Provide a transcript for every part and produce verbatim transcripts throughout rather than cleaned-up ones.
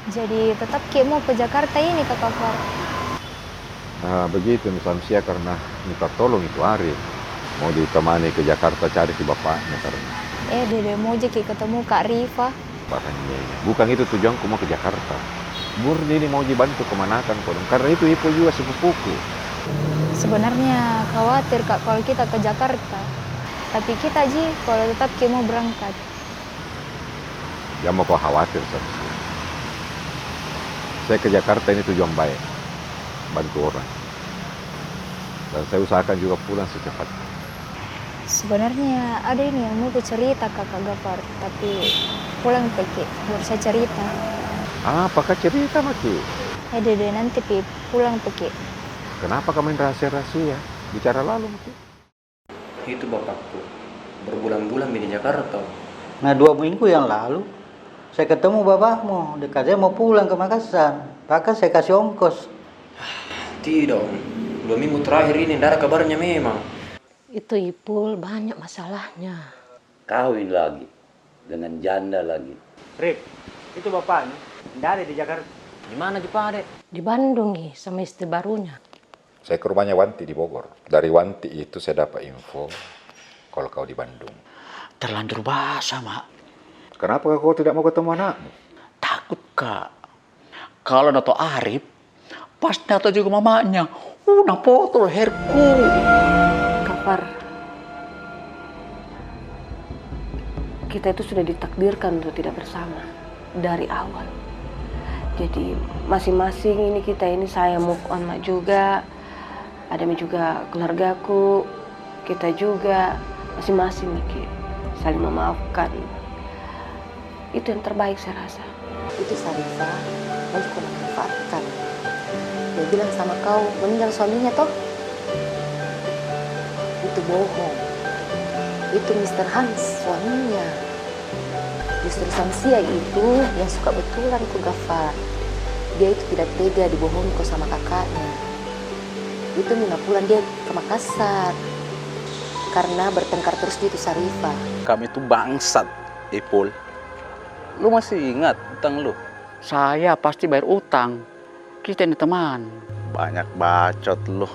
Jadi tetap ki mau ke Jakarta ini, Kak Gafar? Ah, begitu, Miss Samsia, karena minta tolong itu Arif. Mau ditemani ke Jakarta cari si bapaknya karena. Eh, dede, mau ji ki ketemu Kak Rifa. Barangnya, bukan itu tujuanku mau ke Jakarta. Murni ini mau ji bantu kemanakan kodong. Karena itu Ipul juga sepupuku. Sebenarnya khawatir, Kak, kalau kita ke Jakarta. Tapi kita ji kalau tetap ki mau berangkat. Jangan mau kau khawatir, Samsia. Saya ke Jakarta ini tujuan baik, bantu orang. Dan saya usahakan juga pulang secepatnya. Sebenarnya ada ini yang mau ku cerita, Kak Gafar, tapi pulang peki, baru saya cerita. Apakah cerita maki? Eh, dede, nanti pi pulang peki. Kenapa kau main rahasia-rahasia? Bicara lalu maki. Itu bapakku. Berbulan-bulan mi di Jakarta. Nah, dua minggu yang lalu, saya ketemu bapakmu. Dia katanya mau pulang ke Makassar. Bahkan saya kasih ongkos. Tidak, Om. Dua minggu terakhir ini ndak ada kabarnya memang. Itu Ipul banyak masalahnya. Kawin lagi. Dengan janda lagi. Rip, itu bapaknya ndak ada di Jakarta. Di mana ji pa, Dek? Di Bandung, ih, sama istri barunya. Saya ke rumahnya Wanti di Bogor. Dari Wanti itu saya dapat info kalau kau di Bandung. Terlanjur basah, Mak. Kenapa kau tidak mau ketemu anakmu? Takut, Kak. Kalau na tau Arif, pasti na tau juga mamanya. Uh, na potong leherku. Gafar, kita itu sudah ditakdirkan untuk tidak bersama dari awal. Jadi, masing-masing ini kita ini, saya move on ma juga. Ada mi juga keluargaku, kita juga masing-masing miki saling memaafkan. Itu yang terbaik, saya rasa. Itu Sarifah, mau ko manfaatkan. Dia bilang sama kau, meninggal suaminya, toh? Itu bohong. Itu Mister Hans, suaminya. Justru Samsia itu yang suka betulan ko Gafar. Dia itu tidak tega dibohongi ko sama kakaknya. Itu mi na pulang dia ke Makassar. Karena bertengkar terus dia itu Sarifah. Kamu itu bangsat, Ipul. Lu masih ingat utang lu? Saya pasti bayar utang. Kita ini teman. Banyak bacot lu.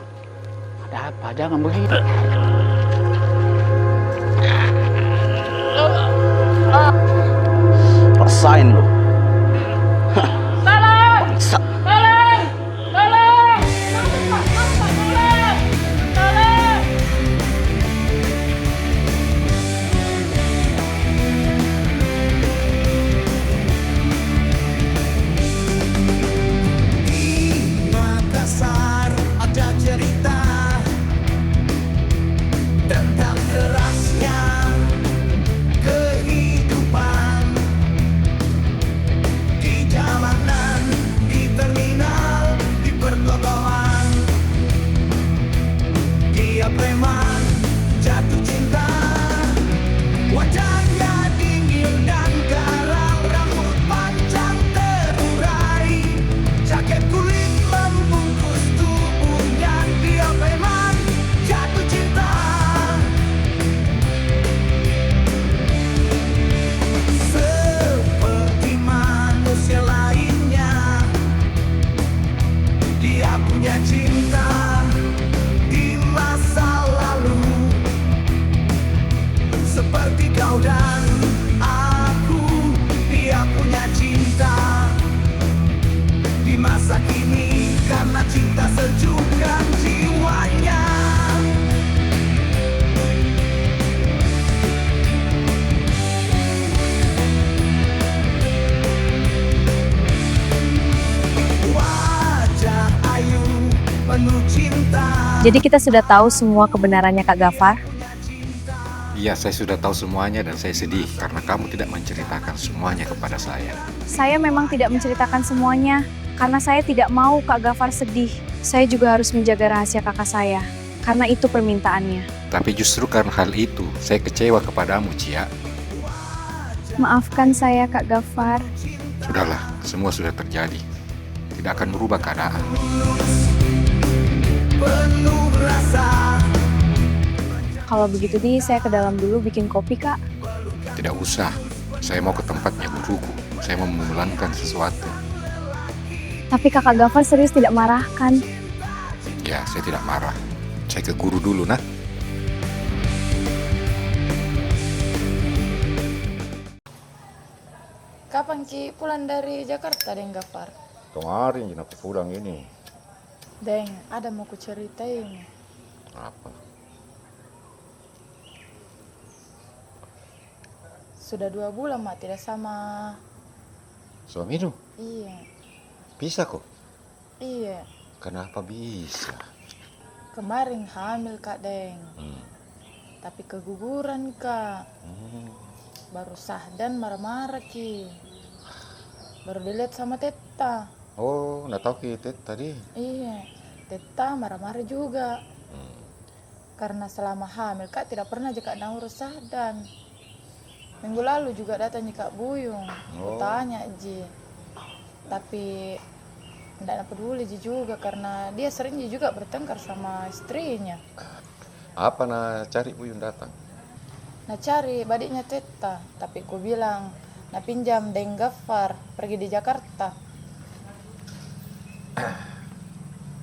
Ada apa? Jangan begitu. Rasain lu. Hah. Tolong! Bangsat. Tolong! Tolong! Tolong, Pak! Tolong, Pak! Tolong! Tolong! Di Makassar ada cerita tentang derasnya kehidupan. Di jalanan, di terminal, di pertokoan, dia preman jatuh cinta. Wajahnya dingin dan garang, rambut panjang terurai, jaket kulit membungkus tubuhnya. Dia preman jatuh cinta. Seperti manusia lainnya, dia punya cinta di masa lalu. Seperti kau dan aku, dia punya cinta di masa kini karena cinta sejukkan jiwanya. Wajah ayu penuh cinta. Jadi kita sudah tahu semua kebenarannya, Kak Gafar? Iya, saya sudah tahu semuanya dan saya sedih karena kamu tidak menceritakan semuanya kepada saya. Saya memang tidak menceritakan semuanya karena saya tidak mau Kak Gafar sedih. Saya juga harus menjaga rahasia kakak saya karena itu permintaannya. Tapi justru karena hal itu, saya kecewa kepadamu, Cia. Maafkan saya, Kak Gafar. Sudahlah, semua sudah terjadi. Tidak akan merubah keadaan. Kalau begitu, Di, saya ke dalam dulu bikin kopi, Kak. Tidak usah. Saya mau ke tempatnya guruku. Saya mau memulangkan sesuatu. Tapi Kakak Gafar serius tidak marah, kan? Ya, saya tidak marah. Saya ke guru dulu, nah. Kapan ki pulang dari Jakarta, Deng Gafar? Kemarin ji naku pulang ini. Deng, ada mau ku cerita ini. Apa? Sudah dua bulan ma tidak sama suaminu? Iya. Pisah ko? Iya. Kenapa bisa? Kemarin hamil ka, Deng. Hmm. Tapi keguguran ka. Hmm. Baru Sahdan marah-marah ki. Baru dilihat sama Tetta. Oh, na tau ki Tetta di? Iya. Tetta marah-marah juga. Hmm. Karena selama hamil ka tidak pernah ji ka na urus Sahdan. Minggu lalu juga datang ji Kak Buyung, kutanya ji. Tapi ndak na peduli ji juga karena dia sering ji juga bertengkar sama istrinya. Apa na cari Buyung datang? Na cari badiknya Tetta, tapi kubilang na pinjam Deng Gaffar pergi di Jakarta.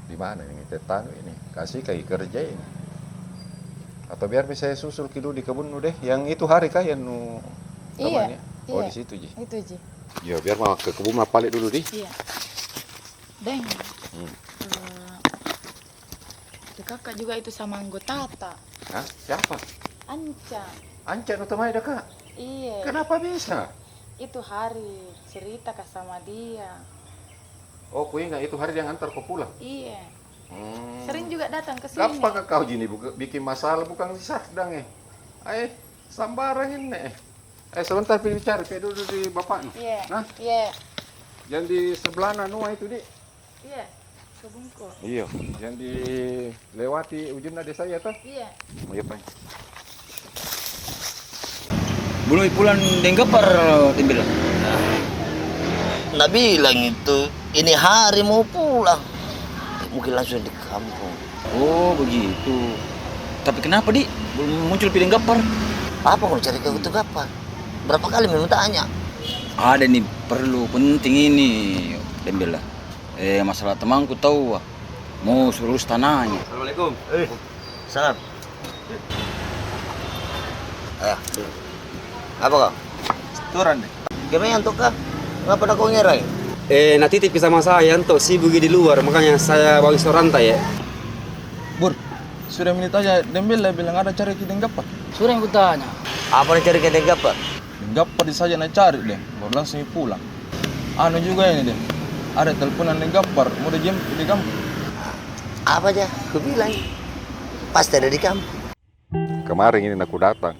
Di mana ini Tettanu ini? Kasih kai kerja ini. Atau biar saya susul ki dulu di kebunnu deh. Yang itu hari kah yang nu teman ya? Oh, iya, di situ ji. Itu ji. Yo, biar ma ke kebun ma pale dulu di. Iya. Deng. Hmm. Eh, itu kakak juga itu sama anggota ta. Hah? Siapa? Anca. Anca nu temai deka? Iya. Kenapa bisa? Itu hari cerita ka sama dia. Oh, ku ingat itu hari dia ngantar ko pulang. Iya. Hmm. Sering juga datang ke sini. Gappaka kau ji ini buka-, bikin masalah bukan si Sahdan eh. Ai, sambarang ini eh. Eh, sebentar pi cari pi dulu di bapaknu. Iya. Nah? Iya. Yang di sebelah nua itu di. Iya. Kebunku. Iyo, yang dilewati ujungna desa iya toh? Iya. Oh, iya, Pak. Belum pulang Deng Gaffar, dia bilang. Na bilang itu, ini hari mau pulang. Mungkin langsung di kampung. Oh, begitu. Tapi kenapa, di? Belum muncul pi Deng Gaffar? Apa kau cari ke itu Gaffar? Berapa kali memang tanya? Ada ni perlu penting ini, dia bilang. Eh, masalah temanku tau, ah. Mau suruh urus tanahnya. Assalamualaikum. Eh, salam. Eh, apa kau? Setoran deh. Kemana antok kah? Ngapa nak kau ngerai? Eh, na titip sama saya antok, sibuk di luar, makanya saya bawa seorang ta ya. Bur, sudah minta aja Deng Bella bilang ada cari ki Deng Gaffar. Sudah yang kutanya. Apa na cari ki Deng Gaffar? Deng Gaffar di saja na cari deh, baru langsung pulang. Anu juga ini deh, ada teleponan Deng Gaffar, mau dijemput di kampung. Apa aja? Kubilang, pasti ada di kampung. Kemarin ini naku datang,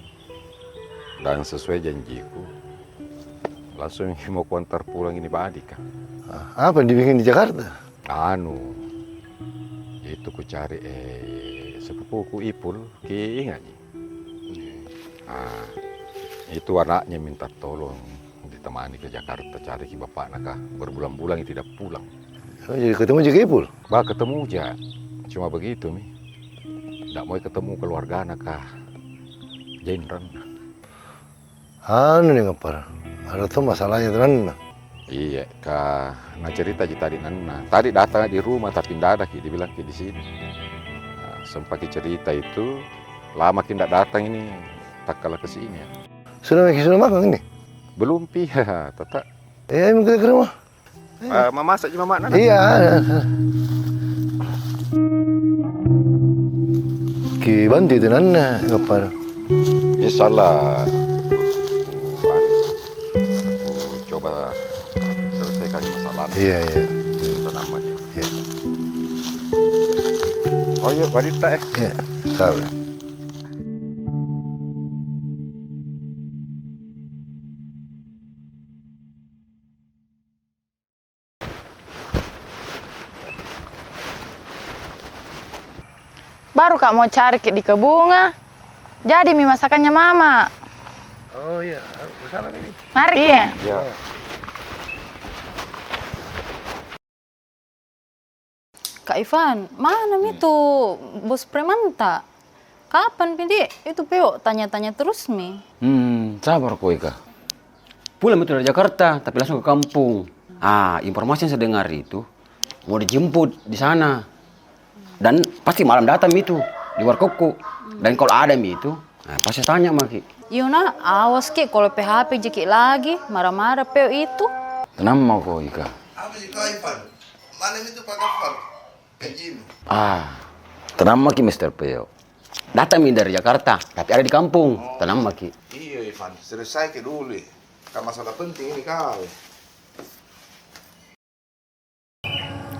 dan sesuai janjiku, langsung mau kuantar pulang ini badika. Ah, apa yang dibikin di Jakarta? Anu, itu kucari, eh, sepupuku Ipul, ki ingat ji? Ah, itu anaknya minta tolong ditemani ke Jakarta, cari ki bapakna kah, berbulan-bulan ini tidak pulang. Oh, jadi ketemu juga Ipul? Bah, ketemu ja. Cuma begitu mi. Ndak mau ketemu keluargana kah, Jenderal. Anu ni ngapa? Ada tu masalahnya tu nanna. Iya, ka na cerita ji tadi nanna. Tadi datang di rumah tapi ndak ada ki, dibilang ki di sini. Nah, sempat ki cerita itu, lama ki ndak datang ini, takkala ke sini ya. Sudah maki sudah makan ini? Belum pi, tata. Eh, ayo kita ke rumah. Ah, mamasak ji mama nak? Iya. Ki bantu itu nanna, ngapa? Insya Allah. Coba selesaikan masalah. Iya, iya. Tenang aja. Iya. Oh iya, barita eh. Iya, sabar. Baru ka mau cari ki di kebunga, jadi mi masakannya mama. Oh iya, aku salah ini. Mari ki. Iya. Kak Ivan, mana mi tu bos premanta? Kapan pi di? Itu Peo tanya-tanya terus mi. Hmm, sabar ko Ika. Pulang mi tu dari Jakarta, tapi langsung ke kampung. Ah, informasi yang saya dengar itu, Mau dijemput di sana. Dan pasti malam datang mi itu di warkopku. Dan kalau ada mi itu, nah, pasti tanya maki. Iyo nak, awas ki, kalau P H P ji ki lagi, marah-marah Peo itu. Tenang mako, Ika. Apa ji kau, Ivan? Mana itu Pak Gafar? Gajimu? Ah, tenang maki, Mister Peo. Datang mi dari Jakarta, tapi ada di kampung. Oh. Tenang maki. Iyo, Ivan, selesai ke dulu. Kan masalah penting ini kau.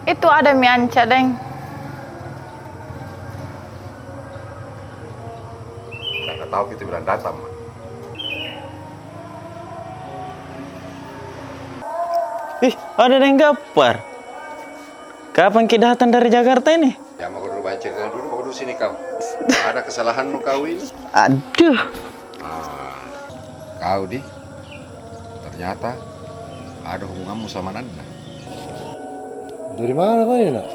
Itu ada mi Anca, deng. Nggak tahu kita bilang datang, Ma. Ih, ada deng Gapar. Kapan ki datang dari Jakarta ini? Ya, mau dulu baca dulu, mau dulu sini kau. Ada kesalahanmu kau ini. Aduh. Ah, kau di, ternyata ada hubunganmu sama Nana. Dari mana kau ini, Nak?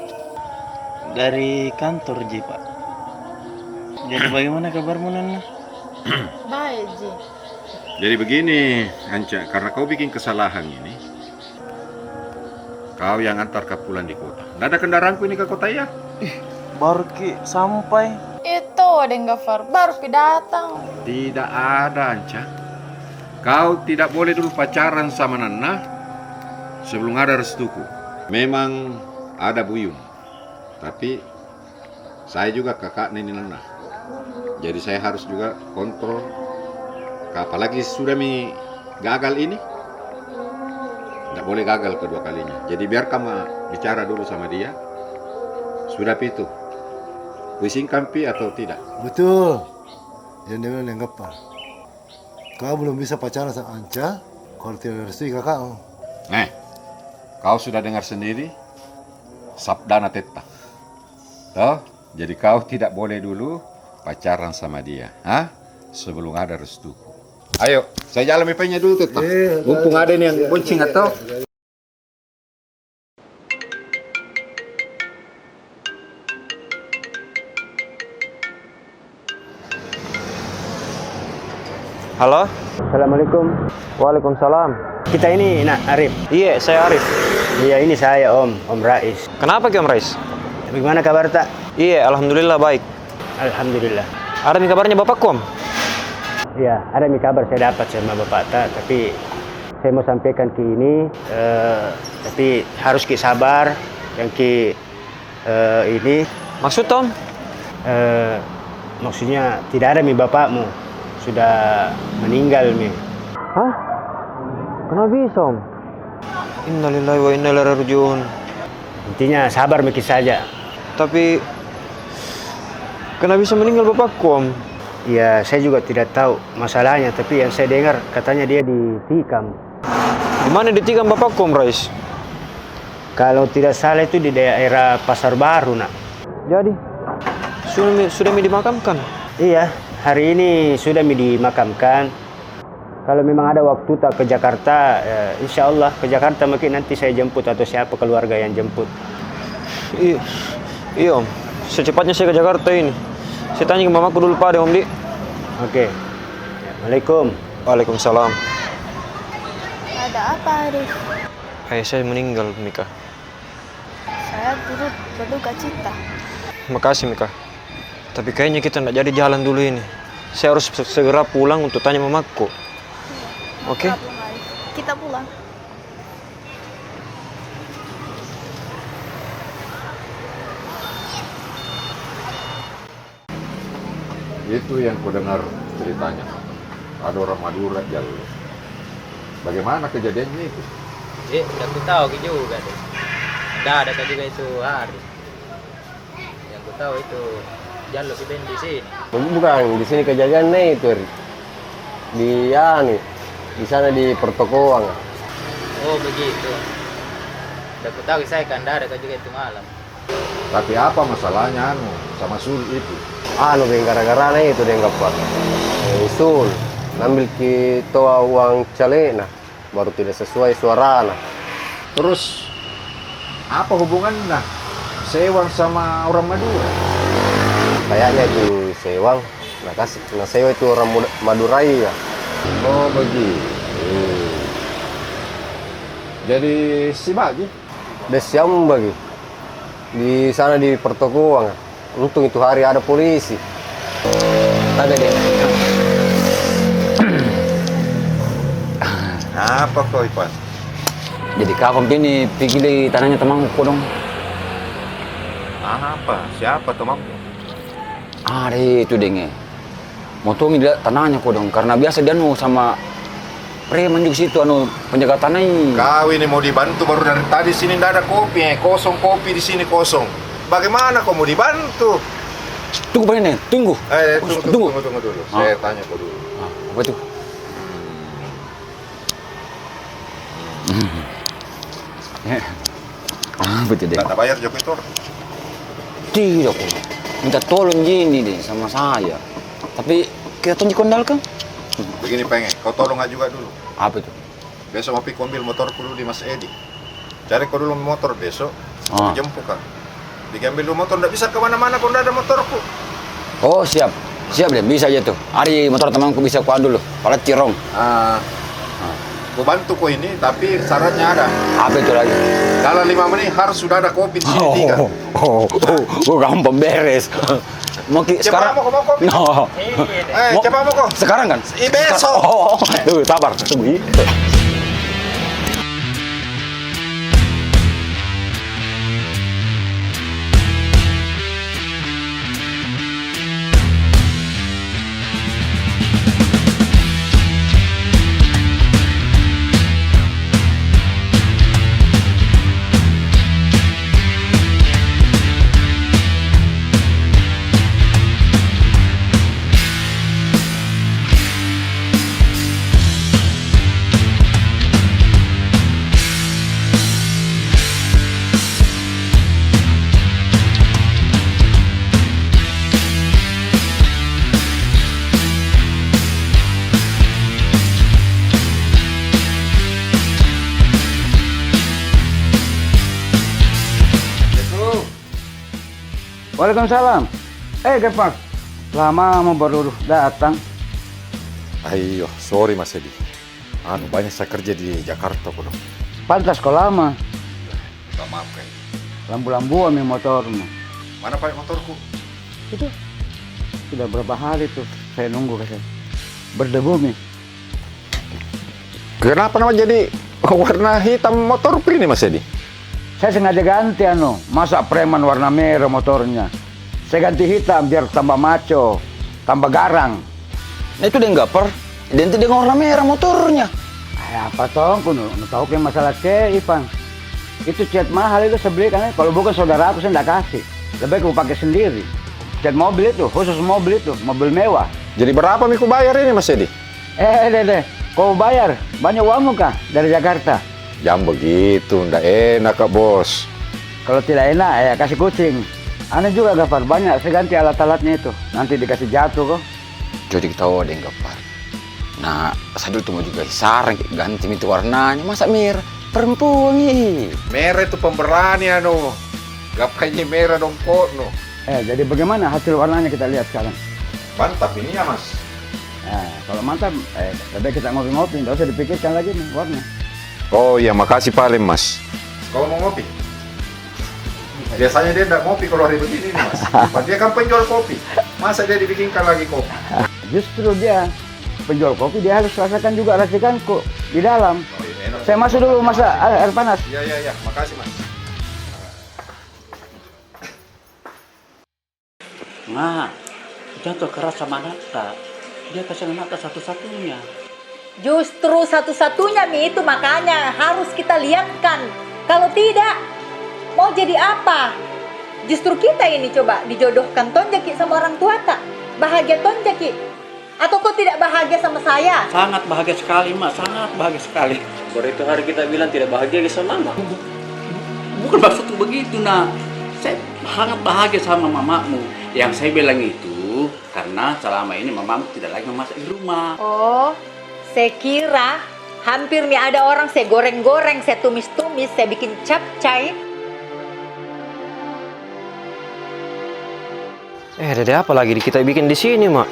Dari kantor ji, Pak. Jadi bagaimana kabarmu, Nana? Baik ji. Jadi begini, Anca, karena kau bikin kesalahan ini, kau yang antarka pulang di kota. Ndak ada kendaraanku ini ke kota, ya? Ih, baru ki sampai. Itu deng Gafar, baru pi datang. Tidak ada, Anca. Kau tidak boleh dulu pacaran sama Nana sebelum ada restuku. Memang ada Buyung, tapi saya juga kakaknya ini Nana. Jadi saya harus juga kontrol. Apalagi sudah mi gagal ini, ndak boleh gagal kedua kalinya. Jadi biarkan ma bicara dulu sama dia. Sudah pi itu, kuizinkan pi atau tidak? Betul. Yang dia bilang deng Gapar. Kau belum bisa pacaran sama Anca kalau tidak direstui kakakmu. Nah, kau sudah dengar sendiri, sabda Nana Tetta. Toh, jadi kau tidak boleh dulu pacaran sama dia, ha? Sebelum ada restuku. Ayo, saya jalan mi penya dulu, Tetta. Iya, mumpung ada ini yang bonceng atau. Halo? Assalamualaikum. Waalaikumsalam. Kita ini, Nak, Arif. Iya, saya Arif. Iya, ini saya, Om, Om Rais. Kenapa ki, Om Rais? Bagaimana kabar ta? Iya, alhamdulillah baik. Alhamdulillah. Ada mi kabarnya bapakku, Om? Iya, ada mi kabar saya dapat sama bapak ta, tapi saya mau sampaikan ki ini, eh, tapi harus ki sabar, yang ki Eh, ini. Maksud, Om? Eh, maksudnya, tidak ada mi bapakmu. Sudah meninggal mi. Hah? Kenapa bisa, Om? Innalillahi wa inna ilaihi raji'un. Intinya, sabar mi ki saja. Tapi, kenapa bisa meninggal bapakku, Om? Ya, saya juga tidak tahu masalahnya, tapi yang saya dengar, katanya dia ditikam. Di mana ditikam bapakku, Om Rais? Kalau tidak salah itu di daerah Pasar Baru, Nak. Jadi, sudah mi, sudah mi dimakamkan? Iya, hari ini sudah mi dimakamkan. Kalau memang ada waktu ta ke Jakarta, eh, insya Allah ke Jakarta mungkin nanti saya jemput atau siapa keluarga yang jemput. I-, iya, Om. Secepatnya saya ke Jakarta ini. Saya tanya ke mamaku dulu pada, Om, di. Oke. Assalamualaikum. Waalaikumsalam. Ada apa, Arif? Ayah saya meninggal, Mika. Saya turut berduka cita. Makasih, Mika. Tapi kayaknya kita ndak jadi jalan dulu ini. Saya harus se-, segera pulang untuk tanya mamaku. Iya. Oke? Nggak apa-apa, Arif. Kita pulang. Itu yang kudengar ceritanya. Ada orang Madura jallo. Bagaimana kejadiannya itu? Eh, ndak kutahu ki juga deh. Ndak ada ka juga itu hari. Yang kutahu itu jallo ki band di sini. Bukan, di sini kejadiannya itu, Ri. Di anu, di sana di pertokoan. Oh, begitu. Ndak kutahu ki saya kan, ndak ada ka juga itu malam. Tapi apa masalahnya anu sama Sul itu? Anu, beng, gara-garana itu deng Gapar. Eh, Sul, nambil ki toa uang calekna, baru tidak sesuai suarana. Terus, apa hubunganna Sewang sama orang Madura? Kayaknya itu Sewang, na kasih, na sewa itu orang Muda-, Madura iya. Oh, begitu. Jadi, si bagi? Deh, siapa bagi? Di sana di pertokoan. Untung itu hari ada polisi. Ada deh. Apa ko, Ipan? Jadi kapan pi ini pi gili tanahnya temanku dong? Apa? Siapa temanmu? Ada itu deng, eh. Mau tong di tanahnya kodong, karena biasa dia anu sama preman juga situ, anu, penjaga tanah i. Kau ini mau dibantu baru dari tadi sini ndak ada kopi, eh, kosong kopi di sini kosong. Bagaimana kau mau dibantu? Tunggu, Pak Nenek, tunggu. Eh, tunggu, tunggu, tunggu, tunggu dulu. Ah. Saya tanya kau dulu. Ah, apa itu? Eh, apa itu, Dek? Nggak bayar Joko itu? Tidak, Ko. Minta tolong ji ini, Dek, sama saya. Tapi kita tong ji kondal, kan? Begini, Peng, kau tolong aja juga dulu. Apa itu? Besok mau pi ambil motorku dulu di Mas Edi. Cari ko dulu motor besok, ah, aku jemput ka. Diambil dulu motor, ndak bisa kemana-mana kalau ndak ada motorku. Oh, siap. Siap deh, bisa aja tuh. Ada motor temanku, bisa kuan dulu. Pala cirong. Ah. Ah. Ku bantu ko ini, tapi syaratnya ada. Apa itu lagi? Dalam lima menit harus sudah ada kopi di sini tiga. Oh, oh, oh, oh, gampang beres. Mau ki sekarang? Mau ko, mau kopi? No. Eh, mau, cepat mau ko. Sekarang kan? Ih, besok. Oh, oh, oh. Tuh, sabar, tunggu. Waalaikumsalam. Eh, Gepard. Lama mo baru datang. Ayo, sorry, Mas Edi. Anu, banyak saya kerja di Jakarta, kodong. Pantas ko lama. Minta maaf, Kak. Lambu-lambu mi motormu. Mana pakai motorku? Itu. Sudah berapa hari tuh saya nunggu, kasih. Berdebu mi. Kenapa nama jadi warna hitam motor ini, Mas Edi? Saya sengaja ganti, anu, masa preman warna merah motornya. Saya ganti hitam biar tambah maco, tambah garang. Nah, itu deng Gapar, identik dengan warna merah motornya. Ay, apa tong, kuno, nu tau ke masalah C, Ipan. Itu cat mahal itu saya beli, kan, kalau bukan saudaraku, saya ndak kasih. Lebih baik ku pakai sendiri. Cat mobil itu, khusus mobil itu, mobil mewah. Jadi berapa mi ku bayar ini, Mas Edi? Eh, deh, deh. Kau bayar, banyak uangmu kah dari Jakarta? Jang begitu, ndak enak, Kak Bos. Kalau tidak enak, ya kasih kucing. Anu juga, Gafar, banyak saya ganti alat-alatnya itu. Nanti dikasih jatuh, kok. Jadi kita odeng, Gafar. Nah, saya dulu tuh mau juga saran, ganti itu warnanya. Masa merah? Perempuan, ih. Merah itu pemberani, anu. Gapanya merah dong, kok, no. Eh, jadi bagaimana hasil warnanya kita lihat sekarang? Mantap ini ya, Mas. Nah, kalau mantap, eh, lebih kita ngopi-ngopi, nggak usah dipikirkan lagi nih warna. Oh iya, makasih paling, Mas. Kau mau ngopi? Biasanya dia nggak ngopi kalau hari begini nih, Mas. Dia kan penjual kopi. Masa dia dibikinkan lagi kopi? Justru dia penjual kopi, dia harus rasakan juga racikanku di dalam. Oh, iya, enak. Saya masuk dulu, masak air, air panas. Iya, iya, iya. Makasih, Mas. Nah, jatuh keras sama anakta. Dia kasihan anakta satu-satunya. Justru satu-satunya mi itu, makanya harus kita lihatkan. Kalau tidak, mau jadi apa? Justru kita ini coba dijodohkan tonjaki sama orang tuata. Bahagia tonjaki. Atau kau tidak bahagia sama saya? Sangat bahagia sekali, Mak. Sangat bahagia sekali. Baru itu hari kita bilang tidak bahagia lagi sama Mama. Bukan maksudku begitu, Nak. Saya sangat bahagia sama mamamu. Yang saya bilang itu karena selama ini mamamu tidak lagi memasak di rumah. Oh, saya kira hampir mi ada orang saya goreng-goreng, saya tumis-tumis, saya bikin capcay. Eh, dede apa lagi di kita bikin di sini, Mak?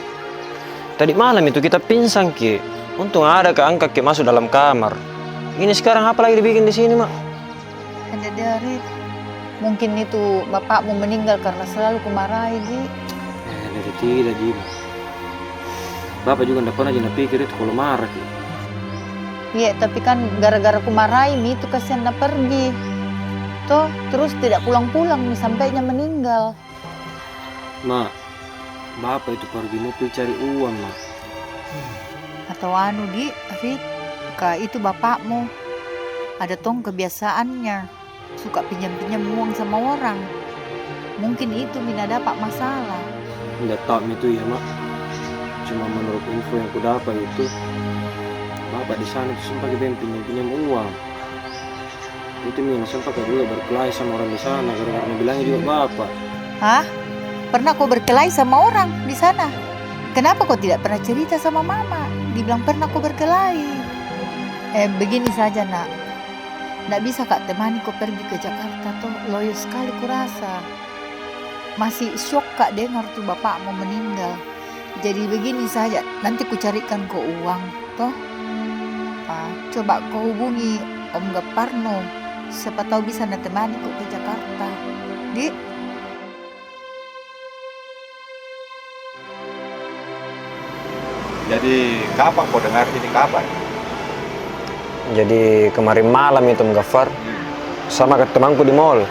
Tadi malam itu kita pingsan ki. Untung ada ka angkat ki masuk dalam kamar. Ini sekarang apa lagi dibikin di sini, Mak? Dede Arif, Mungkin itu bapakmu meninggal karena selalu kumarahi, Di. Eh, dari tidak, Di. Bapak juga ndak pernah ji napikir itu kalau marah ki. Iya, tapi kan gara-gara kumarahi mi itu kasihan na pergi. Toh, terus tidak pulang-pulang mi sampainya meninggal. Ma, bapak itu pergi mau pi cari uang, Ma. Atau anu, Di, Rit, ka itu bapakmu ada tong kebiasaannya suka pinjam-pinjam uang sama orang. Mungkin itu mi na dapat masalah. Ndak tahu mi itu ya, Ma. Cuma menurut info yang kudapat itu, bapak di sana itu sempat pinjam-pinjam uang. Itu mi, na sempat juga berkelahi sama orang di sana, gara-gara na bilang juga bapak. Hah? Pernah kau berkelahi sama orang di sana? Kenapa kau tidak pernah cerita sama mama? Dibilang pernah kau berkelahi. Eh, begini saja, Nak. Ndak bisa ka temani kau pergi ke Jakarta, toh. Loyo sekali kurasa. Masih syok ka dengar tu bapakmu meninggal. Jadi begini saja, nanti kucarikan ko uang, toh. Ah, coba ko hubungi Om Gapar no. Siapa tahu bisa na temani ko ke Jakarta. Di? Jadi, kapan ko dengar ini kabar? Jadi, kemarin malam itu, Om Gafar, sama ka temanku di mall.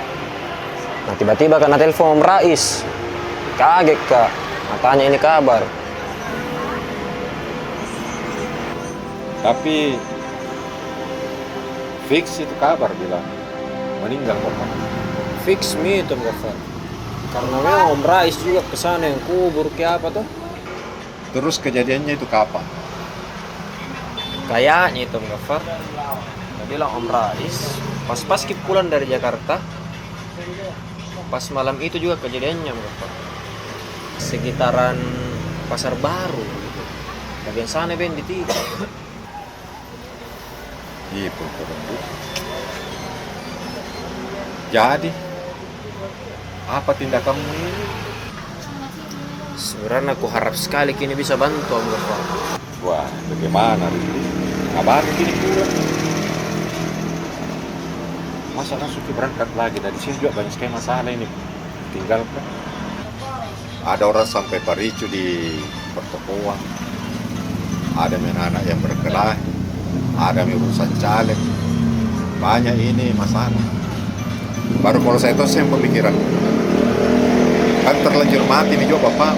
Nah, tiba-tiba ka na telepon Om Rais. Kaget ka, na tanya ini kabar. Tapi, fix itu kabar bilang meninggal, Bapak. Fix mi itu, Om Gafar. Karena memang Om Rais juga ke sana yang kubur ke apa toh. Terus kejadiannya itu kapan? Kayaknya itu, Om Gafar, dia bilang Om Rais, pas-pas ki pulang dari Jakarta, pas malam itu juga kejadiannya, Om Gafar. Sekitaran Pasar Baru gitu. Bagian sana, Ben, di tiga. Ih, pun kurang. Jadi, apa tindakanmu ini? Sebenarnya aku harap sekali kini bisa bantu, Om Gafar. Wah, bagaimana, Rifki? Abang kini pulang. Masa langsung ki berangkat lagi? Dari sini juga banyak sekali masalah ini. Tinggalkan. Ada orang sampai paricu di pertokoan, ada mi anak yang berkelahi, ada mi urusan caleg. Banyak ini masalah. Baru kalau saya tahu, saya pemikiran. Kan terlanjur mati mi juga bapak.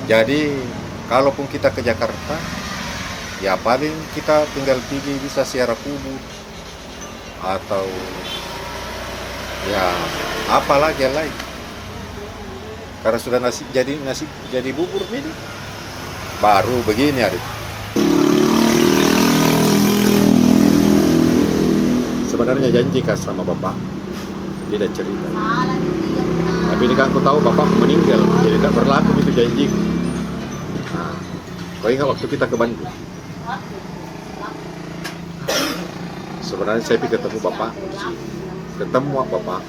Jadi, kalaupun kita ke Jakarta, ya paling kita tinggal pergi bisa ziarah kubur. Atau, ya, apa lagi yang lain? Karena sudah nasi, jadi nasi, jadi bubur ini. Baru begini hari. Sebenarnya janji ka sama bapak, tidak cerita. Tapi ini kan aku tahu bapak meninggal, jadi tidak berlaku itu janji. Nah, kau ingat waktu kita ke Bandung? Sebenarnya saya pi ketemu bapak, ketemu bapak,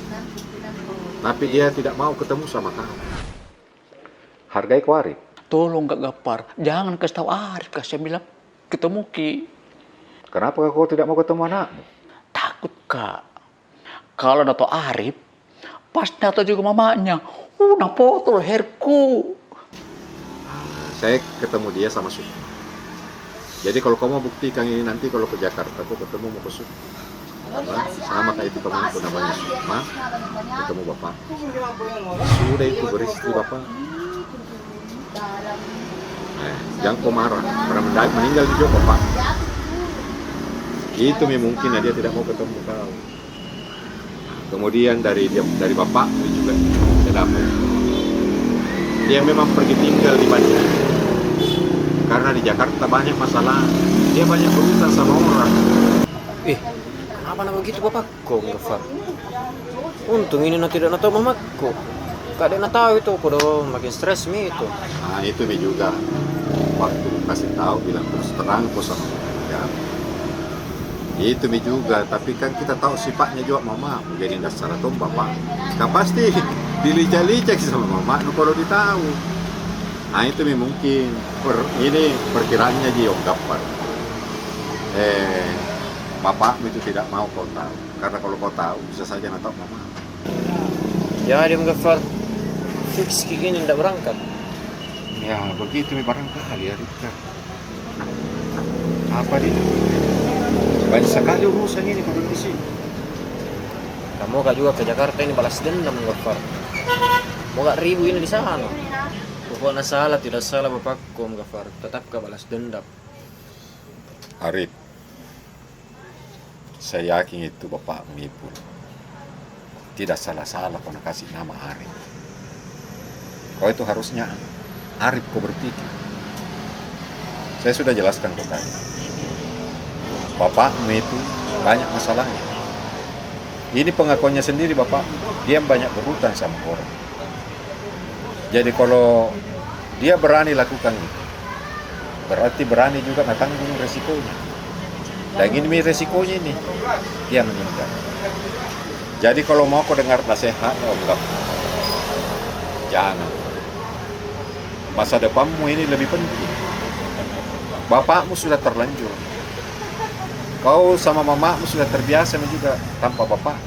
tapi dia tidak mau ketemu sama kau. Hargai ko Arif. Tolong, Kak Gapar, jangan kasih tahu Arif, Kak. Saya bilang ketemu ki. Kenapa kau tidak mau ketemu anakmu? Takut, Kak. Kalau na tahu Arif, pasti na tahu juga mamanya. Uh, na potong leherku. Saya ketemu dia sama Sukma. Jadi kalau kau mau buktikan ini nanti, kalau ke Jakarta, kau ketemu mau ke Sukma. Apa? Sama kayak itu temanku namanya Sukma, ketemu bapak. Sudah itu beristri bapak. Eh, jangan kau marah. Karena meninggal juga bapak. Itu mi mungkin dia tidak mau ketemu kau. Kemudian dari dia, dari bapakmu juga saya dapat. Dia memang pergi tinggal di Bandung. Karena di Jakarta banyak masalah. Dia banyak berutang sama orang. Eh, kenapa na begitu bapakku, Om Gafar? Untung ini na tidak na tahu mamaku. Kak, dia na tahu itu, kuda makin stres mi itu. Nah, itu mi juga. Waktu kasih tahu, bilang terus terang ko sama dia. Itu mi juga, tapi kan kita tahu sifatnya juga mama, jadi ndak salah tong bapak. Kan pasti dilica-lica sama mama, nu kalau ditahu. Nah, itu mi mungkin per-, ini perkiraannya ji Om Gapar. Eh, Bapakmu itu tidak mau kau tahu, karena kalau kau tahu, bisa saja na tahu mama. Jadi, Om Gaffar, fix ki ini ndak berangkat? Ya, begitu mi barangkali, ya, Rika. Apa di? Banyak sekali urusan ini kalau di sini. Kamu ka juga ke Jakarta ini balas dendam, Om Gaffar. Mau ka ribut ini di sana. Pokoknya salah tidak salah bapakku, Om Gaffar, tetap ka balas dendam. Arif, saya yakin itu bapakmu Ipul. Tidak salah-salah kau na kasih nama Arif. Kau itu harusnya Arif kau berpikir. Saya sudah jelaskan kau tadi. Bapakmu itu banyak masalahnya. Ini pengakuannya sendiri bapak, dia banyak berhutang sama orang. Jadi kalau dia berani lakukan itu, berarti berani juga na tanggung resikonya. Dan ini mi resikonya ini, dia meninggal. Jadi kalau mau kau dengar nasihat, Om Gaffar, jangan. Masa depanmu ini lebih penting. Bapakmu sudah terlanjur. Kau sama mamamu sudah terbiasa mi juga tanpa bapak.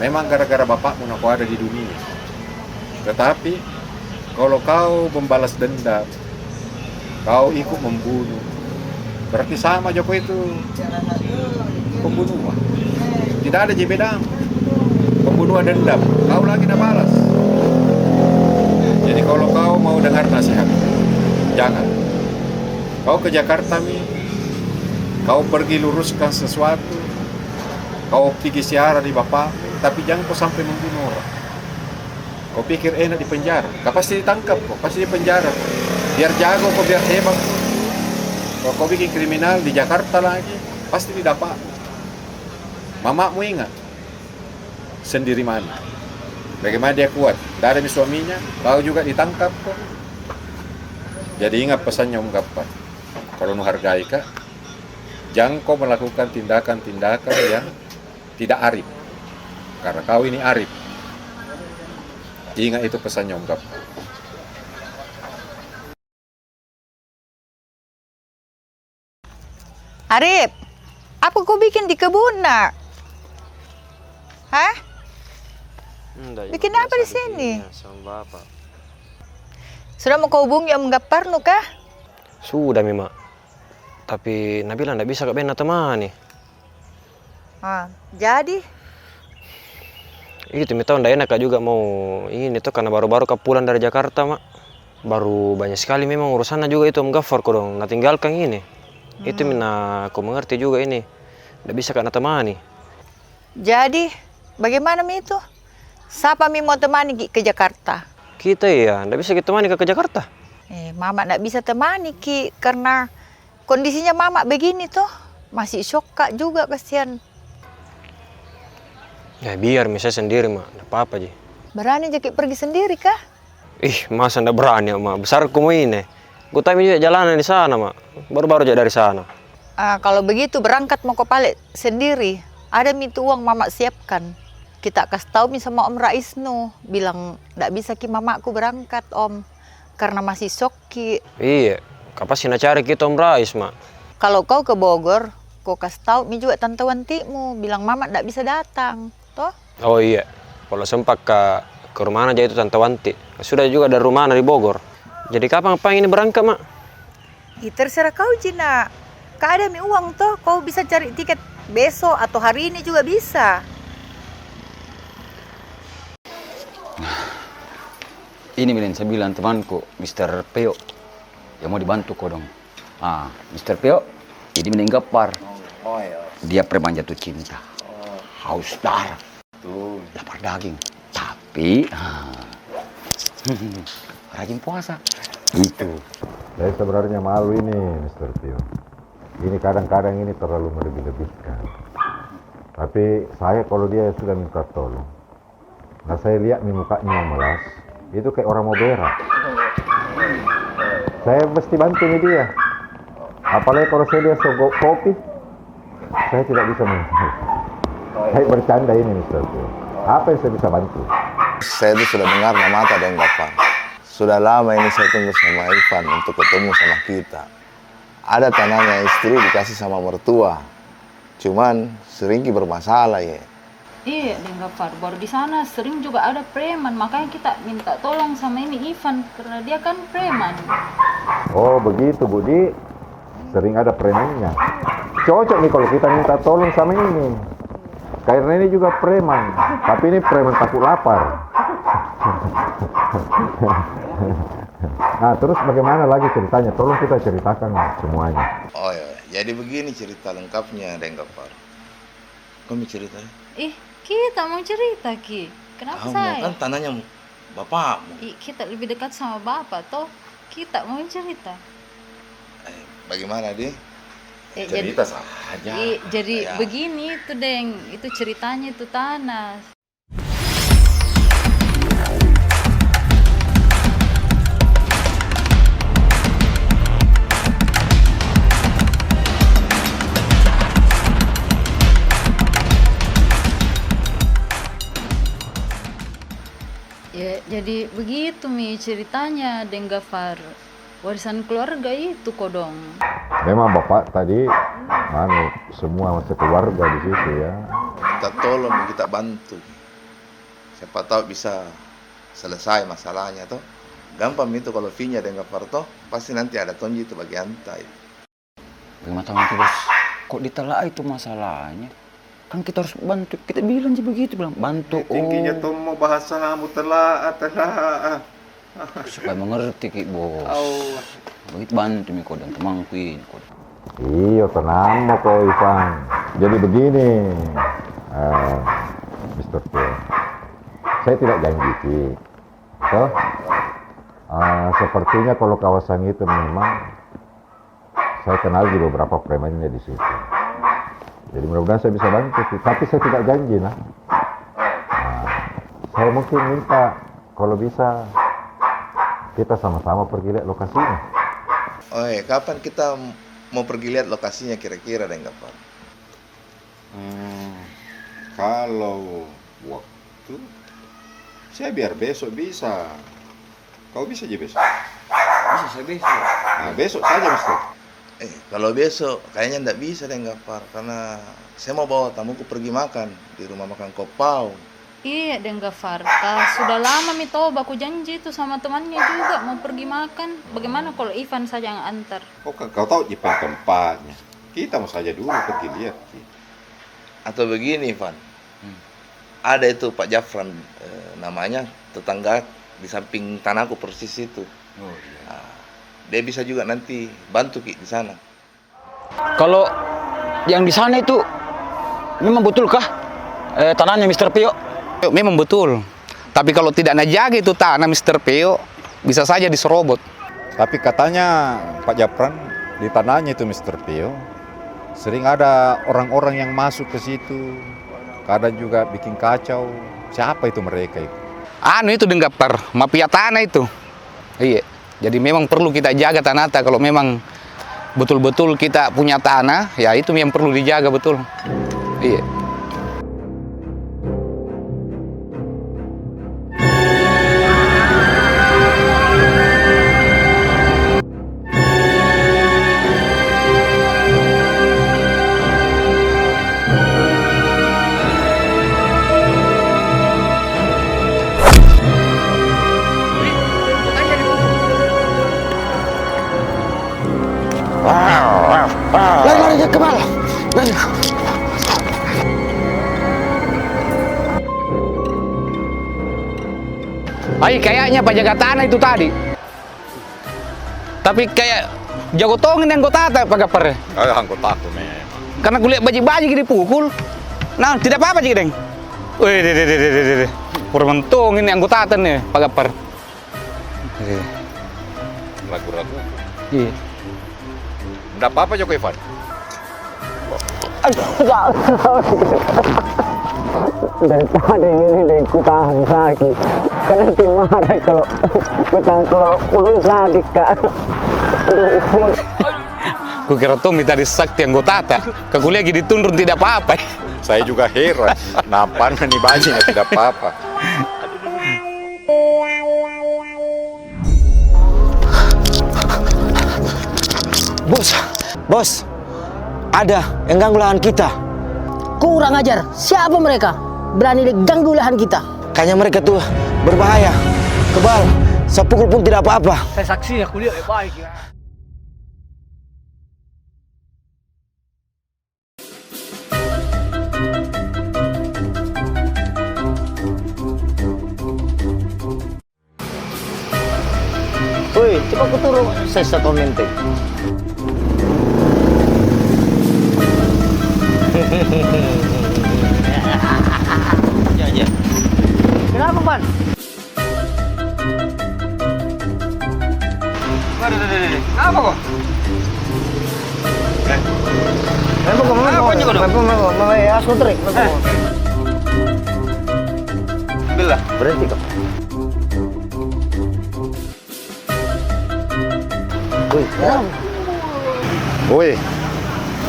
Memang gara-gara bapakmu na kau ada di dunia. Tetapi, kalau kau membalas dendam, kau ikut membunuh, berarti sama jako itu pembunuhan. Tidak ada ji bedang. Pembunuhan dendam, kau lagi na balas. Jadi, kalau kau mau dengar nasihat, jangan. Kau ke Jakarta mi, kau pergi luruskan sesuatu, kau pigi siara di bapak, tapi jangan kau sampai membunuh orang. Kau pikir enak di penjara? Ka pasti ditangkap kau, pasti di penjara kau. Biar jago kau, biar hebat kau. Kalau kau bikin kriminal di Jakarta lagi, pasti didapat. Mamamu ingat, sendiri mana? Bagaimana dia kuat? Ndak ada mi suaminya, kau juga ditangkap kau. Jadi ingat pesannya Om Gaffar. Kalau nu hargai ka, jangko melakukan tindakan-tindakan yang tidak arif. Karena kau ini arif. Ingat itu pesannya Om Gaffar. Arif, apa kau bikin di kebun, Nak? Hah? Ndak, bikin apa di sini? Sama Bapak. Sudah mau kau hubungi Om Gaffar nu kah? Sudah mi, Mak. Tapi na bilang ndak bisa ka bene na temani. Ah, jadi? Itu mi tau ndak enak ka juga mau ini toh, karena baru-baru ka pulang dari Jakarta, Mak. Baru banyak sekali memang urusanna juga itu Om Gaffar kodong na tinggalkan ini. Itu mi na ku mengerti juga ini. Ndak bisa ka na temani. Jadi, bagaimana mi itu? Sapa mi mau temani ki ke Jakarta? Kita iya, ndak bisa ki temani ka ke Jakarta. Eh, Mama ndak bisa temani ki karena kondisinya Mama begini toh. Masih syok ka juga, kasihan. Ya, biar mi saya sendiri, Mak. Ndak apa-apa ji. Berani jaki pergi sendiri kah? Ih, masa ndak berani, Mak? Besar ku mo ini. Ku tanya juga jalanan di sana, Mak. Baru-baru ja dari sana. Ah, kalau begitu berangkat mako pale sendiri. Ada mi tu uang Mama siapkan. Kita kasih tau mi sama Om Rais nu, bilang ndak bisa ki mamaku berangkat, Om, karena masih syok ki. Iya, ka pasti na cari kita Om Rais, Mak. Kalau kau ke Bogor, kau kasih tau mi juga Tante Wantimu, bilang Mama ndak bisa datang. Toh? Oh iya, kalau sempat ka ke rumahna ja itu Tante Wanti. Sudah juga dari rumahna di Bogor. Jadi kapan, kapan ini berangkat, Mak? Ih, terserah kau ji, Nak. Ka ada mi uang toh, kau bisa cari tiket besok atau hari ini juga bisa. Ini mi yang saya bilang temanku, Mister Peo, yang mau dibantu kodong. Ah, Mister Peo, ini mi Om Gaffar. Oh, iya. Dia preman jatuh cinta. Oh. Haus darah. Betul. Lapar daging. Tapi, ah, rajin puasa. Itu. Saya sebenarnya malu ini, Mister Peo. Ini kadang-kadang ini terlalu melebih-lebihkan. Tapi saya kalau dia sudah minta tolong, nah, saya lihat nih mukanya yang melas, itu kayak orang mau berak. Saya mesti bantu nih dia. Apalagi kalau saya lihat sogok kopi, saya tidak bisa menghindari. Saya bercanda ini, Mister Pio. Apa yang saya bisa bantu? Saya itu sudah dengar namata dong, Gaffar. Sudah lama ini saya tunggu sama Irfan untuk ketemu sama kita. Ada tanahnya istri dikasih sama mertua. Cuman sering ki bermasalah, ye. Iya, deng Gafar. Baru di sana sering juga ada preman, makanya kita minta tolong sama ini Ivan, karena dia kan preman. Oh, begitu, Budi. Sering ada premannya. Cocok nih kalau kita minta tolong sama ini. Karena ini juga preman, tapi ini preman takut lapar. Nah, terus bagaimana lagi ceritanya? Tolong kita ceritakan semuanya. Oh, iya. Jadi begini cerita lengkapnya, deng Gafar. Kau mau cerita? Ih, kita mau cerita ki. Kenapa saya? Kan tanahnya bapakmu. Ih, kita lebih dekat sama bapak, toh. Kita mau cerita. Eh, bagaimana, di? Eh, cerita saja. Ih, jadi begini itu, deng. Itu ceritanya itu tanah. Ya, jadi begitu mi ceritanya, deng Gafar. Warisan keluarga itu kodong. Memang bapak tadi, anu, semua sekeluarga di situ, ya. Minta tolong, kita bantu. Siapa tahu bisa selesai masalahnya, toh. Gampang itu kalau Vinya deng Gafar, toh, pasti nanti ada tonji itu bagi anta itu. Bagaimana itu, Bos? Kok ditelaah itu masalahnya? Kan kita harus bantu. Kita bilang ji begitu, bilang, "Bantu, oh." Tingginya tomo bahasa kamu, telaah, telaah. Supaya mengerti ki, Bos. Begitu bantu mi kodong, temanku ini kodong. Iyo, tenang mo ko, Ivan. Jadi begini, eh, Mister P. Saya tidak janji ki. Toh? Eh, sepertinya kalau kawasan itu memang saya kenal juga beberapa premannya di situ. Jadi mudah-mudahan saya bisa bantu, tapi saya tidak janji, nah. Nah, saya mungkin minta kalau bisa kita sama-sama pergi lihat lokasinya. Oi, kapan kita mau pergi lihat lokasinya kira-kira, deng Gafar? Hmm, kalau waktu, saya biar besok bisa. Kau bisa ji besok? Bisa saya besok. Nah, besok saja, Mister. Eh, kalau besok kayaknya ndak bisa, deng Gafar, karena saya mau bawa tamuku pergi makan di rumah makan Kopau. Iya, deng Gafar. Ka sudah lama mi toh baku janji itu sama temannya juga mau pergi makan. Bagaimana kalau Ivan saja yang antar? Oh, kan kau tahu ji tempatnya. Kita mau saja dulu pergi lihat ki. Atau begini, Ivan. Hmm. Ada itu Pak Jafran, eh, namanya, tetangga di samping tanahku persis itu. Oh, iya. Ah, dia bisa juga nanti bantu ki di sana. Kalau yang di sana itu memang betulkah, eh, tanahnya Mister Pio? Memang betul. Tapi kalau tidak najaga itu tanah Mister Pio, bisa saja diserobot. Tapi katanya Pak Japran, di tanahnya itu Mister Pio, sering ada orang-orang yang masuk ke situ, kadang juga bikin kacau. Siapa itu mereka itu? Anu itu, deng Gafar, mafia tanah itu. Iya. Jadi memang perlu kita jaga tanah ta, kalau memang betul-betul kita punya tanah, ya itu yang perlu dijaga betul. Iya. Lari, lari, dia kebal. Lari. Ai, kayaknya penjaga tanah itu tadi. Tapi kayak jago tong ini anggota ta, Pak Gafar. Ah, anggotaku memang. Karena kulihat baji-baji dipukul. Nah, tidak apa-apa ji, deng. Weh, deh, deh. Kurang mentong ini anggota ta nih, Pak Gafar. Iya. Ragu-ragu. Iya. Ndak apa-apa, Joko Ivan. Aduh, ya. Dari tadi ini deh, ku tahan sakit. Kan nanti marah kalau ku tahan, kalau perut sakit, Kak. Aduh. Ku kira Tommy tadi sakti anggota ta. Ka kulihat lagi ditunrun tidak apa-apa. Saya juga heran. Napana ni bajing tidak apa-apa. Bos, bos, ada yang ganggu lahan kita. Kurang ajar, siapa mereka? Berani dia ganggu lahan kita. Kayaknya mereka tuh berbahaya. Kebal, saya pukul pun tidak apa-apa. Saya saksi, aku lihat baik-baik ya. Woi, coba ku turun sesa kau menteng. Ya, ya. Kenapa, Pan? Aduh, aduh, aduh, aduh. Kenapa kau? Eh. Kenapa kau? Kenapa kau? Kenapa kau? Kenapa kau? Eh. Ambillah. Berhenti kau. Woi, kenapa? Woi,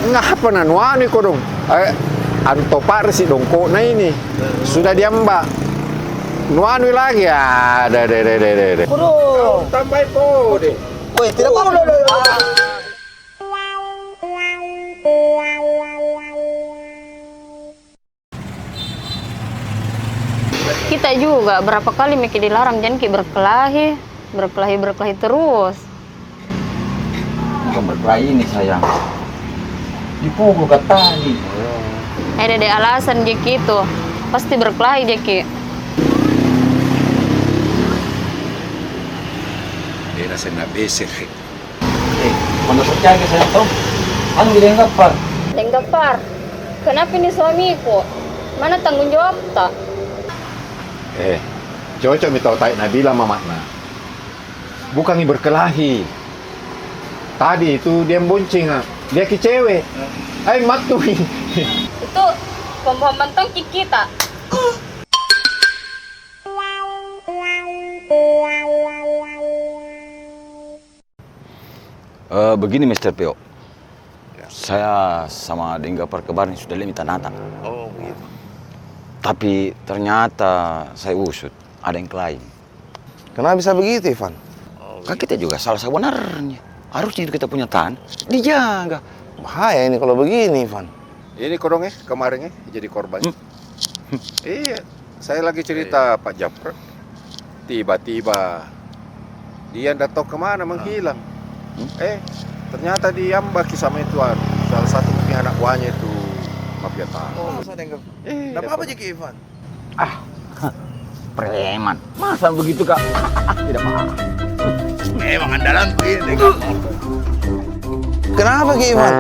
ngapa na nuanu kodong? Eh, anto pa resi dongkok na ini. Sudah diamba. Nuanu lagi. Ah, deh, deh, deh. Kodong. Tambahi po deh. Woi, tidak apa-apa. Kita juga berapa kali meki dilarang, jangan ki berkelahi, berkelahi, berkelahi terus. Bukan berkelahi ini, sayang. Dipukul ka tadi. Eh, dede, alasan jeki itu. Pasti berkelahi jeki. Dia rasa nak beser. Eh, mana percaya ke saya, toh? Anu, Deng Gafar. Deng Gafar, kenapa ini suamiku? Mana tanggung jawab ta? Eh, cocok mi tau tadi na bilang mamakna. Bukan berkelahi. Tadi itu dia bonceng, ah. Dia ki cewek. Ai, matu. Itu pembohong mentong ki kita. Eh, begini, Mister Peo. Ya. Saya sama Deng Gafar kemarin sudah lihat mi tanah ta. Oh, begitu. Tapi ternyata saya usut, ada yang klaim. Kenapa bisa begitu, Ivan? Oh, begitu. Kan kita juga salah sebenarnya. Harusnya itu kita punya tanah dijaga. Bahaya ini kalau begini, Ivan. Ini kodong, eh, kemarin, eh, jadi korban. Hmm. Iya, saya lagi cerita Pak Japret. Tiba-tiba dia ndak tahu kemana, menghilang. Hmm. Eh, ternyata diambaki sama itu, anu, salah satu mungkin anak buahnya itu mafia tanah. Oh, saya dengar. Iya, ndak apa-apa ji ki, Ivan. Ah, preman. Masa begitu, Kak? Tidak apa-apa. Memang andalanku ini, Kak. Kenapa ki, Ivan?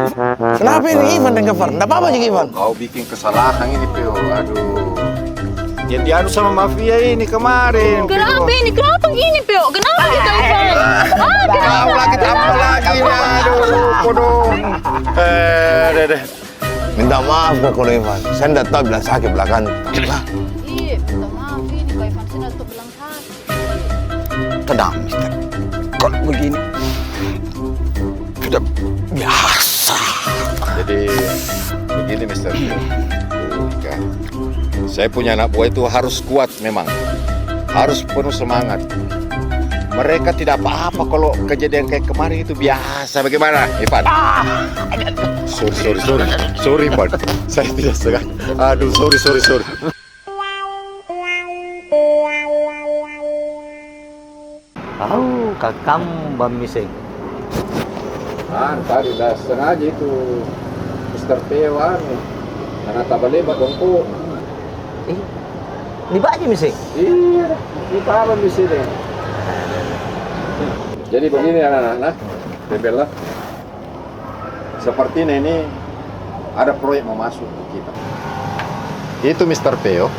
Kenapa ini Ivan Deng Gafar? Ndak apa-apa ji ki, Ivan. Kau bikin kesalahan ini, Peo. Aduh. Yang diadu sama mafia ini kemarin, Peo. Kenapa ini? Kenapa gini, Peo? Kenapa kita, Ivan? Ah, kenapa? Kau lagi, apa lagi ini? Aduh, kodong. Eh, deh, deh. Minta maaf, Kak, kalau Ivan. Saya ndak tahu bilang sakit belakang. Iya, minta maaf ini, Kak Ivan. Saya ndak tahu bilang sakit. Tenang, Mister. Kalau begini, sudah biasa. Jadi, begini, Mister. Saya punya anak buah itu harus kuat memang. Harus penuh semangat. Mereka tidak apa-apa kalau kejadian kayak kemarin itu biasa. Bagaimana, Ivan? Ah! Sorry, sorry, sorry. Sorry, Ivan. Saya tidak sengaja. Aduh, sorry, sorry, sorry. Au, kakam Bang Miseng. Ah, tadi dah sengaja itu Mister Teo, anu, karena tak boleh buat dongkok. Eh, ini Bang Miseng? Iya, ini Bang Miseng deh. Jadi begini anak-anak, nah, Bebel lah. Sepertinya ini ada proyek mau masuk ke kita. Itu Mister Peo,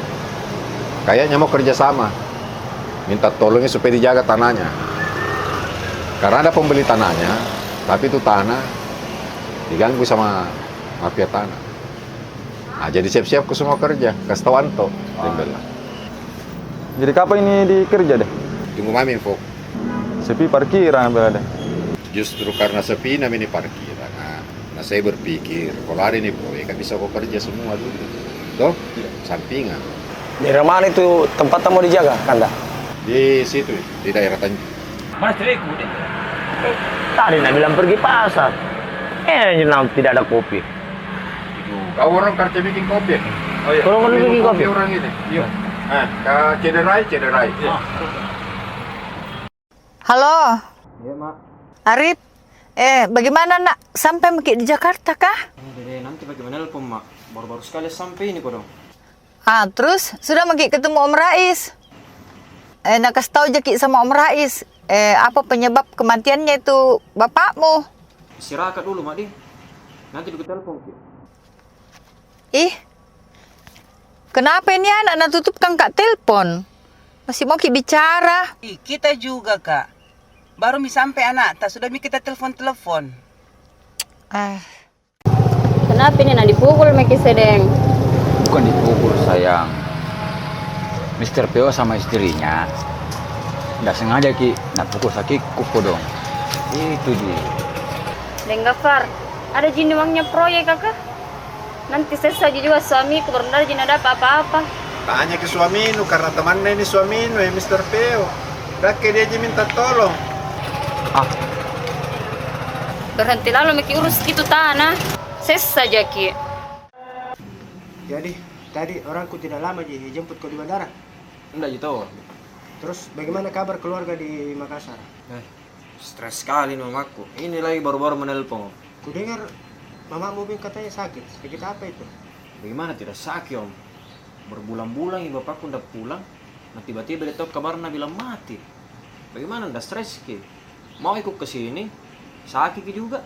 kayaknya mau kerja sama. Minta tolongnya supaya dijaga tanahnya. Karena ada pembeli tanahnya, tapi itu tanah diganggu sama mafia tanah. Ah, jadi siap-siap ku semua kerja, kasih tahu Anto, Bebel lah. Jadi kapan ini dikerja deh? Tunggu mami info. Sepi parkiran, berada. Justru karena sepi namanya parkiran. Nah, nah, saya berpikir, kalau ada ini proyek, kan bisa kau kerja semua dulu. Toh? Iya. Sampingan. Daerah mana itu tempat mau dijaga, Kanda? Di situ, di daerah Tanjung. Mana istriku deh? Tadi nak bilang pergi pasar. Eh, tidak ada kopi. Itu Kau orang kerja bikin kopi? Oh, iya. Orang kerja bikin kopi orang ini. Iya. Ah, kau cederai, cederai. Iya. Halo. Iya, Mak. Arif, eh, bagaimana, Nak? Sampai maki di Jakarta kah? Eh, Dede, nanti bagaimana telepon, Mak? Baru-baru sekali sampai ini kodong. Ah, terus sudah maki ketemu Om Rais? Eh, nak kasih tahu jaki sama Om Rais, eh, apa penyebab kematiannya itu bapakmu? Istirahat dulu, Mak, di. Nanti ku telepon ki. Ih, kenapa ini anak nak tutupkan kak telepon? Masih mau ki bicara? Ih, kita juga, Kak. Baru mi sampai anak, tak sudah mi kita telepon-telepon. Eh. Kenapa ini nak dipukul maki sedeng? Bukan dipukul, sayang. Mister Peo sama istrinya ndak sengaja ki nak pukul sakitku kodong. Itu ji. Deng Gafar, ada ji ini uangnya proyek kah? Nanti sessa ji juga suamiku, baru ndak ji na dapat apa-apa. Tanya ke suaminu, karena temanna ini suaminu, eh, Mister Peo. Dake dia ji minta tolong. Ah. Berhenti lalu maki urus itu tanah. Sessa jaki. Jadi, tadi orangku tidak lama ji jemput kau di bandara? Ndak ji tawwa. Terus, bagaimana kabar keluarga di Makassar? Eh, stres sekali ini mamaku. Ini lagi baru-baru menelpon. Kudengar mamamu Bing katanya sakit. Sakit apa itu? Bagaimana tidak sakit, Om? Berbulan-bulan ini bapakku ndak pulang. Nah, tiba-tiba dia tahu kabarna bilang mati. Bagaimana, ndak stres ki? Mau ikut ke sini, sakit ki juga.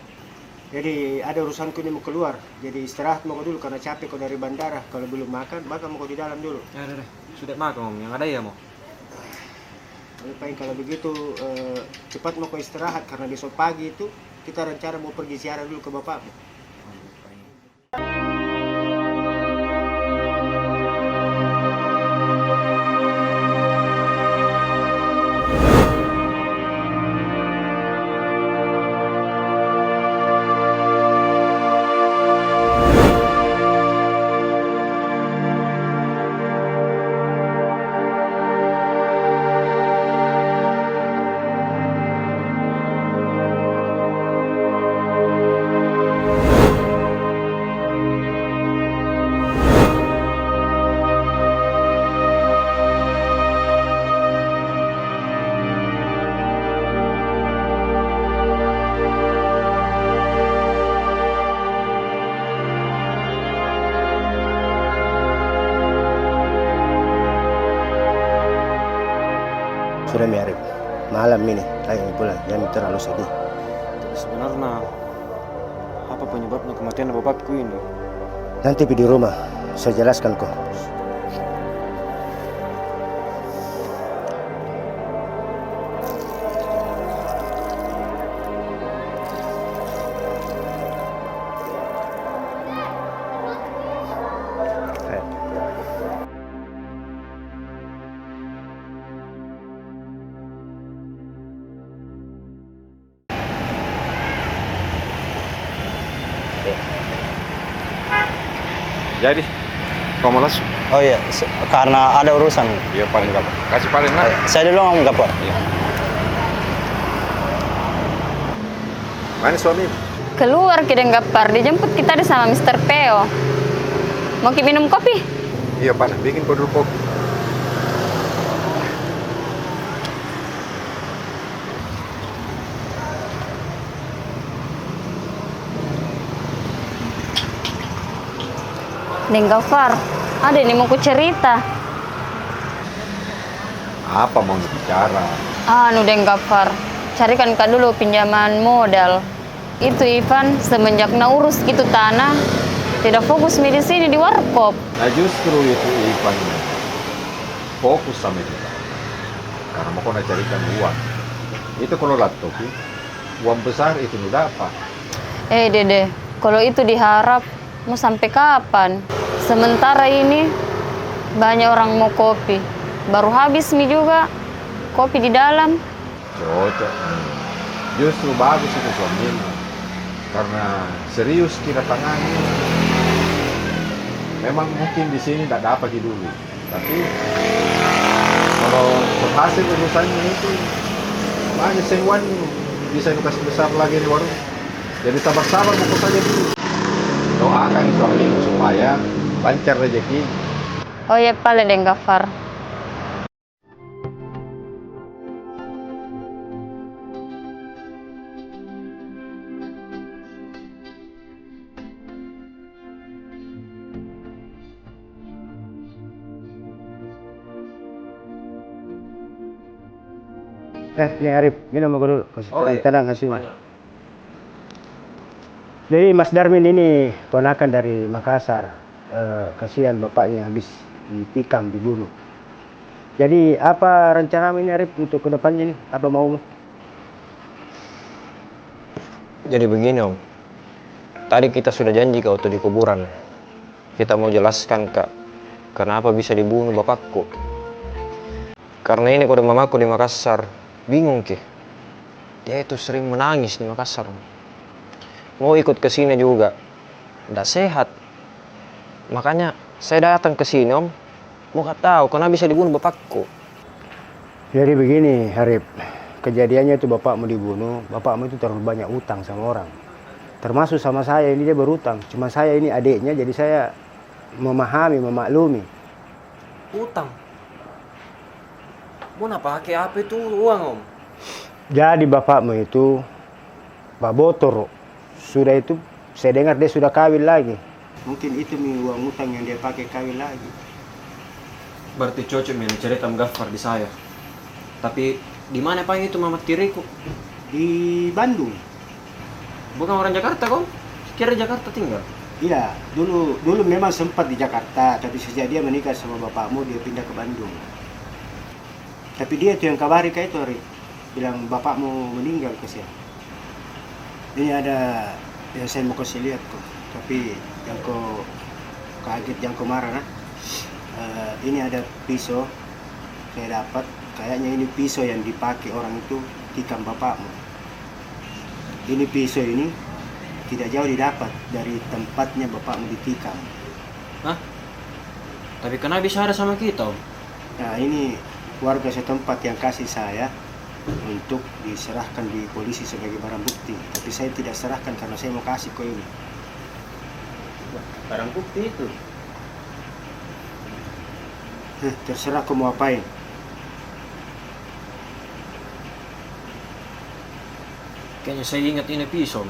Jadi, ada urusanku ini mau keluar. Jadi, istirahat mako dulu karena capek ko dari bandara. Kalau belum makan, makan mako di dalam dulu. Ya, dah, dah. Sudah makan, Om. Yang ada ya, mau. Tapi paling kalau begitu, eh, cepat mako istirahat karena besok pagi itu kita rencana mau pergi ziarah dulu ke bapakmu. Sudah mi, Arif. Malam ini, ayo mi pulang. Jangan terlalu sedih. Tapi sebenarnya, apa penyebabnya kematian bapakku ini? Nanti pi di rumah, saya jelaskan ko. Jadi, kau mau langsung? Oh iya, se-, karena ada urusan. Iya, paling gampang. Kasih paling lah. Iya, saya dulu ngomong gampang. Iya. Mana suami? Keluar ki deng Gapar, dijemput kita di sama Mister Peo. Mau ki minum kopi? Iya, paling bikin ko dulu kopi. Deng Gafar, ada ini mau ku cerita. Apa mau bicara? Anu, Deng Gafar, carikan ka dulu pinjaman modal. Itu Ivan, semenjak na urus itu tanah, tidak fokus mi di sini di warkop. Nah, justru itu Ivan fokus sama itu tanah. Karena mau kau na carikan uang. Itu kalau laptop, uang besar itu nu dapat. Eh, Dede, kalau itu diharap, mau sampai kapan? Sementara ini banyak orang mau kopi. Baru habis mi juga kopi di dalam. Cocok mi. Justru bagus itu suamimu. Karena serius kita tangani. Memang mungkin di sini ndak dapat ki dulu. Tapi kalau berhasil urusannya itu, banyak sewanya bisa nu kasih besar lagi di warung. Jadi sabar-sabar pokok saja dulu. Doakan suamimu supaya lancar rezeki. Oh iya, pale deng Gafar. Eh, ini Arif, minum dulu. Oh, iya. Tenang, kasih. Banyak. Jadi, Mas Darmin ini ponakan dari Makassar. Eh, kasihan bapaknya habis ditikam, dibunuh. Jadi, apa rencanamu ini, Arif, untuk ke depannya ini? Apa maumu? Jadi begini, Om. Tadi kita sudah janji ka waktu di kuburan. Kita mau jelaskan ka, kenapa bisa dibunuh bapakku. Karena ini kodong mamaku di Makassar, bingung ki. Dia itu sering menangis di Makassar. Mau ikut ke sini juga, ndak sehat. Makanya saya datang ke sini, Om. Mau ka tahu, kenapa bisa dibunuh bapakku. Jadi begini, Arif. Kejadiannya itu bapakmu dibunuh, bapakmu itu terlalu banyak utang sama orang. Termasuk sama saya ini, dia berutang. Cuma saya ini adiknya, jadi saya memahami, memaklumi. Utang? Mau na pake apa itu uang, Om? Jadi bapakmu itu babotor. Sudah itu, saya dengar dia sudah kawin lagi. Mungkin itu mi uang utang yang dia pake kawin lagi. Berarti cocok mi cerita Om Gafar di saya. Tapi di mana pang itu mamat tiriku? Di Bandung. Bukan orang Jakarta, kong? Kira di Jakarta tinggal? Iya, dulu, dulu memang sempat di Jakarta, tapi sejak dia menikah sama bapakmu, dia pindah ke Bandung. Tapi dia itu yang kabari ka itu hari, bilang bapakmu meninggal, kasihan. Ini ada yang saya mau kasih lihat ko, tapi jangko kaget, jangko marah, nah. Eh, ini ada pisau saya dapat, kayaknya ini pisau yang dipakai orang itu tikam bapakmu. Ini pisau ini tidak jauh didapat dari tempatnya bapakmu ditikam. Hah? Tapi kenapa bisa ada sama kita, Om? Nah, ini warga setempat yang kasih saya untuk diserahkan di polisi sebagai barang bukti. Tapi saya tidak serahkan karena saya mau kasih ko ini. Barang bukti itu? Heh, terserah ko mau apain. Kayaknya saya ingat ini pisau.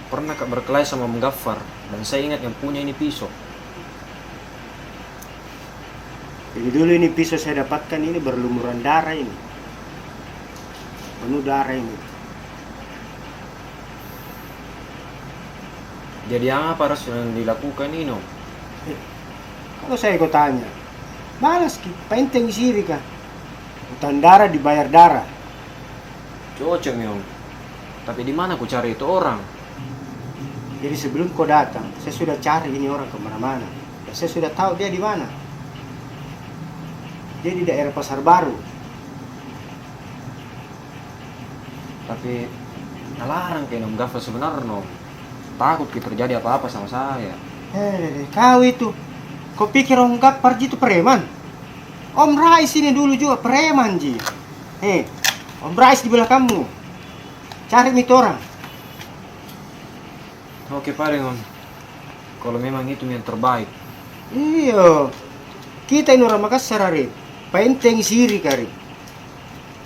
Pernah ka berkelahi sama Om Gaffar, dan saya ingat yang punya ini pisau. Jadi dulu ini pisau saya dapatkan ini berlumuran darah ini. Penuh darah ini. Jadi apa harus yang dilakukan ini, Om? Eh, kalau saya ko tanya, balas ki, painteng siri ka. Utang darah dibayar darah. Cocok mi, Om. Tapi di mana ku cari itu orang? Jadi sebelum ko datang, saya sudah cari ini orang kemana-mana. Dan saya sudah tahu dia di mana. Dia di daerah Pasar Baru. Tapi, nalarang kayaknya Om Gaffar sebenarnya, Om. Takut ki terjadi apa-apa sama saya. Eh, kau itu. Kau pikir Om Gaffar ji itu preman? Om Rais ini dulu juga preman ji. Eh, Om Rais di belakangmu. Cari mi itu orang. Oke, padeng, Om. Kalau memang itu yang terbaik. Iyo. Kita ini orang Makassar, Arif. Painteng siri ka, Arif.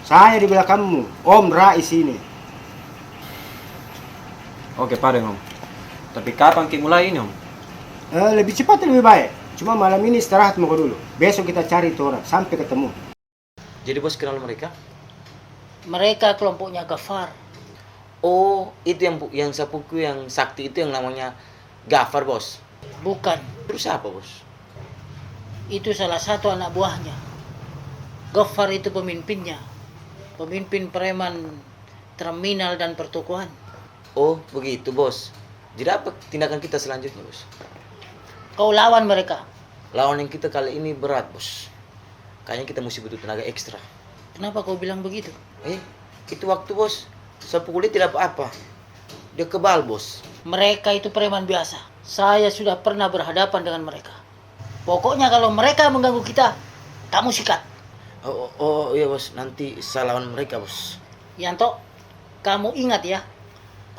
Saya di belakangmu. Om Rais ini. Oke, padeng, Om. Tapi kapan ki mulai ini, Om? Eh, lebih cepat lebih baik. Cuma malam ini istirahat mako dulu. Besok kita cari itu orang sampai ketemu. Jadi bos kenal mereka? Mereka kelompoknya Gaffar. Oh, itu yang pu-, yang sapuku yang sakti itu yang namanya Gaffar, bos? Bukan. Terus siapa, bos? Itu salah satu anak buahnya. Gaffar itu pemimpinnya. Pemimpin preman terminal dan pertokoan. Oh, begitu, bos. Jadi apa tindakan kita selanjutnya, bos? Kau lawan mereka. Lawan yang kita kali ini berat, bos. Kayaknya kita mesti butuh tenaga ekstra. Kenapa kau bilang begitu? Eh, itu waktu, bos. Saya pukul dia tidak apa-apa. Dia kebal, bos. Mereka itu preman biasa. Saya sudah pernah berhadapan dengan mereka. Pokoknya kalau mereka mengganggu kita, kamu sikat. Oh, oh, oh, iya, bos. Nanti saya lawan mereka, bos. Yanto, kamu ingat ya,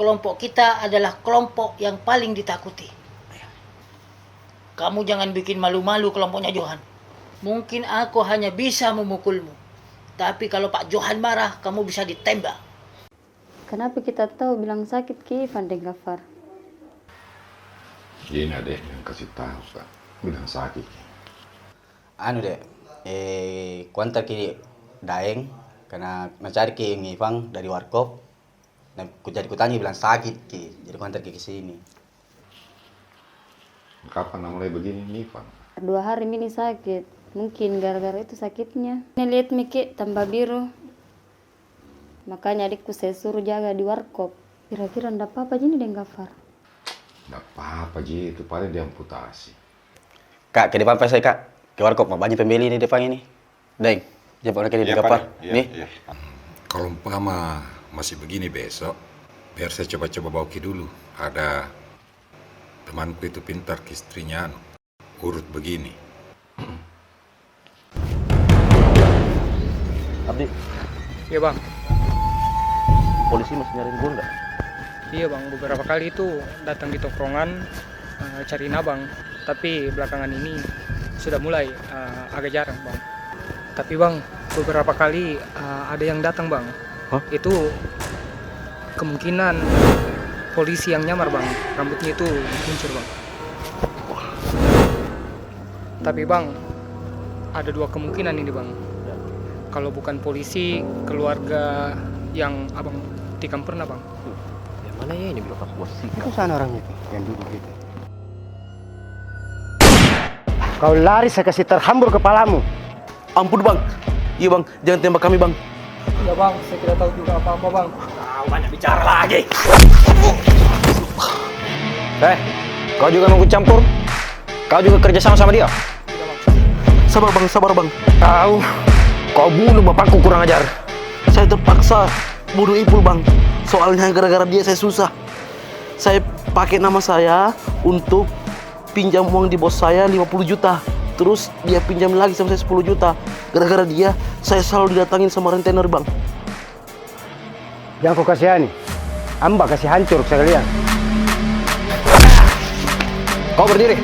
Kelompok kita adalah kelompok yang paling ditakuti. Kamu jangan bikin malu-malu kelompoknya Johan. Mungkin aku hanya bisa memukulmu, tapi kalau Pak Johan marah, kamu bisa ditembak. Kenapa kita tahu bilang sakit ki Ivan deng Gafar? Ini adek yang kasih tahu, Kak. Bilang sakit ki. Anu, Dek, eh, kuantar ki Daeng, karena na cari ki Ivan dari warkop. Na, ku, jadi kutanya bilang sakit ki, jadi kuantar ki ke sini. Kapan na mulai begini, Ivan? Dua hari mi ini sakit. Mungkin gara-gara itu sakitnya. Ini lihat mi ki tambah biru. Makanya adikku saya suruh jaga di warkop. Kira-kira ndak apa-apa ji ini deng Gafar? Ndak apa-apa ji, itu paling diamputasi. Kak, ke depan pa saya, Kak. Ke warkop, banyak pembeli ini depan ini. Deng, jemput lagi di depan. Iya, Pak. Iya, nih. Iya. Kalau umpama masih begini besok, biar saya coba-coba bawa ki dulu. Ada temanku itu pintar ki istrinya, anu, urut begini. Abdi. Iya, Bang. Polisi masih nyariin gua nggak? Iya, Bang. Beberapa kali itu datang di tongkrongan, eh, cariin abang. Tapi belakangan ini sudah mulai, eh, agak jarang, Bang. Tapi, Bang, beberapa kali, eh, ada yang datang, Bang. Hah? Itu kemungkinan polisi yang nyamar, Bang. Rambutnya itu kuncir, Bang. Tapi, Bang, ada dua kemungkinan ini, Bang. Ya. Kalau bukan polisi, keluarga yang abang tikam pernah, Bang. Hmm. Yang mana ya ini, bilang pas bos sih? Itu sana orangnya tuh, yang duduk itu. Kau lari, saya kasih terhambur kepalamu. Ampun, Bang. Iya, Bang. Jangan tembak kami, Bang. Iya, Bang. Saya tidak tahu juga apa-apa, Bang. Kau banyak bicara lagi. Eh, kau juga mau ikut campur? Kau juga kerja sama sama dia? Tidak, Bang. Sabar, Bang. Sabar, Bang. Kau, kau bunuh bapakku, kurang ajar. Saya terpaksa bunuh Ipul, Bang. Soalnya gara-gara dia saya susah. Saya pakai nama saya untuk pinjam uang di bos saya lima puluh juta. Terus dia pinjam lagi sama saya sepuluh juta. Gara-gara dia, saya selalu didatangin sama rentenir, Bang. Jangan kau kasihani. Amba kasih hancur sekalian. Kau berdiri.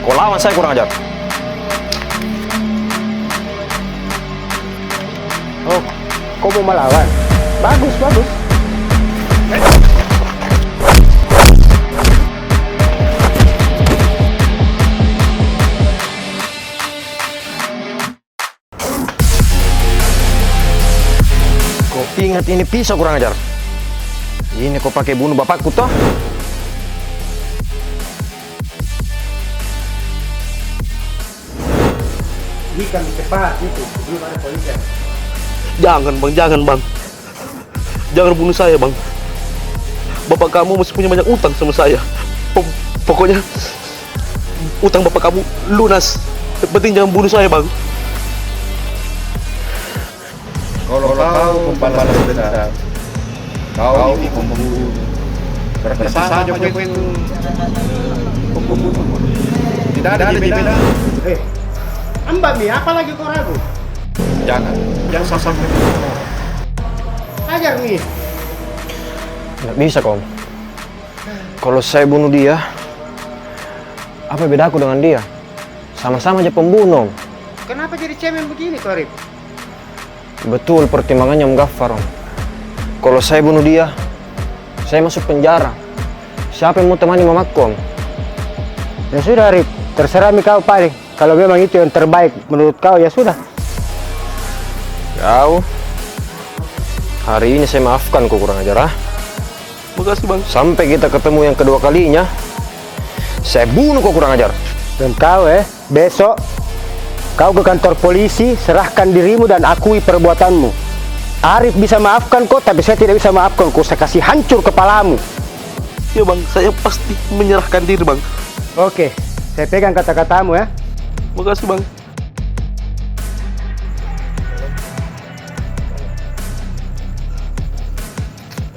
Kau lawan saya, kurang ajar. Oh, kau mau melawan? Bagus, bagus. Kau ingat ini pisau, kurang ajar. Ini kau pakai bunuh bapakku, toh? Ini kan cepat itu, belum ada polisi. Jangan, Bang, jangan, Bang. Jangan bunuh saya, Bang. Bapak kamu masih punya banyak utang sama saya. Pok-, pokoknya, utang bapak kamu lunas. Yang penting jangan bunuh saya, Bang. Kalau kau membalas dendam, kau ini pembunuh. Berarti sama juga itu pembunuh. Tidak ada bedanya. Eh, amba mi, apa lagi kau ragu? Jangan, jangan sampai. Ajar mi. Nggak bisa, Kom. Kalau saya bunuh dia, apa bedaku dengan dia? Sama-sama aja pembunuh, Om. Kenapa jadi cemen begini kau, Arif? Betul pertimbangannya Om Gaffar, Om. Kalau saya bunuh dia, saya masuk penjara. Siapa yang mau temani mamaku, Om? Ya sudah, Arif. Terserah mi kau paling. Kalau memang itu yang terbaik menurut kau, ya sudah. Kau, hari ini saya maafkan kau, kurang ajar, ah. Makasih, Bang. Sampai kita ketemu yang kedua kalinya, saya bunuh kau, kurang ajar. Dan kau, eh, besok kau ke kantor polisi, serahkan dirimu dan akui perbuatanmu. Arif bisa maafkan kau, tapi saya tidak bisa maafkan kau. Saya kasih hancur kepalamu. Ya, Bang, saya pasti menyerahkan diri, Bang. Oke, saya pegang kata-katamu, ya. Makasih, Bang.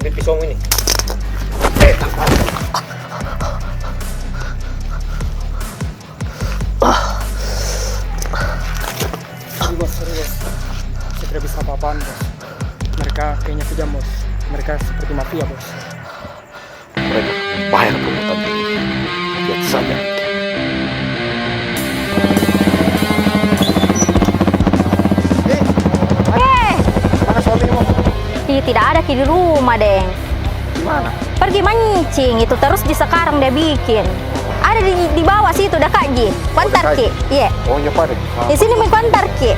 Ini pisau ini. Sorry, Bos, sorry, Bos. Saya tidak bisa apa-apaan, Bos. Mereka kayaknya kejam, Bos. Mereka seperti mafia, Bos. Bahaya pungutan ini. Lihat saja. Eh, mana suamimu? Ih, tidak ada ki di rumah, Deng. Di mana? Pergi mancing, itu terus ji sekarang dia bikin. Ada di, di bawah situ, dekat ji. Kuantar ki. Iya. Oh, iya, pada. Di sini mi kuantar ki.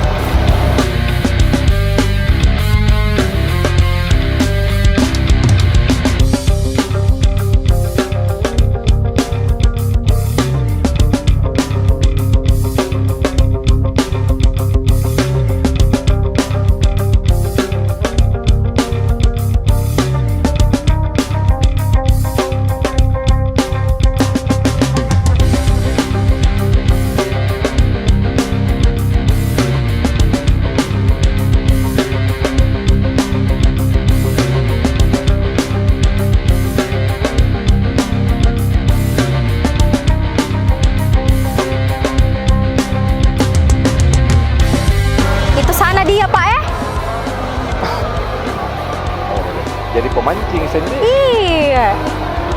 Itu sana dia, Pak, eh? Jadi pemancing sendiri. Iya.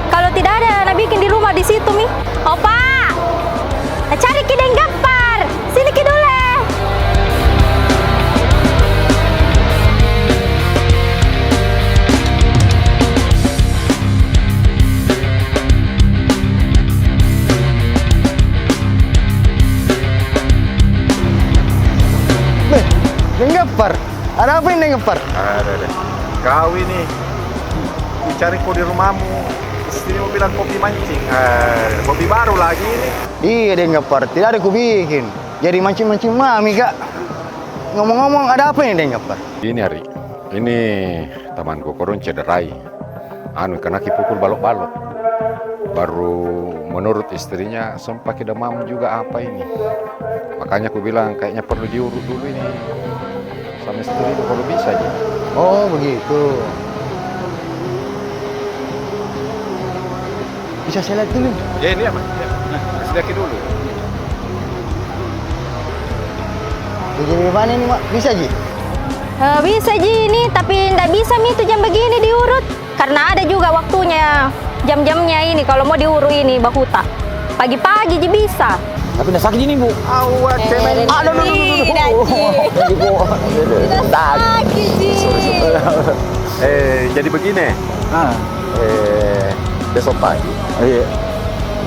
Kalau tidak ada na bikin di rumah di situ mi. Opa. Cari ki Deng Gapar. Sini ki dulu. Beh, Deng Gapar. Ada apa ini, Deng Gapar? Ada, ada. Kau ini, ku cari ko di rumahmu. Istrimu bilang kopi mancing. Eh, kopi baru lagi ini. Iya, Deng Gapar. Tidak ada ku bikin. Jadi mancing-mancing mami ka. Ngomong-ngomong, ada apa ini, Deng Gapar? Ini, Ari. Ini temanku, kodong cederai. Anu, kena ki pukul balok-balok. Baru menurut istrinya, sempat ki demam juga apa ini. Makanya ku bilang, kayaknya perlu diurut dulu ini sama istriku, kalau bisa ji. Oh, begitu. Bisa saya lihat dulu? Ya, ini apa? Ya. Nah, kasih lihat dulu. Jadi gimana ini, Mak? Bisa ji? Eh, bisa ji ini, tapi ndak bisa mi tu jam begini diurut. Karena ada juga waktunya, jam-jamnya ini kalau mau diurut ini, bahuta. Pagi-pagi ji bisa. Tapi ndak sakit ini, Bu? Aduh, aduh, aduh, aduh, aduh. Ndak sakit ji. Eh, jadi begini. Ah. Eh, besok pagi. Iya.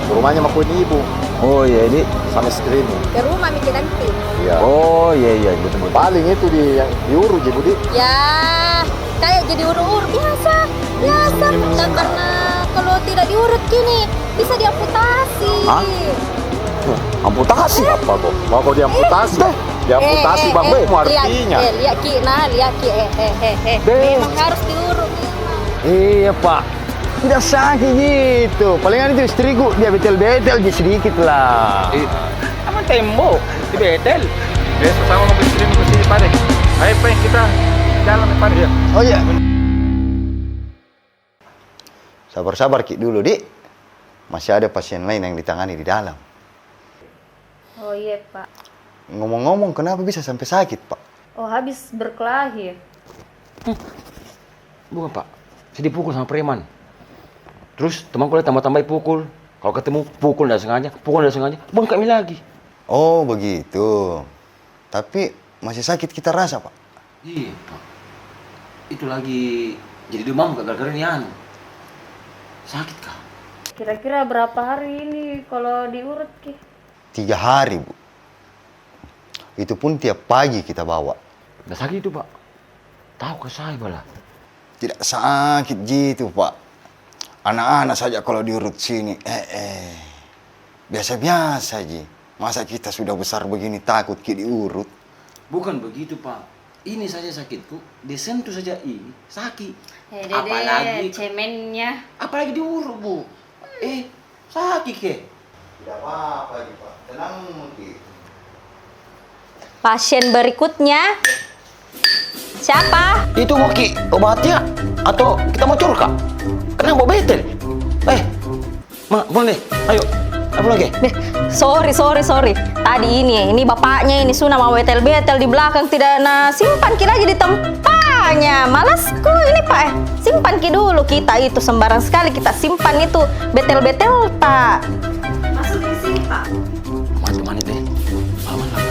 Rumahnya mako ini ibu. Oh, iya, ini. Sama istrimu. Ke rumah mi nanti. Iya. Oh, iya, iya, betul, betul. Paling itu di, yang diurut ji, Budi. Ya, kayak jadi urut-urut biasa. Biasa. Karena kalau tidak diurut gini, bisa diamputasi. Hah? Amputasi? Apa kok? Mau kau diamputasi? Diamputasi, Bang. Mau artinya? Lihat ki, nah, lihat ki. Eh, eh, eh, eh. Memang harus diurut. Iya, Pak. Tidak sakit gitu. Palingan itu istriku, dia betel-betel ji sedikit lah. Aman tembok, di betel. Besok sama mau istri mau ke sini, Pak deh. Ayo, Pak, kita jalan, Pak deh. Oh, iya. Sabar-sabar ki dulu, Dik. Masih ada pasien lain yang ditangani di dalam. Oh, iya, Pak. Ngomong-ngomong, kenapa bisa sampai sakit, Pak? Oh, habis berkelahi. Bukan, Pak. Saya dipukul sama preman. Terus temanku lagi tambah-tambahi pukul. Kalau ketemu, pukul ndak sengaja, pukul ndak sengaja, bengkak mi lagi. Oh, begitu. Tapi masih sakit kita rasa, Pak? Iya, Pak. Itu lagi jadi demam, Kak, gara-gara ini anu. Sakit, Kak. Kira-kira berapa hari ini kalau diurut ki? Tiga hari, Bu. Itu pun tiap pagi kita bawa. Ndak sakit itu, Pak? Tahu ke saya bala? Tidak sakit ji itu, Pak. Anak-anak saja kalau diurut sini, eh, eh. Biasa-biasa ji. Masa kita sudah besar begini takut ki diurut? Bukan begitu, Pak. Ini saja sakitku, disentuh saja ini, sakit. Eh, dede, apalagi cemennya. Apalagi diurut, Bu. Eh, sakit ke? Tidak apa-apa ji, Pak. Tenang ki. Pasien berikutnya. Siapa? Itu mau ki obati ya? Atau kita mau curka? Kenapa betel? Eh, Ma, pulang deh. Ayo. Ayo pulang ke? Deh, sorry, sorry, sorry. Tadi ini, ini bapaknya ini, Suna mau betel-betel di belakang, tidak na simpan ki lagi di tempat. Hanya malasku ini, Pak, eh. Simpan ki dulu kita itu, sembarang sekali kita simpan itu betel-betel ta. Masuk di simpan. Mati, mati deh. Aman lah.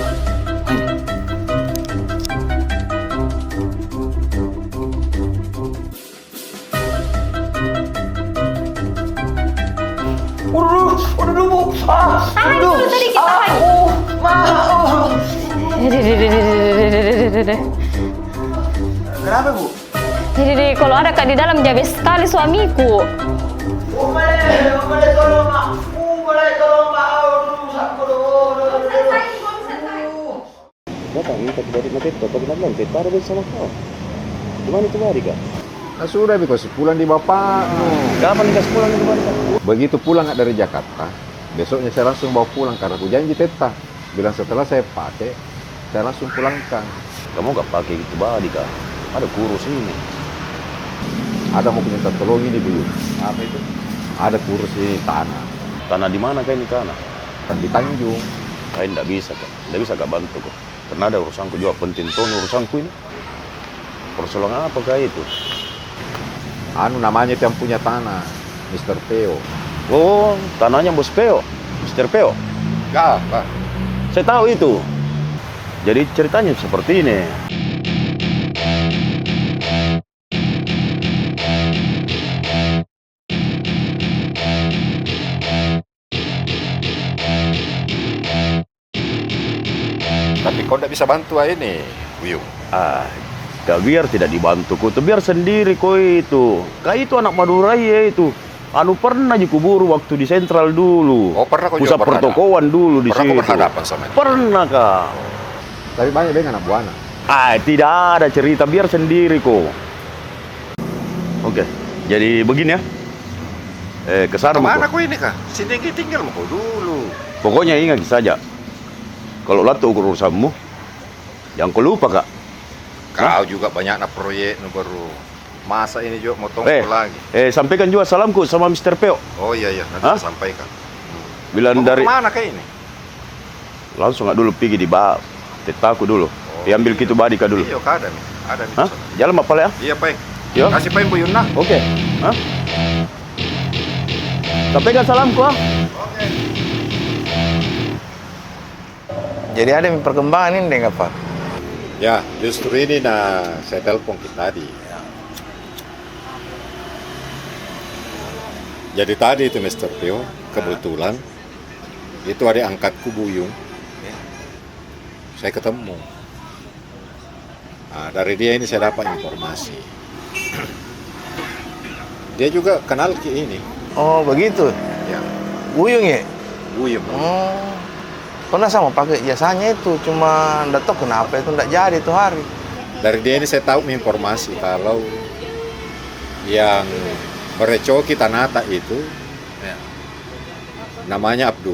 Waduh, waduh, waduh, Bu. Ah, ah, aduh, tadi kita ah, lagi. Oh, ma, oh. Deh, deh, deh. Kenapa, Bu? Deh, deh, deh, kalau ada Kak di dalam, jabe sekali suamiku. Oh, boleh, boleh tolong, Mak. Oh, boleh tolong, Mak. Aduh, sakit, aduh, aduh, aduh, aduh. Datang minta tu balik, mati tu, tapi nak bilang, tak ada sama kau. Di mana tu balik, Kak? Ah, sudah, bikasi pulang di bapakmu. Kapan dikasi pulang itu balik, Kak? Begitu pulang dari Jakarta, besoknya saya langsung bawa pulang karena ku janji Tetta. Bilang setelah saya pakai, saya langsung pulangkan. Kamu gak pakai gitu balik, Kak? Ada kurus ini. Ada mau ku minta tolong ini, Buyung. Apa itu? Ada kurus ini tanah. Tanah di mana, Kak, ini tanah? Kan di Tanjung. Saya ndak bisa, Kak. Ndak bisa, Kak, bantu, Kak. Karena ada urusanku juga penting tong urusanku ini. Persoalan apakah itu? Anu, namanya itu yang punya tanah, Mister Peo. Oh, tanahnya Bos Peo, Mister Peo? Ya, Pak. Saya tahu itu. Jadi ceritanya seperti ini. Tapi kau ndak bisa bantu ah ini, Buyung. Ah, Kak, biar tidak dibantu ko tu, biar sendiri ko itu. Kak, itu anak Madura ya itu. Anu, pernah ji kuburu waktu di Sentral dulu. Oh, pernah kau juga berhadapan? Pusat pertokoan dulu di situ. Pernah kau berhadapan sama dia? Pernah, Kak. Tapi banyak deng anak buahnya? Ah, tidak ada cerita, biar sendiri ko. Oke, jadi begini ya. Eh, ke sana mako. Kemana ko ini, Kak? Sini tinggal mako dulu. Pokoknya ingat saja, kalau latu ukur urusanmu, jangan kau lupa, Kak. Kau juga banyak na proyek nu baru. Masa ini juga mau tongkol lagi. Eh, sampaikan juga salamku sama Mister Peo. Oh iya, iya, nanti saya sampaikan. Bilang dari. Mau kemana, Kak, ini? Langsung dulu pigi di ba, Tettaku dulu. Oh, iya. Pi ambil kitu badi ka dulu. Iya, ka ada mi. Ada mi. Hah? Jalan ma pale, ah? Iya, pai. Iya. Kasih pai Buyung nah. Oke. Hah? Sampaikan salamku, ah. Oke. Jadi ada mi perkembangan ini deng apa? Ya, justru ini nah saya telepon kita tadi. Jadi tadi itu Mister Pio, kebetulan itu adik angkatku Buyung. Ya. Saya ketemu. Ah, dari dia ini saya dapat informasi. Dia juga kenal ki ini. Oh, begitu? Ya. Buyung, ya? Buyung. Oh. Pernah sama pakai jasanya itu, cuma ndak tahu kenapa itu ndak jadi itu hari. Dari dia ini saya tahu informasi kalau yang merecoki tanah ta itu, ya, namanya Abdul.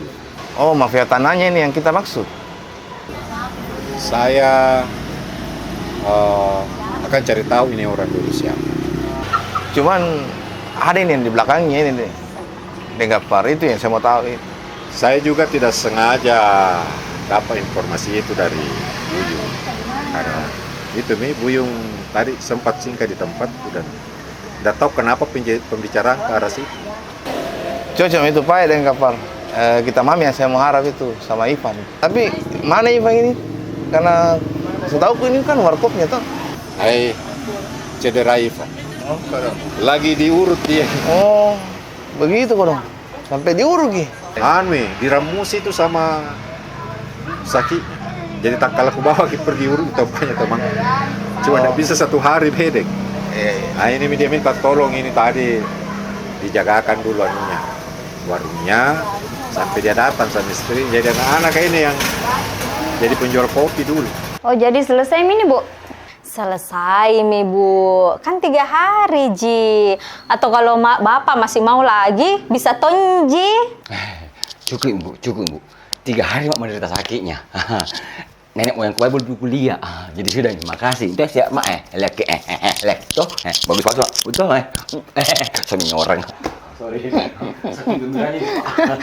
Oh, mafia tanahnya ini yang kita maksud? Saya, eh, akan cari tahu ini orang dulu siapa. Cuman ada ini yang di belakangnya ini nih. Deng Gapar itu yang saya mau tahu itu. Saya juga tidak sengaja dapat informasi itu dari Buyung. Karena itu mi, Buyung tadi sempat singgah di tempatku dan ndak tahu kenapa penje-, pembicaraan ke arah situ. Cocok itu, Pak, deng Gapar. Eh, kita mami yang saya mau harap itu sama Ivan. Tapi mana Ivan ini? Karena setauku ini kan warkopnya, toh. Hai, cedera Ivan. Oh, lagi diurut dia. Oh, begitu kodong. Sampai diurut ki. Anu, eh, diramusi itu sama sakitnya. Jadi tatkala kubawa ki pergi urut, tampaknya teman. Cuma ndak bisa satu hari bedeng. Iya, iya. Nah, ini mi dia minta tolong ini tadi dijagakan dulu anunya, warungnya, sampai dia datang sama istri. Jadi anak-anak ini yang jadi penjual kopi dulu. Oh, jadi selesai mi ini, Bu? Selesai mi, Bu. Kan tiga hari ji. Atau kalau ma-, Bapak masih mau lagi, bisa tonji. Cukup, Bu, cukup, Bu. Tiga hari mak menderita sakitnya. Nenek moyangku baru dulu kuliah. Ah, jadi sudah ni, makasih. Itu siap, Mak, eh. Lek, eh, eh, eh, lek. Tuh, eh, bagus, bagus, Mak. Betul, eh. Suami orang. Sorry. Saking gembiranya, Pak.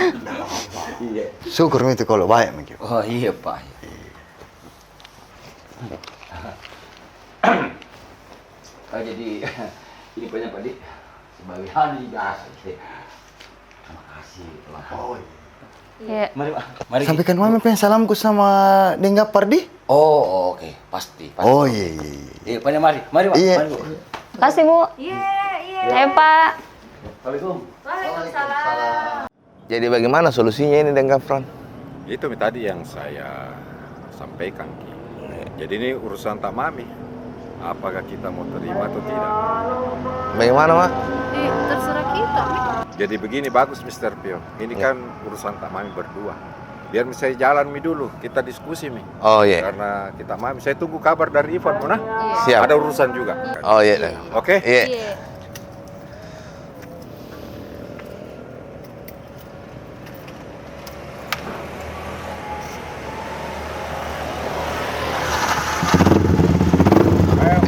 Iya. Syukur itu kalau baik, Mak. Oh, iya, Pak. Iya. Iya. Oh, jadi, ini punya Pak Dik sebagai hari biasa. Terima kasih, Pak. Oh, iya. Iya. Mari, Pak. Mari. Sampaikan mami pen salamku sama Deng Gapar di. Oh, oke. Pasti, pasti. Oh, iya, iya, iya. Iya, Pak, mari. Mari, Pak. Iya. Mari, Bu. Makasih, Bu. Iya, iya. Eh, Pak. Assalamualaikum. Waalaikumsalam. Jadi bagaimana solusinya ini Deng Gapar? Itu mi tadi yang saya sampaikan ki. Jadi ini urusan ta mami. Apakah kita mau terima atau tidak? Bagaimana, Mak? Ih, terserah kita mi. Jadi begini bagus, Mister Pio. Ini kan urusan ta mami berdua. Biar mi saya jalan mi dulu, kita diskusi mi. Oh, iya. Karena kita mami, saya tunggu kabar dari Ivan, Mona. Iya. Siap. Ada urusan juga. Oh, iya. Oke? Iya. Iya.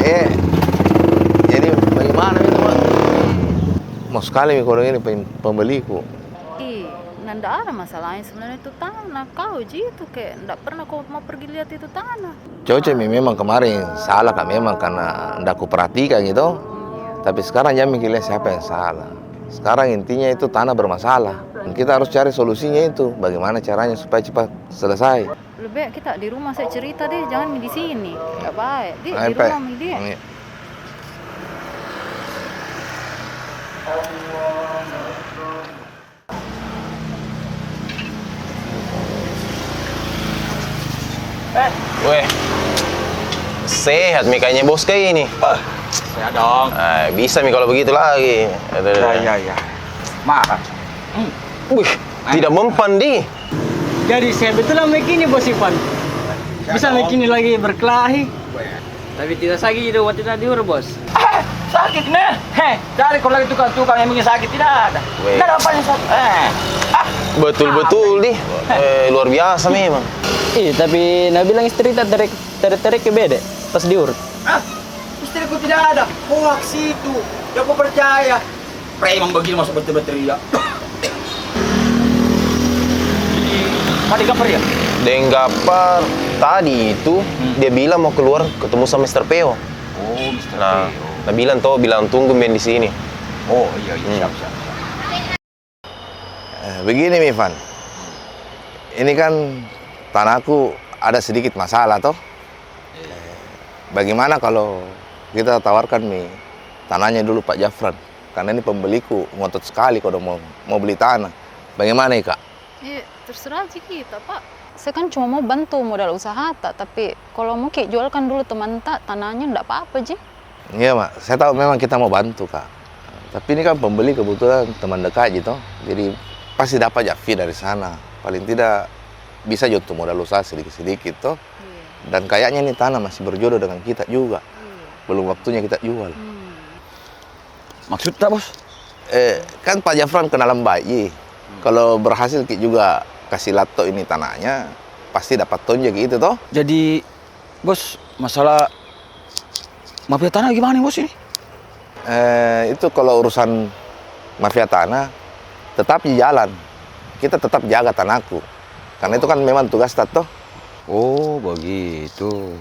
Eh, jadi bagaimana itu, Mak? Mau sekali mi kodong ini pem-, pembeliku. Ih, nanda ada masalahnya sebenarnya itu tanah. Kau ji itu kayak ndak pernah kau mau pergi lihat itu tanah. Cocok mi memang kemarin salah ka memang karena ndak kuperhatikan gitu. Tapi sekarang jangan mikirnya siapa yang salah. Sekarang intinya itu tanah bermasalah. Dan kita harus cari solusinya itu. Bagaimana caranya supaya cepat selesai. Lebih baik kita di rumah saya cerita deh, jangan di sini. Nggak baik. Di, di rumah mi, Dik. Weh, sehat mi kayaknya bos kayak ini. Sehat dong. Ah, bisa mi kalau begitu lagi. Aduh. Ya, ya, ya. Maaf. Wih, tidak mempan di. Jadi saya betul lah begini, Bos Ivan. Bisa begini lagi berkelahi. Tapi tidak sakit itu waktu tadi, Bos. Ah, sakit, nah. Heh, cari kau lagi tukang-tukang yang bikin sakit, tidak ada. Weh. Tidak ada apa yang sakit. Eh. Ah. Betul-betul di. Eh, luar biasa memang. Ih, tapi nabilang istri tak terik, terik, terik ke bede pas diurut. Ah, istriku tidak ada. Hoax itu. Jangan kau percaya. Preman begini masuk berteriak-teriak. Ini, Pak Deng Gapar ya? Deng Gapar tadi itu, dia bilang mau keluar ketemu sama Mister Peo. Oh, Mister Peo. Nah, dia bilang toh, bilang tunggu mi di sini. Oh, iya, iya, siap, siap, siap. Eh, begini mi, Van. Ini kan tanahku ada sedikit masalah toh. Iya. Eh, bagaimana kalau kita tawarkan mi tanahnya dulu Pak Jafran? Karena ini pembeliku ngotot sekali kodong mau, mau beli tanah. Bagaimana, Ika? Iya, terserah ji kita, Pak. Saya kan cuma mau bantu modal usaha ta, tapi kalau mau ki jualkan dulu teman ta tanahnya, ndak apa-apa ji. Iya, Mak. Saya tahu memang kita mau bantu, Kak. Tapi ini kan pembeli kebetulan teman dekat ji toh. Jadi pasti dapat ja fee dari sana. Paling tidak bisa ji untuk modal usaha sedikit-sedikit toh. Iya. Dan kayaknya ini tanah masih berjodoh dengan kita juga. Iya. Belum waktunya kita jual. Hmm. Maksud ta, Bos? Eh, kan Pak Jafran kenalan baik ji. Hmm. Kalau berhasil ki juga kasih Latto ini tanahnya, pasti dapat tonjok itu toh. Jadi, Bos, masalah mafia tanah gimana, Bos, ini? Eh, itu kalau urusan mafia tanah, tetap di jalan. Kita tetap jaga tanahku. Karena itu kan memang tugas ta toh. Oh, begitu.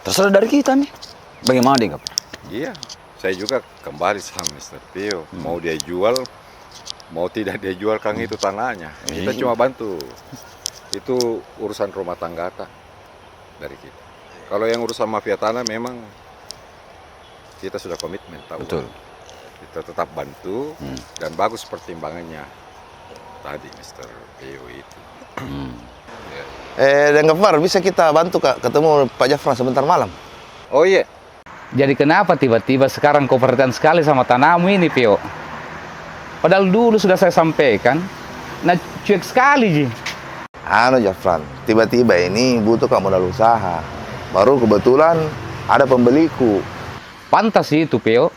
Terserah dari kita nih. Bagaimana, Deng Gapar? Iya, saya juga kembali sama Mister Pio. Hmm. Mau dia jual, mau tidak dia jual, kan itu tanahnya. Kita cuma bantu. Itu urusan rumah tangga ta dari kita. Kalau yang urusan mafia tanah memang kita sudah komitmen, tahu. Betul. Kita tetap bantu dan bagus pertimbangannya tadi, Mister Pio itu. Hmm. Ya. Eh, Deng Gapar, bisa kita bantu ka ketemu Pak Jafran sebentar malam? Oh, iya. Jadi kenapa tiba-tiba sekarang kau perhatian sekali sama tanahmu ini, Pio? Padahal dulu sudah saya sampaikan, nah, cuek sekali ji. Anu, Jafran, tiba-tiba ini butuh ka modal usaha. Baru kebetulan ada pembeliku. Pantas itu, Pio.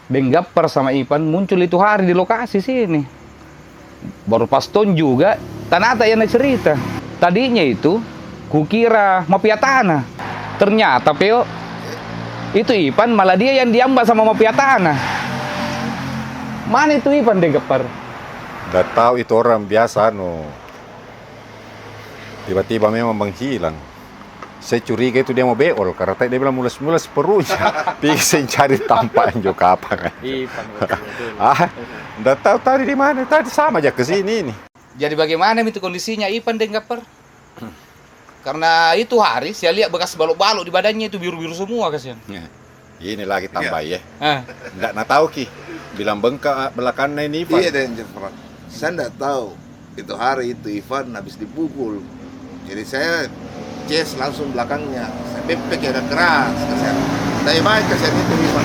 Deng Gapar sama Ipan muncul itu hari di lokasi sini. Baru pas tong juga, tanah ta yang nacerita. Tadinya itu, kukira mafia tanah. Ternyata, Peo, itu Ipan malah dia yang diambak sama mafia tanah. Mana itu Ipan, Deng Gapar? Nda tau, itu orang biasa, anu, tiba-tiba memang menghilang. Saya curiga itu dia mau beol, karena tadi dia bilang mules-mules perutnya. Pi saya cari tampak juga apa kan. Iya, betul, betul. Ah, ndak tahu tadi di mana, tadi sama aja ke sini ini. Jadi bagaimana itu kondisinya Ipan deng Gappar? Karena itu hari saya lihat bekas balok-balok di badannya itu biru-biru semua, kasihan. Ya. Ini lagi tambah, ya. Ah. Ndak na tahu ki. Bilang bengkak belakangnya ini Ipan. Iya, dan Jafar. Saya ndak tahu. Itu hari itu Ipan habis dipukul. Jadi saya ces langsung belakangnya. Saya bepek ya, agak keras, kasihan. Tapi baik, kasihan itu Ipan.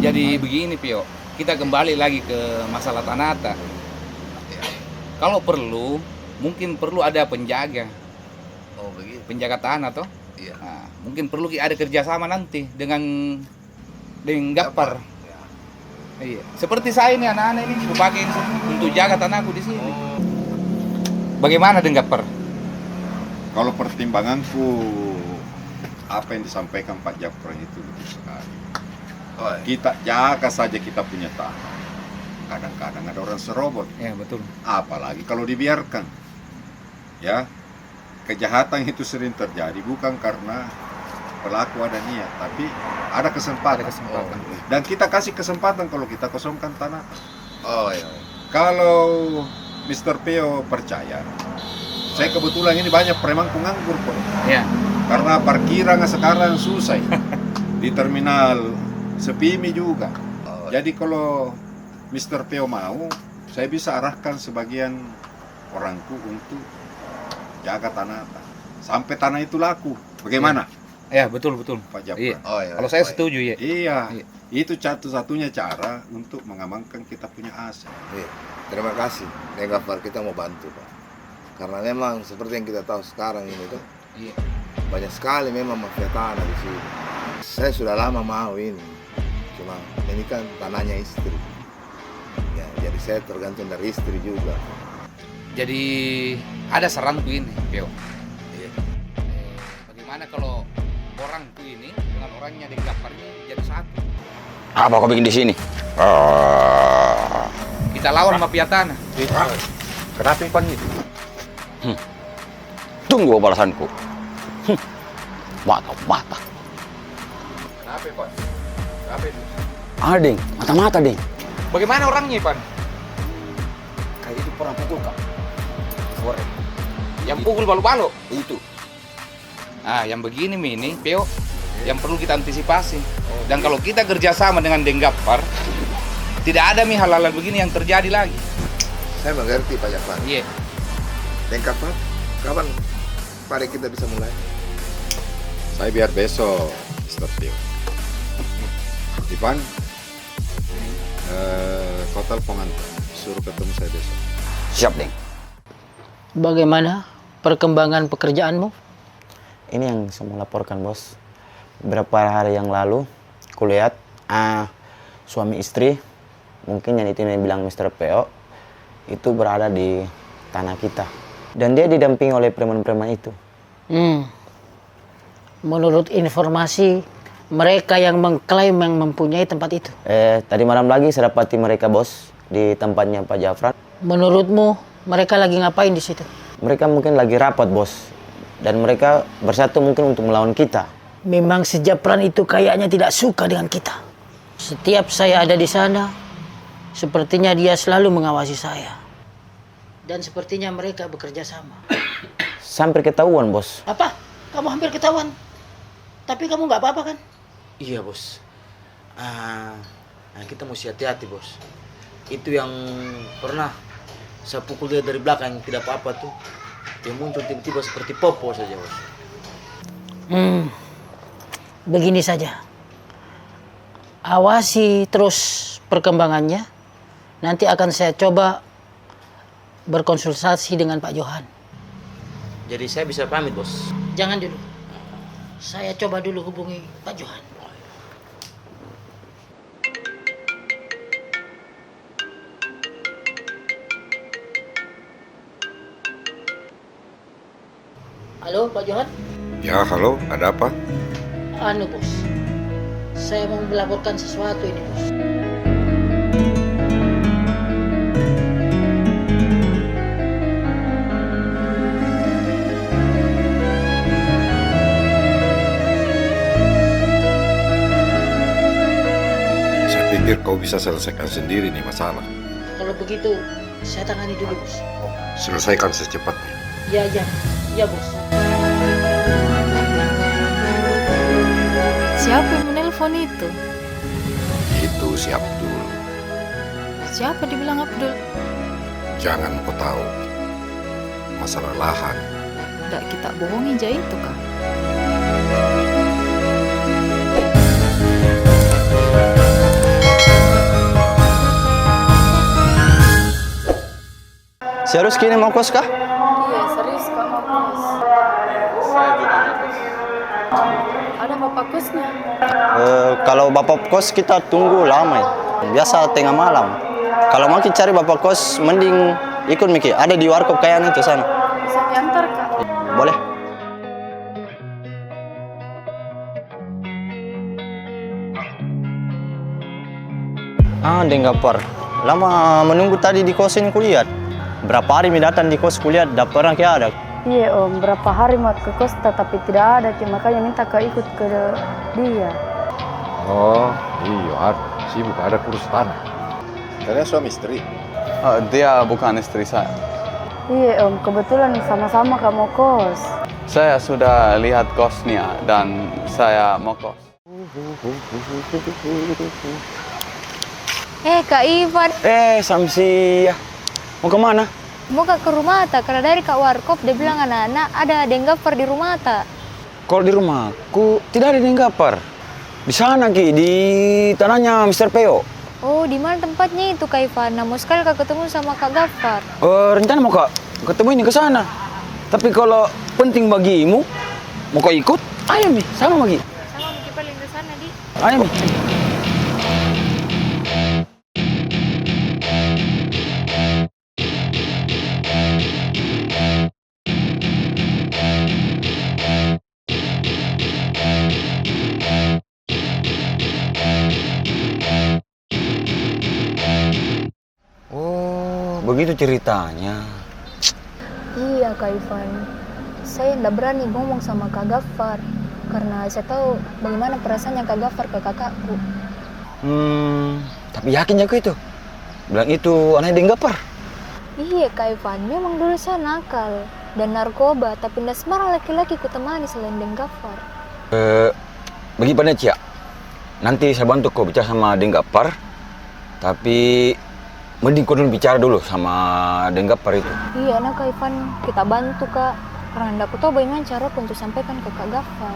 Jadi begini, Pio. Kita kembali lagi ke masalah Tanata. Kalau perlu, mungkin perlu ada penjaga. Oh, begitu. Penjaga tanah, toh? Iya. Nah, mungkin perlu ki ada kerjasama nanti dengan deng Gappar. Gappar, ya. Iya. Seperti saya ini, anak-anak ini, kupakai ini untuk jaga tanahku di sini. Oh. Bagaimana deng Gappar? Kalau pertimbanganku, apa yang disampaikan Pak Japran itu betul sekali. Oh, iya. Kita jaga saja kita punya tanah. Kadang-kadang ada orang serobot. Ya, betul. Apalagi kalau dibiarkan. Ya, kejahatan itu sering terjadi bukan karena pelaku ada niat, tapi ada kesempatan. Ada kesempatan. Dan kita kasih kesempatan kalau kita kosongkan tanah. Oh, iya. Kalau Mister Peo percaya, saya kebetulan ini banyak premanku nganggur kok. Iya. Karena parkiran sekarang susah ini. Di terminal sepi mi juga. Oh. Jadi kalau Mister Peo mau, saya bisa arahkan sebagian orangku untuk jaga tanah, sampai tanah itu laku. Bagaimana? Iya, betul, betul. Pak Japran. Iya. Oh, iya. Kalau saya setuju, iya. Iya. Iya. Itu satu-satunya cara untuk mengamankan kita punya aset. Iya. Terima kasih, Deng Gappar, kita mau bantu, Pak. Karena memang seperti yang kita tahu sekarang ini, tuh, iya, banyak sekali memang mafia tanah di sini. Saya sudah lama mau ini, cuma ini kan tanahnya istri. Ya, jadi saya tergantung dari istri juga. Jadi, ada saranku ini, Peo. Iya. Eh, bagaimana kalau orangku ini dengan orangnya Deng Gappar ini jadi satu? Apa kau bikin di sini? Ah. Kita lawan mafia tanah. Hah? Kenapa, Ipan, itu? Hmm. Tunggu balasanku. Hmm. Mata-mata. Kenapa, Pak? Kenapa itu? Ada, Deng. Mata-mata, Deng. Bagaimana orangnya, Ipan? Kayak itu pernah pukul, Kak. Korek. Yang pukul balok-balok? Itu. Ah, yang begini mi ini, Peo, yang perlu kita antisipasi. Oh. Dan kalau kita kerja sama dengan Deng Gappar, tidak ada mi hal-hal begini yang terjadi lagi. Saya mengerti, Pak Japran. Iya. Deng Gappar, kapan pada kita bisa mulai? Saya biar besok, Mister Pio. Ipan, eh, kau telepon Anta, suruh ketemu saya besok. Siap, Deng. Bagaimana perkembangan pekerjaanmu? Ini yang saya mau laporkan, Bos. Beberapa hari yang lalu, kulihat, ah, suami istri, mungkin yang itu yang bilang Mister Peo, itu berada di tanah kita. Dan dia didampingi oleh preman-preman itu. Hmm. Menurut informasi, mereka yang mengklaim yang mempunyai tempat itu. Eh, tadi malam lagi saya dapati mereka, Bos, di tempatnya Pak Jafran. Menurutmu, mereka lagi ngapain di situ? Mereka mungkin lagi rapat, Bos. Dan mereka bersatu mungkin untuk melawan kita. Memang si Japran itu kayaknya tidak suka dengan kita. Setiap saya ada di sana, sepertinya dia selalu mengawasi saya. Dan sepertinya mereka bekerja sama. Sampai ketahuan, Bos. Apa? Kamu hampir ketahuan? Tapi kamu nggak apa-apa, kan? Iya, Bos. Ah, nah, kita mesti hati-hati, Bos. Itu yang pernah saya pukul dia dari belakang, yang tidak apa-apa tuh. Dia muncul tiba-tiba seperti popo saja, Bos. Hmm, begini saja. Awasi terus perkembangannya. Nanti akan saya coba berkonsultasi dengan Pak Johan. Jadi saya bisa pamit, Bos? Jangan dulu. Saya coba dulu hubungi Pak Johan. Halo, Pak Johan? Ya, halo, ada apa? Anu, Bos. Saya mau melaporkan sesuatu ini, Bos. Biar kau bisa selesaikan sendiri nih masalah. Kalau begitu, saya tangani dulu, Bos. Selesaikan secepatnya. Ya, ya. Ya, Bos. Siapa yang menelpon itu? Itu si Abdul. Siapa dibilang Abdul? Jangan kau tahu. Masalah lahan. Ndak kita bohongi ja itu, Kak. Serius ki ini mau kos kah? Iya, serius, Kak, mau kos. Saya juga mau kos. Ada bapak kosnya? Eh, kalau bapak kos kita tunggu lama ya. Biasa tengah malam. Kalau mau ki cari bapak kos, mending ikut miki. Ada di warkop kayak itu sana. Bisa diantar, Kak? Boleh. Ah, Deng Gapar. Lama menunggu tadi di kos ini kulihat. Berapa hari mi datang di kos kulihat, ndak pernah ki ada. Iya, Om. Berapa hari mau ke kos, tetapi tidak ada ki, makanya minta kau ikut ke dia. Oh, iya, ada. Sibuk ada kurus tanah. Kalian suami istri? Ah, dia bukan istri saya. Iya, Om. Kebetulan sama-sama ka mau kos. Saya sudah lihat kosnya dan saya mau kos. Eh, Kak Ivan. Eh, Samsia. Mau ke mana? Mau ka ke rumah ta, karena dari ka warkop dia bilang anak-anak ada Deng Gapar di rumah ta. Kalau di rumahku tidak ada Deng Gapar. Di sana ki, di tanahnya Mister Peo. Oh, di mana tempatnya itu, Kak Ivan? Nah, mau sekali ka ketemu sama Kak Gapar. Eh, rencana mau ka ketemu ini ke sana. Tapi kalau penting bagimu, mau kau ikut? Ayo mi, sama bagi. Sama mi ki paling ke sana, di. Ayo mi. Oh, begitu ceritanya. Iya, Kak Ivan. Saya ndak berani ngomong sama Kak Gafar, karena saya tahu bagaimana perasaannya Kak Gafar ke kakakku. Hmm, tapi yakin jako itu? Bilang itu anaknya Deng Gafar? Iya, Kak Ivan. Memang dulu saya nakal dan narkoba, tapi ndak sembarang laki-laki kutemani selain Deng Gafar. Eh, Bagi pandai, Cia. Nanti saya bantu ko bicara sama Deng Gapar, tapi mending ko dulu bicara dulu sama Deng Gapar itu. Iya, nah, Kak Ivan, kita bantu, Kak. Karena ndak ku tahu bagaimana cara ku untuk sampaikan ke Kak Gafar.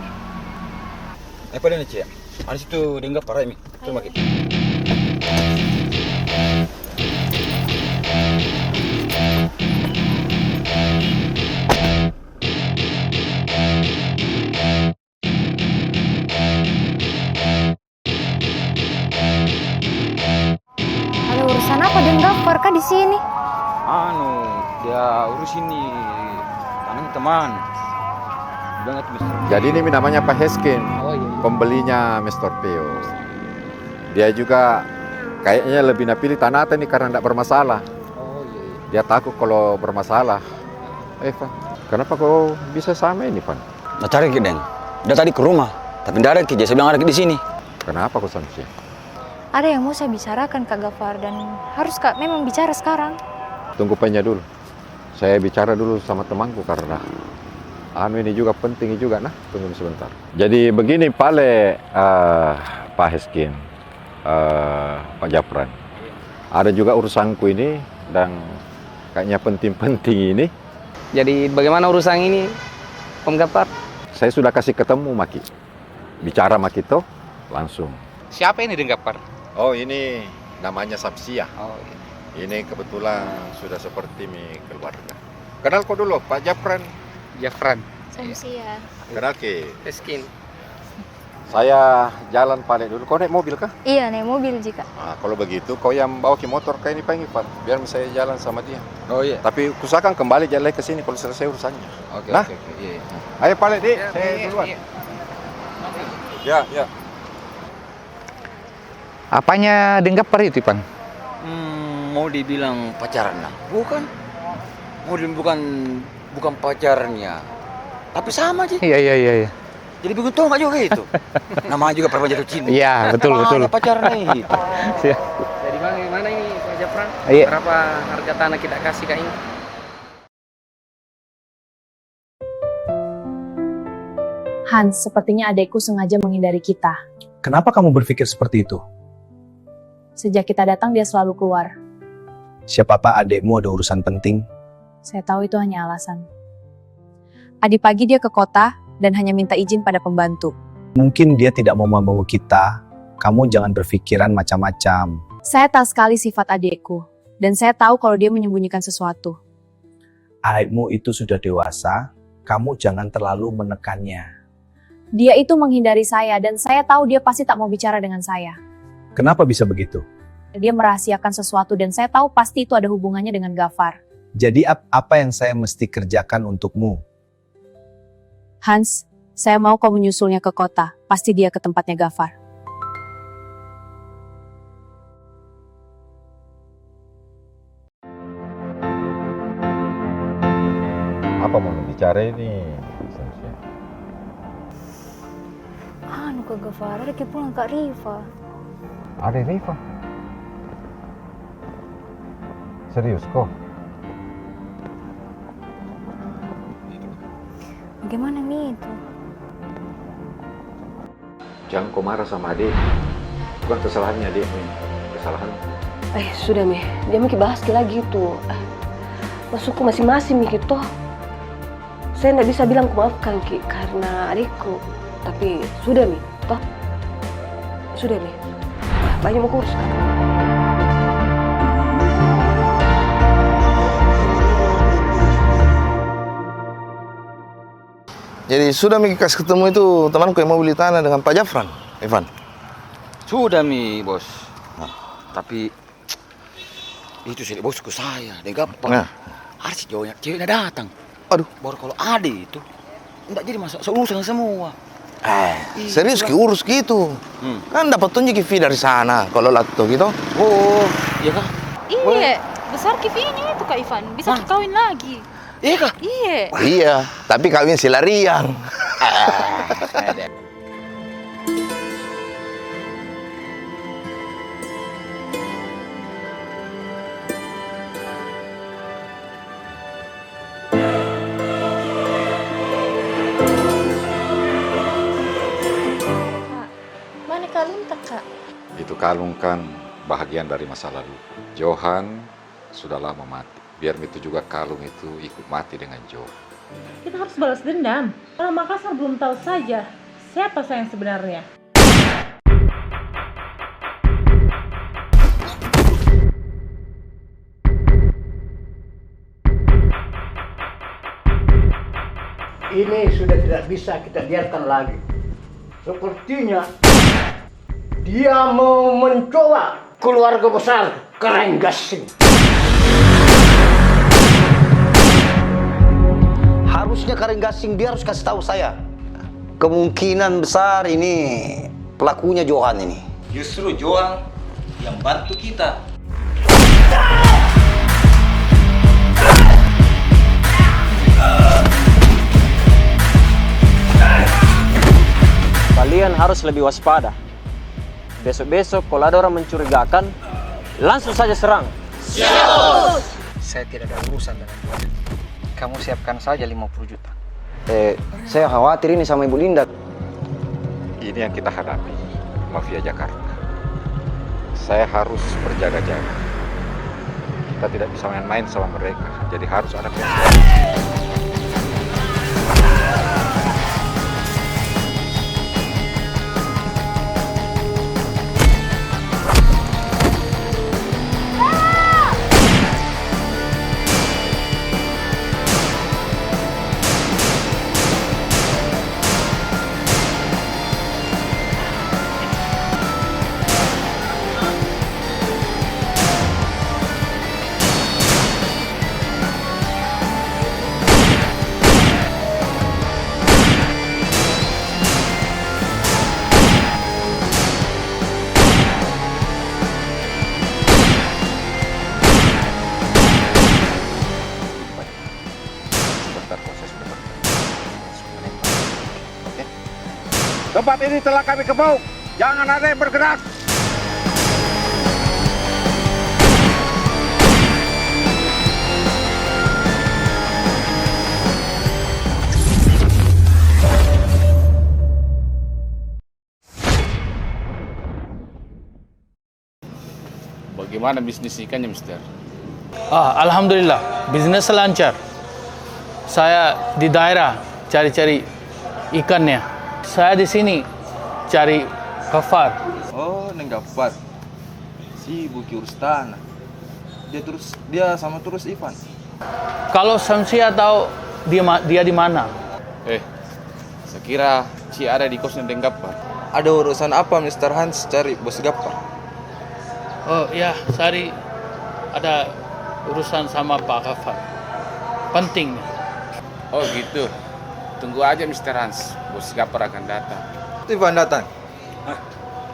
Eh, pandai, Cia. Ada situ Deng Gapar, ayo mi. Terima kasih. Ada urusan apa Deng Gafar kah di sini? Anu, dia urus ini tanahnya teman. Bilang itu Mister Jadi ini namanya Pak Heskin, oh, iya, iya, pembelinya Mister Pio. Dia juga kayaknya lebih napilih tanah ini karena ndak bermasalah. Oh, iya, iya. Dia takut kalau bermasalah. Eh, Pak, kenapa kau bisa sama ini, Pak? Nda cari ki, Deng. Dia tadi ke rumah, tapi nda ada ki, jadi saya bilang ada ki di sini. Kenapa kau sampai sini? Ada yang mau saya bicarakan, Kak Gafar, dan harus Kak memang bicara sekarang. Tunggu penya dulu. Saya bicara dulu sama temanku karena anu ini juga penting juga, nah. Tunggu sebentar. Jadi begini, Pale, eh, Pak Heskin, eh, Pak Japran. Ada juga urusanku ini dan kayaknya penting-penting ini. Jadi, bagaimana urusan ini, Om Gapar? Saya sudah kasih ketemu maki. Bicara maki to, langsung. Siapa ini Deng Gapar? Oh, ini namanya Samsiah. Oh, iya. Ini kebetulan sudah seperti mi keluarga. Kenal ko dulu, Pak Japran. Japran. Samsiah. Kenal ki? Eskin. Saya jalan Pale dulu. Kau naik mobil kah? Iya, naik mobil ji, Kak. Ah, kalau begitu, kau yang bawa ki motor ke ini, Pak Ivan. Biar saya jalan sama dia. Oh, iya. Tapi usahakan kembali jalan ke sini kalau selesai urusannya. Oke, nah? Oke, oke. Iya, iya. Ayo, Pale, Dik. Iya, saya iya, duluan. Iya. Ya, ya. Apanya Deng Gapar itu, Ipan? Hmm, mau dibilang pacaran, nah? Bukan. Mau dibilang bukan, bukan pacarnya. Tapi sama ji. Iya, iya, iya, iya. Jadi begitu nggak juga itu. Namanya juga perempuan jatuh cinta. Iya, betul, betul. Pacarnya itu. Siap. Jadi bagaimana ini, Pak Jafran? Iya. Berapa harga tanah kita kasih, Kak, ini? Hans, sepertinya adekku sengaja menghindari kita. Kenapa kamu berpikir seperti itu? Sejak kita datang, dia selalu keluar. Siapa tahu adekmu ada urusan penting. Saya tahu itu hanya alasan. Tadi pagi dia ke kota dan hanya minta izin pada pembantu. Mungkin dia tidak mau membangun kita. Kamu jangan berpikiran macam-macam. Saya tahu sekali sifat adekku, dan saya tahu kalau dia menyembunyikan sesuatu. Adikmu itu sudah dewasa, kamu jangan terlalu menekannya. Dia itu menghindari saya, dan saya tahu dia pasti tak mau bicara dengan saya. Kenapa bisa begitu? Dia merahasiakan sesuatu, dan saya tahu pasti itu ada hubungannya dengan Gafar. Jadi, ap-, apa yang saya mesti kerjakan untukmu? Hans, saya mau kau menyusulnya ke kota. Pasti dia ke tempatnya Gafar. Apa mau bicara ini, Samsia? Anu, Kak Gafar, ada ki pulang Kak Rifa. Ada Rifa? Serius ko? Bagaimana mi itu? Jangan ko marah sama adek. Bukan kesalahannya adekmu ini. Kesalahanku. Eh, sudah mi. Jangan ki bahas ki lagi itu. Eh, maksudku masing-masing mi ki toh. Saya ndak bisa bilang ku maafkan ki karena adikku. Tapi sudah mi, toh. Sudah mi. Banyak mau kurus. Jadi, sudah mi kasih ketemu itu temanku yang mau beli tanah dengan Pak Jafran, Ivan? Sudah mi, Bos. Nah. Tapi, itu si bosku saya, deng gampang. Nah. Ada si cewek, ceweknya datang. Aduh. Baru kalau ada itu, ndak jadi masalah, seurusan semua. Eh, serius ki urus gitu. Hmm. Kan dapat tunjuk ki fee dari sana, kalau latto gitu. Oh, iya kah? Iya, besar ki fee-nya itu, Kak Ivan. Bisa ki kawin lagi. Iya kah? Iya. Iya, tapi kawin si lariang. Kak, mana kalung ta, Kak? Itu kalung kan bahagian dari masa lalu. Johan sudah lama mati. Biar begitu juga kalung itu ikut mati dengan Johan. Kita harus balas dendam. Orang Makassar belum tahu saja siapa saya yang sebenarnya. Ini sudah tidak bisa kita biarkan lagi. Sepertinya dia mau mencoba keluarga besar Kareng Gasing. Harusnya Kareng Gasing dia harus kasih tahu saya. Kemungkinan besar ini pelakunya Johan ini. Justru Johan yang bantu kita. Kalian harus lebih waspada. Besok-besok kalau ada orang mencurigakan, langsung saja serang. Siap, Bos. Saya tidak ada urusan dengan Johan. Kamu siapkan saja lima puluh juta. Eh, saya khawatir ini sama Ibu Linda. Ini yang kita hadapi, mafia Jakarta. Saya harus berjaga-jaga. Kita tidak bisa main-main sama mereka, jadi harus ada kewaspadaan. Tempat ini telah kami kepung. Jangan ada yang bergerak. Bagaimana bisnis ikannya, Mister? Ah, alhamdulillah, bisnis lancar. Saya di daerah cari-cari ikannya. Saya di sini cari Gafar. Oh, Neng Gafar. Sibuk urus tanah. Dia terus, dia sama terus Ivan. Kalau Samsia tahu dia ma-, dia di mana? Eh, saya kira Cia ada di kosnya Deng Gafar. Ada urusan apa Mister Hans cari Bos Gafar? Oh ya, Sari ada urusan sama Pak Gafar. Penting. Oh gitu. Tunggu aja Mister Hans, Bos Gafar akan datang. Itu Ivan datang. Hah?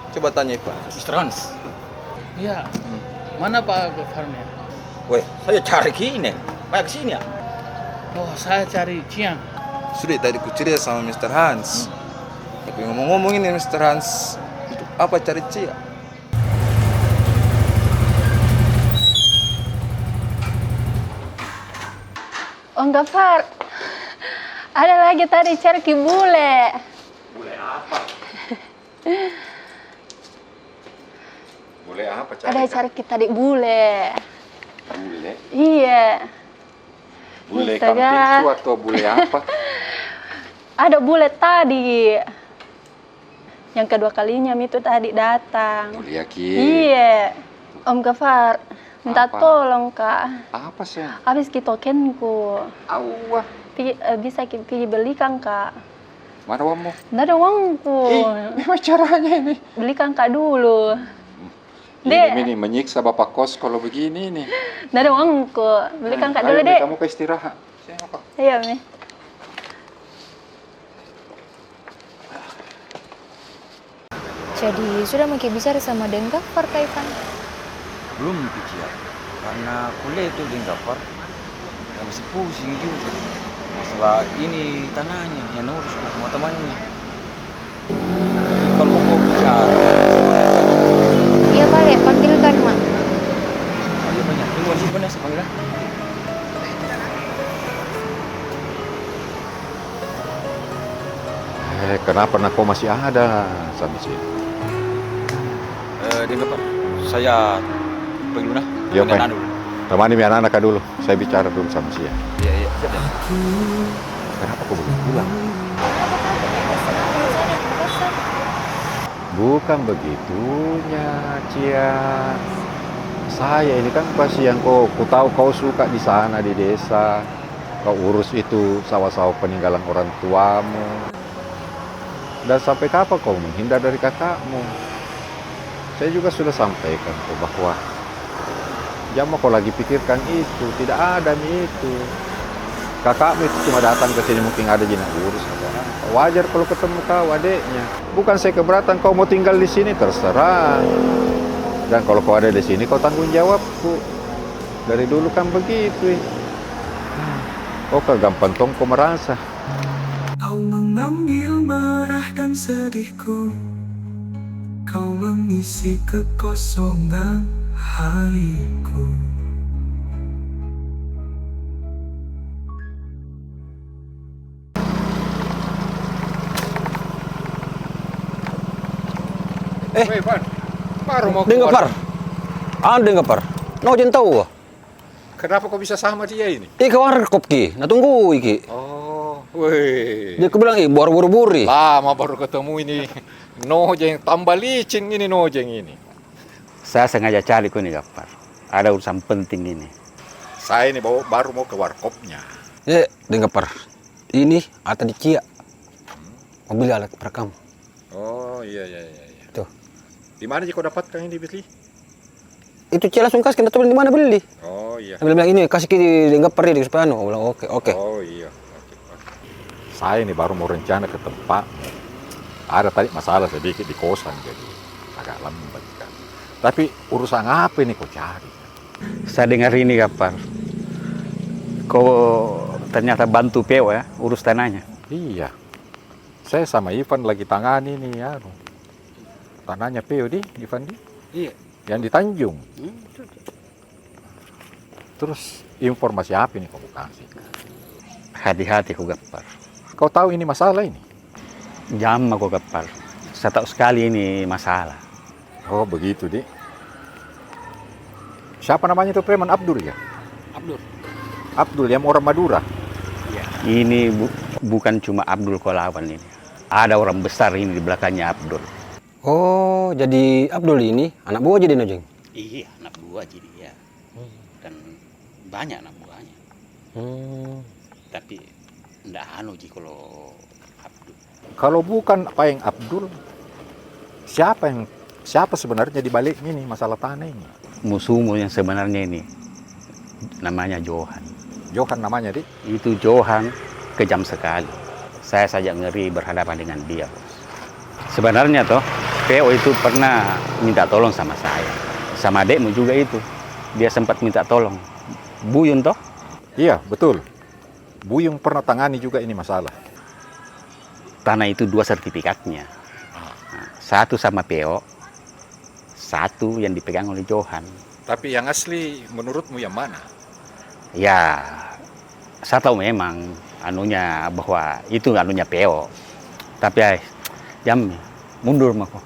Coba tanya Ivan. Mister Hans. Iya. Hmm. Mana Pak Gafarnya? Weh, saya cari ki ini. Banyak sini ya? Oh, saya cari Ciang. Sudah tadi kucerita sama Mister Hans. Hmm. Tapi ngomong-ngomong ini Mister Hans, untuk apa cari Cia? Om Gafar, ada lagi tadi cari ki bule. Bule apa? Bule apa cari? Ada cari kita di bule. Bule? Iya. Bule kambing tu atau bule apa? Ada bule tadi. Yang kedua kalinya mi itu tadi datang. Bule aki. Iya. Om Gafar, minta tolong, Kak. Apa sih? Habis ki tokenku. Awah. Pi-, eh, bisa ki pi belikan, Kak. Mana uangmu? Nda ada uangku. Ih, memang caranya ini. Belikan Kak dulu. Hmm. Dek. Ini, ini menyiksa bapak kos kalau begini ini. Nda ada uangku. Belikan Kak dulu, Dek. Ayo, kamu ke istirahat. Sini, Kak. Iya, Mi. Jadi, sudah maki bicara sama Deng Gafar, Kak Ivan? Belum, Cia. Karena kuliah itu Deng Gafar, ya masih pusing juga. Masalah ini tanahnya, yang urus ku sama temannya. Kalau mau bicara. Iya, Pak, ya, panggilkan, Mak. Oh, iya, Pak, ya. Tunggu, sini, Pak, ya, saya panggil, ya. Eh, kenapa nak kau masih ada sampai sini? Eh, Deng Gafar, saya pergi dulu nah. Iya, Pak. Temani mi anak-anak dulu. Saya bicara dulu sama sia. Iya, iya, siap, ya. Kenapa kau belum pulang? Bukan begitunya, Cia. Saya ini kan kasihan kau, ku tahu kau suka di sana, di desa. Kau urus itu sawah-sawah peninggalan orang tuamu. Dan sampai kapan kau menghindar dari kakakmu? Saya juga sudah sampaikan kau bahwa jangan kau lagi pikirkan itu, tidak ada mi itu. Kakakmu itu cuma datang ke sini mungkin ada ji nak urus atau apa. Wajar kalau ketemu kau adiknya. Bukan saya keberatan kau mau tinggal di sini, terserah. Dan kalau kau ada di sini, kau tanggung jawabku. Dari dulu kan begitu, eh. Kau kan gampang tong kau merasa. Kau mengambil marah dan sedihku, kau mengisi kekosongan hariku. Eh, Weh, Pan. Baru mau Deng Gafar. Anu, Deng Gafar. Nojeng tau. Kenapa kau bisa sama dia ini? Ih, ke warkop ki, na tunggu iki. Oh, weh. Dia ku bilang, "Ih, buru-buru buri." Lama baru ketemu ini. Nojeng, tambah licin ini Nojeng ini. Saya sengaja cari ko ini, Gafar. Ada urusan penting ini. Saya ini baru, baru mau ke warkopnya. Eh, Deng Gafar. Ini ada di Cia. Mau beli alat perekam. Oh, iya, iya, iya, iya. Tuh. Di mana ji kau dapatkan ini, Bisli? Itu Cia langsung kasih, kita tahu di mana beli. Oh, iya. Dia bilang, "Ini kasih ki Deng Gafar ini supaya anu." Aku bilang, "Oke, oke." Oh, iya. Oke, oke. Saya ini baru mau rencana ke tempatmu. Ada tadi masalah sedikit di kosan, jadi agak lambat kan. Tapi urusan apa ini kau cari? Saya dengar ini, Gafar. Kau ternyata bantu P O ya, urus tanahnya? Iya. Saya sama Ivan lagi tangani ini, anu, tanahnya Peo di, Ivan di. Iya. Yang di Tanjung. Hmm, itu, itu. Terus informasi apa ini kau kasih? Hati-hati ko, Gappar. Kau tahu ini masalah ini? Jam mako, Gappar. Saya tahu sekali ini masalah. Oh, begitu, di. Siapa namanya itu preman? Abdul, ya? Abdul. Abdul yang orang Madura? Iya. Ini bu-, bukan cuma Abdul ko lawan ini. Ada orang besar ini di belakangnya Abdul. Oh, jadi Abdul ini anak buah ji di Nojeng? Iya, anak buah ji dia. Dan banyak anak buahnya. Hmm. Tapi ndak anu ji kalau Abdul. Kalau bukan Paeng Abdul, siapa yang, siapa sebenarnya di baliknya ini, masalah tanah ini? Musuhmu yang sebenarnya ini namanya Johan. Johan namanya, di? Itu Johan kejam sekali. Saya saja ngeri berhadapan dengan dia, Bos. Sebenarnya toh, Peo itu pernah minta tolong sama saya. Sama adekmu juga itu. Dia sempat minta tolong. Buyun toh? Iya, betul. Buyung pernah tangani juga ini masalah. Tanah itu dua sertifikatnya. Ah. Nah, satu sama Peo, satu yang dipegang oleh Johan. Tapi yang asli menurutmu yang mana? Ya, saya tahu memang anunya, bahwa itu anunya Peo. Tapi, ai, jam mundur mako.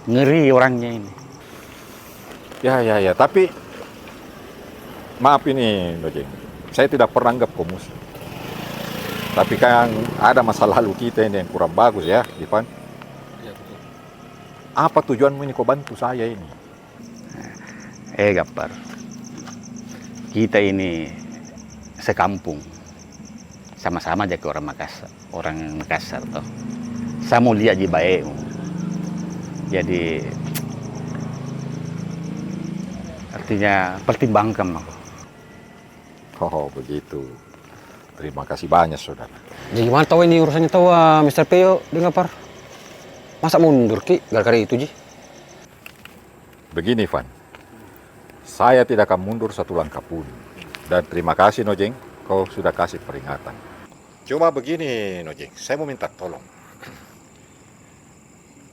Ngeri orangnya ini. Ya, ya, ya. Tapi, maaf ini, Nojeng. Saya tidak pernah anggap kau musuh. Tapi kan ada masa lalu kita ini yang kurang bagus ya, Ivan. Iya, betul. Apa tujuanmu ini kau bantu saya ini? Eh, Gappar. Kita ini sekampung. Sama-sama jaki orang Makassar, orang Makassar toh. Sa mau lihat ji bae. Jadi, artinya pertimbangkan mako. Oh, begitu. Terima kasih banyak, Saudara. Jadi gimana tau ini urusannya tau, ah, Mister Peo dengan Gappar? Masa mundur ki gara-gara itu ji? Begini, Van. Saya tidak akan mundur satu langkah pun. Dan terima kasih, Nojeng, kau sudah kasih peringatan. Cuma begini, Nojeng, saya mau minta tolong.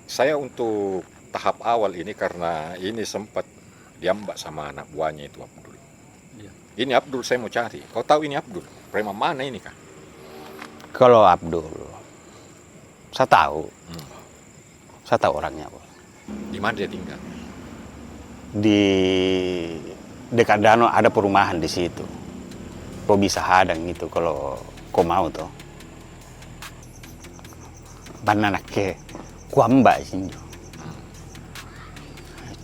Saya untuk tahap awal ini, karena ini sempat diambak sama anak buahnya itu, Abdul. Iya. Ini Abdul saya mau cari. Kau tahu ini Abdul? Preman mana ini kah? Kalau Abdul, saya tahu. Hmm. Saya tahu orangnya, Bos. Di mana dia tinggal? Di dekat danau, ada perumahan di situ. Kau bisa hadang itu kalau kau mau toh. Banna nakke kuambak ji injo.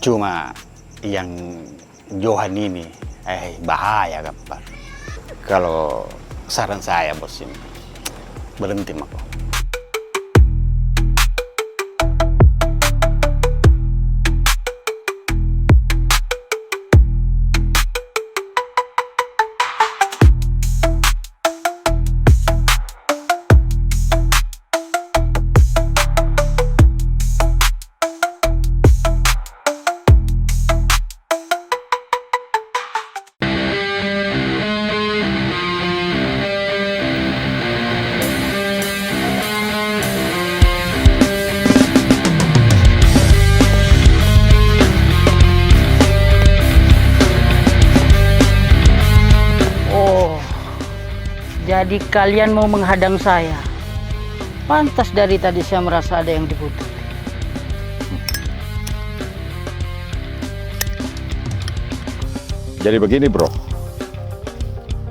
Cuma yang Johan ini, eh, bahaya, Gappar. Kalau saran saya, Bos, ini, berhenti mako. Oh, jadi kalian mau menghadang saya? Pantas dari tadi saya merasa ada yang dibutuhkan. Jadi begini, Bro.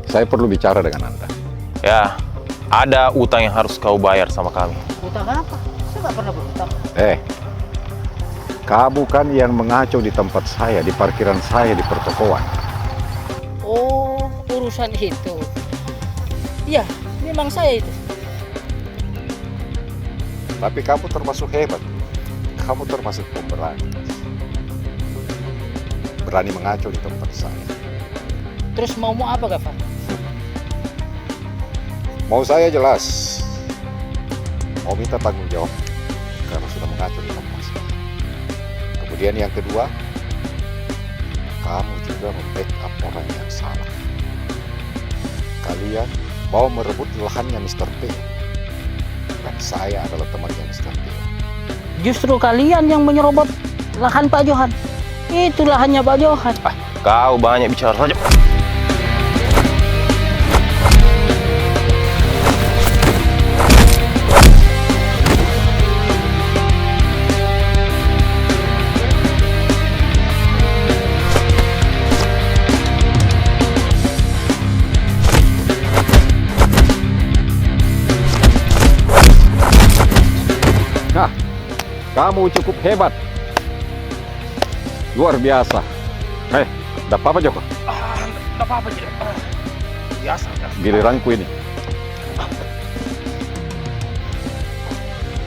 Saya perlu bicara dengan Anda. Ya, ada utang yang harus kau bayar sama kami. Utang apa? Saya nggak pernah berutang. Eh, kamu kan yang mengacau di tempat saya, di parkiran saya, di pertokoan. Oh, urusan itu. Iya, memang saya itu. Tapi kamu termasuk hebat. Kamu termasuk pemberani. Berani mengacau di tempat saya. Terus maumu apa, Gappar? Mau saya jelas. Mau minta tanggung jawab karena sudah mengacau di tempat saya. Kemudian yang kedua, kamu juga membackup orang yang salah. Kalian mau merebut lahannya Mister P. Saya adalah temannya, Mister Tio. Justru kalian yang menyerobot lahan Pak Johan. Itu lahannya Pak Johan. Ah, kau banyak bicara saja. Nah, kamu cukup hebat. Luar biasa. Eh, ndak apa-apa, Joko? Ah, ndak apa-apa, Joko. Ah, biasa, biasa. Giliranku ini.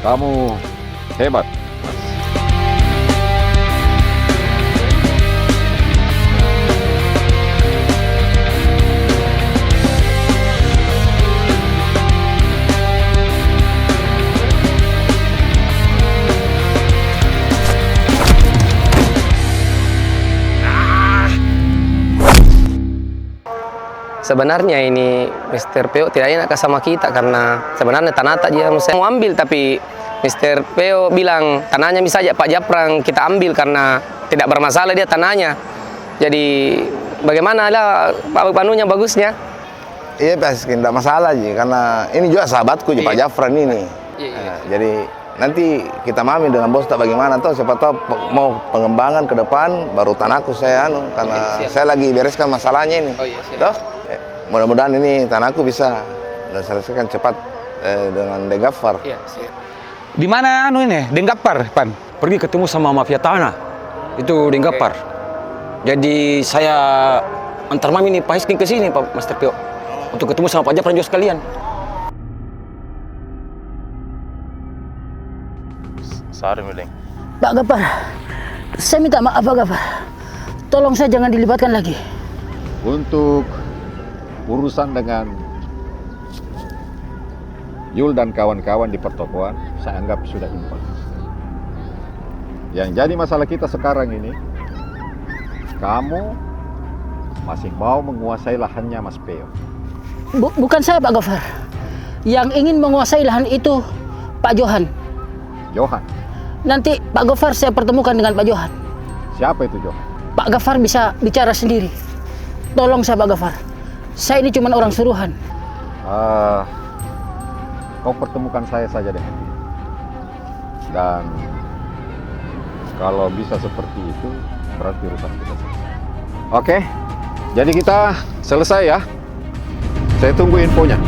Kamu hebat. Sebenarnya ini Mister Peo tidak enak sama kita karena sebenarnya tanah tak dia mau ambil, tapi Mister Peo bilang, "Tanahnya bisa aja Pak Japran kita ambil karena tidak bermasalah dia tanahnya." Jadi bagaimana lah, Pak, panunya bagusnya? Iya, pas ndak masalah ji, karena ini juga sahabatku ji, Pak Japran ini. Iya, iya. Nah, jadi nanti kita mami dengan bos tak bagaimana toh, siapa tahu pe-, mau pengembangan ke depan, baru tanahku saya anu, karena saya lagi bereskan masalahnya ini. Oh, iya, siap. Toh? Eh, mudah-mudahan ini tanahku bisa diselesaikan cepat, eh, dengan Deng Gaffar. Iya, siap. Di mana anu ini, Deng Gaffar, Pan? Pergi ketemu sama mafia tanah. Itu Deng Gaffar. Jadi saya antar mami ini Pak Heskin ke sini, Pak Master Pio. Untuk ketemu sama Pak Japran juga sekalian. Sorry, Deng. Pak Gaffar, saya minta maaf, Pak Gaffar. Tolong saya jangan dilibatkan lagi. Untuk urusan dengan Yul dan kawan-kawan di pertokoan, saya anggap sudah impas. Yang jadi masalah kita sekarang ini, kamu masih mau menguasai lahannya Mas Peo. Bu-, bukan saya, Pak Gaffar. Yang ingin menguasai lahan itu Pak Johan. Johan? Nanti Pak Gaffar saya pertemukan dengan Pak Johan. Siapa itu Johan? Pak Gaffar bisa bicara sendiri. Tolong saya, Pak Gaffar. Saya ini cuma orang suruhan. Ah, kau pertemukan saya saja dengan dia. Dan kalau bisa seperti itu, berarti urusan kita selesai. Oke, jadi kita selesai ya. Saya tunggu infonya.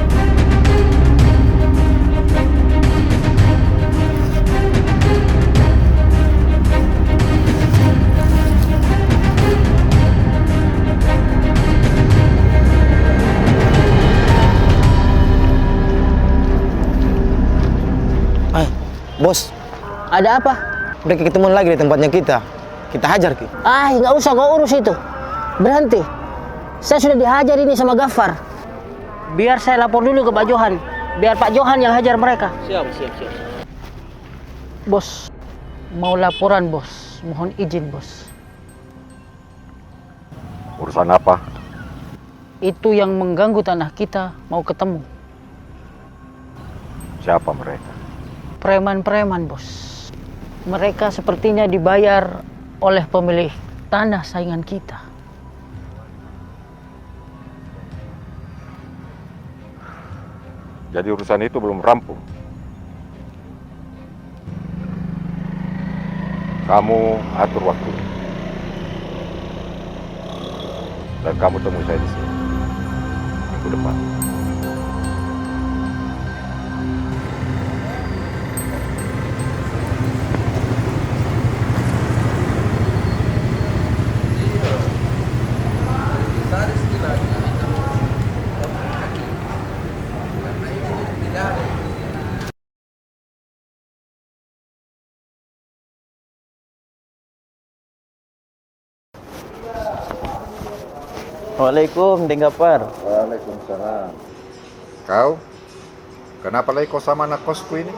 Eh, Bos. Ada apa? Mereka ketemuan lagi di tempatnya kita. Kita hajar ki. Ah, nggak usah kau urus itu. Berhenti. Saya sudah dihajar ini sama Gaffar. Biar saya lapor dulu ke Pak Johan. Biar Pak Johan yang hajar mereka. Siap, siap, siap, siap. Bos, mau laporan, Bos. Mohon izin, Bos. Urusan apa? Itu yang mengganggu tanah kita mau ketemu. Siapa mereka? Preman-preman, Bos. Mereka sepertinya dibayar oleh pemilik tanah saingan kita. Jadi urusan itu belum rampung. Kamu atur waktu. Dan kamu temui saya di sini. Minggu depan. Waalaikum, Deng Gaffar. Waalaikumsalam. Kau, kenapa lagi kau sama anak kosku ini?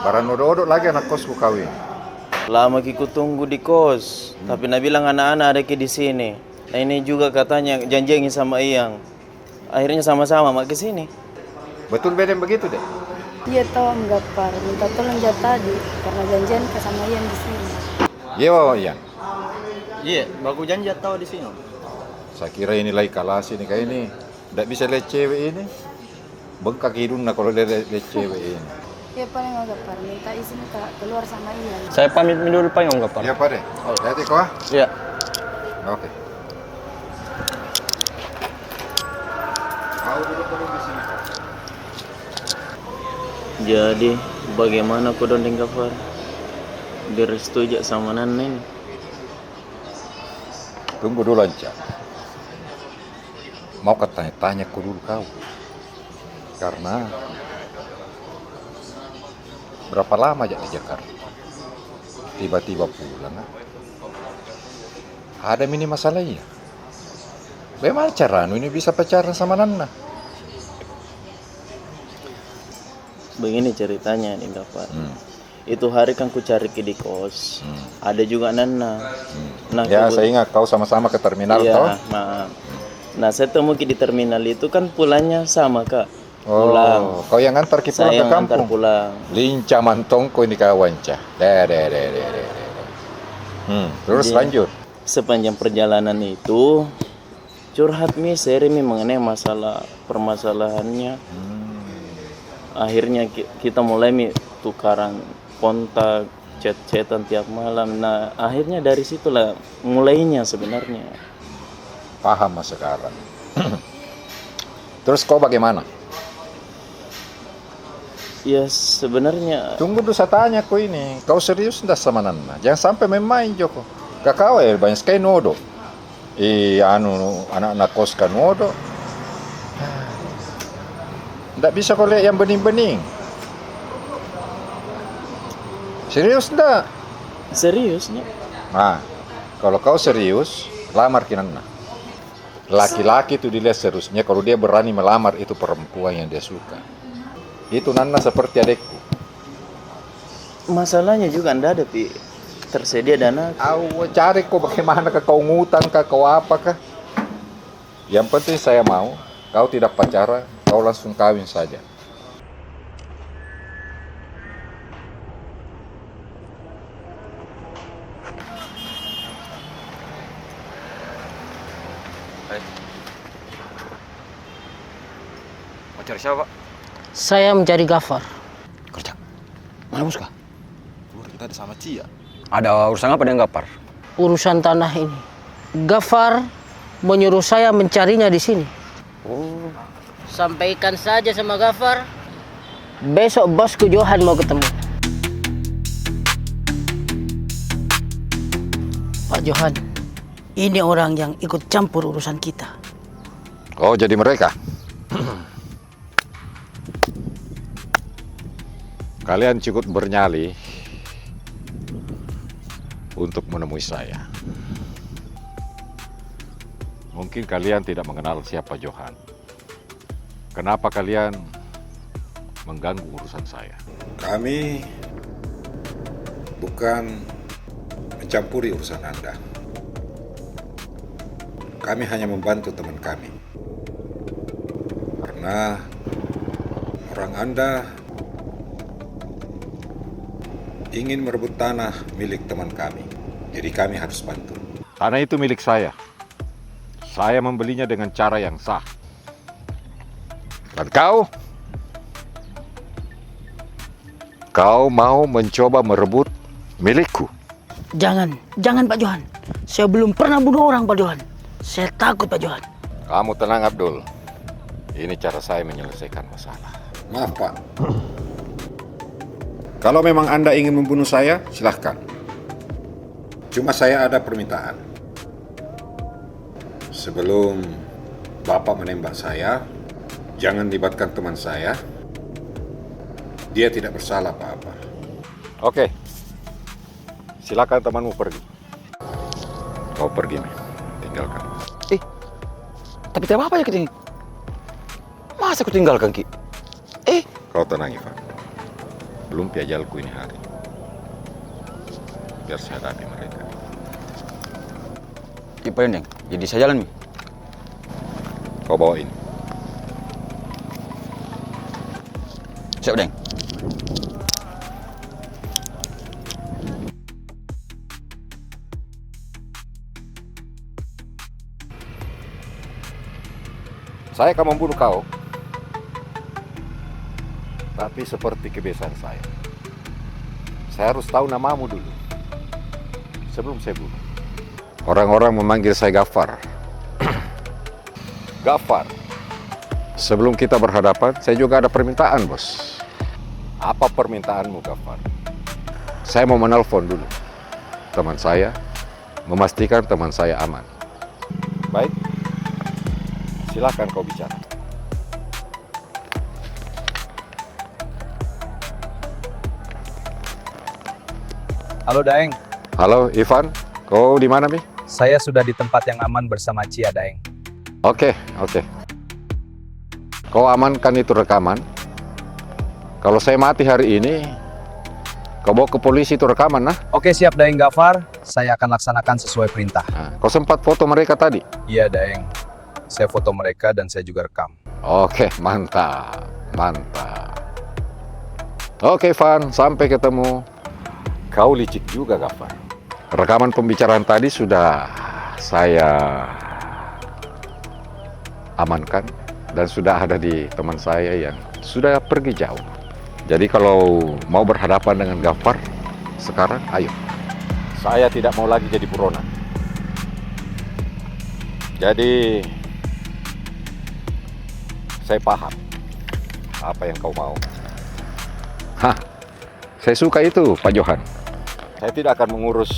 Barang odok-odok lagi anak kosku kau ini. Lama ki kutunggu di kos, tapi na bilang anak-anak ada ki di sini. Nah, ini juga katanya janjian sama Iyang. Akhirnya sama-sama ma ke sini. Betul bedeng begitu, Dek? Iya toh, Om Gafar. Minta tolong ja tadi, karena janjian ka sama Ian di sini. Iya, Wawan Ian. Iya, baku janji tau di sini, Om. Saya kira ini lai kalas ini, kayak ini. Ndak bisa lihat cewek ini. Bengkak hidungna kalau dia lihat, lihat cewek ini. Iya, paling Om Gafar minta izin ka keluar sama Ian. Saya pamit dulu, paling Om Gafar. Iya, Pak, Dek. Oh. Hati-hati ko, ah. Iya. Oke. Kau duduk dulu di sini, Kak. Jadi, bagaimana kodong deng Gafar? Direstui ja sama Nanna ini? Tunggu dulu, Anca. Mau ka tanya-tanya ko dulu kau. Karena berapa lama ja di Jakarta? Tiba-tiba pulang, ah. Ada mi ini masalah, iya. Bagaimana caranu ini bisa pacaran sama Nanna? Begini ceritanya, Deng Gafar. Hmm. Itu hari kan ku cari ki di kos. Hmm. Ada juga Nanna. Hmm. Nah, ya, saya ingat kau sama-sama ke terminal, iya, toh? Nah, nah, saya temu ki di terminal itu kan pulangnya sama, Kak. Oh, pulang. Kau yang antar ki pulang ke kampung? Saya yang antar pulang. Lincah mantong ko ini kawan, Ca. Deh, deh, deh, deh, deh, deh. Hmm, terus lanjut. Jadi, sepanjang perjalanan itu, curhat mi, sharing mi mengenai masalah permasalahannya. Hmm. Akhirnya ki-, kita mulai mi tukaran kontak, chat-chatan tiap malam. Nah, akhirnya dari situlah mulainya sebenarnya. Paham ma sekarang. Terus kau bagaimana? Ya, sebenarnya. Tunggu dulu, saya tanya ko ini. Kau serius ndak sama Nanna? Jangan sampai main-main, Joko. Ka kau, eh, banyak sekali nodo. Eh, anu, anak-anak kos ka nodo. Ndak bisa kau lihat yang bening-bening. Serius ndak? Serius, Nek. Nah, kalau kau serius, lamar ki Nanna. Laki-laki itu dilihat seriusnya, kalau dia berani melamar itu perempuan yang dia suka. Itu Nanna seperti adekku. Masalahnya juga ndak ada pi tersedia dana. Au, cari ko bagaimana kah, kau ngutang kah, kau apa kah? Yang penting saya mau, kau tidak pacaran, kau langsung kawin saja. Eh. Mau cari siapa, Pak? Saya mencari Gafar. Kerja. Mana bos kah? Keluar kita ada sama Cia. Ada urusan apa dengan Gafar? Urusan tanah ini. Gafar menyuruh saya mencarinya di sini. Oh. Sampaikan saja sama Gafar. Besok bosku Johan mau ketemu. Pak Johan, ini orang yang ikut campur urusan kita. Oh, jadi mereka? Kalian cukup bernyali untuk menemui saya. Mungkin kalian tidak mengenal siapa Johan. Kenapa kalian mengganggu urusan saya? Kami bukan mencampuri urusan Anda. Kami hanya membantu teman kami. Karena orang Anda ingin merebut tanah milik teman kami. Jadi kami harus bantu. Tanah itu milik saya. Saya membelinya dengan cara yang sah. Dan kau, kau mau mencoba merebut milikku? Jangan, jangan, Pak Johan. Saya belum pernah bunuh orang, Pak Johan. Saya takut, Pak Johan. Kamu tenang, Abdul. Ini cara saya menyelesaikan masalah. Maaf, Pak. Kalau memang Anda ingin membunuh saya, silahkan. Cuma saya ada permintaan. Sebelum Bapak menembak saya, jangan libatkan teman saya. Dia tidak bersalah apa-apa. Oke. Silakan temanmu pergi. Kau pergi mi. Tinggalkan. Eh, tapi tidak apa-apa ya, Kecing. Masa ku tinggalkan ki? Eh. Kau tenang, Ivan. Belum pi ajalku ini hari. Biar saya hadapi mereka. Iya, Pak Dendeng. Jadi saya jalan mi. Kau bawa ini. Siap, Deng. Saya akan membunuh kau, tapi seperti kebiasaan saya, saya harus tahu namamu dulu sebelum saya bunuh. Orang-orang memanggil saya Gafar. Gafar. Sebelum kita berhadapan, saya juga ada permintaan, Bos. Apa permintaanmu, Gafar? Saya mau menelpon dulu teman saya, memastikan teman saya aman. Baik. Silakan kau bicara. Halo, Daeng. Halo, Ivan. Kau di mana, Mi? Saya sudah di tempat yang aman bersama Cia, Daeng. Oke, oke. Kau amankan itu rekaman. Kalau saya mati hari ini, kau bawa ke polisi itu rekaman, nah. Oke, siap, Daeng Gafar. Saya akan laksanakan sesuai perintah. Nah, kau sempat foto mereka tadi? Iya, Daeng. Saya foto mereka dan saya juga rekam. Oke, mantap, mantap. Oke, Van, sampai ketemu. Kau licik juga, Gafar. Rekaman pembicaraan tadi sudah saya amankan dan sudah ada di teman saya yang sudah pergi jauh. Jadi, kalau mau berhadapan dengan Gafar sekarang, ayo. Saya tidak mau lagi jadi buronan. Jadi, saya paham apa yang kau mau. Hah, saya suka itu, Pak Johan. Saya tidak akan mengurus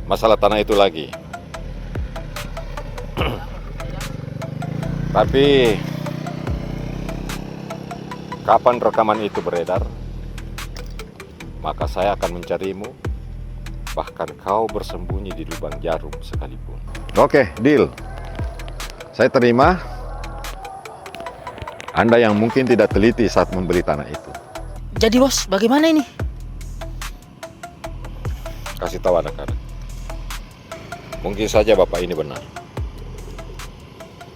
masalah tanah itu lagi. Tapi, kapan rekaman itu beredar, maka saya akan mencarimu, bahkan kau bersembunyi di lubang jarum sekalipun. Oke, deal. Saya terima. Anda yang mungkin tidak teliti saat membeli tanah itu. Jadi, Bos, bagaimana ini? Kasih tahu anak-anak. Mungkin saja bapak ini benar.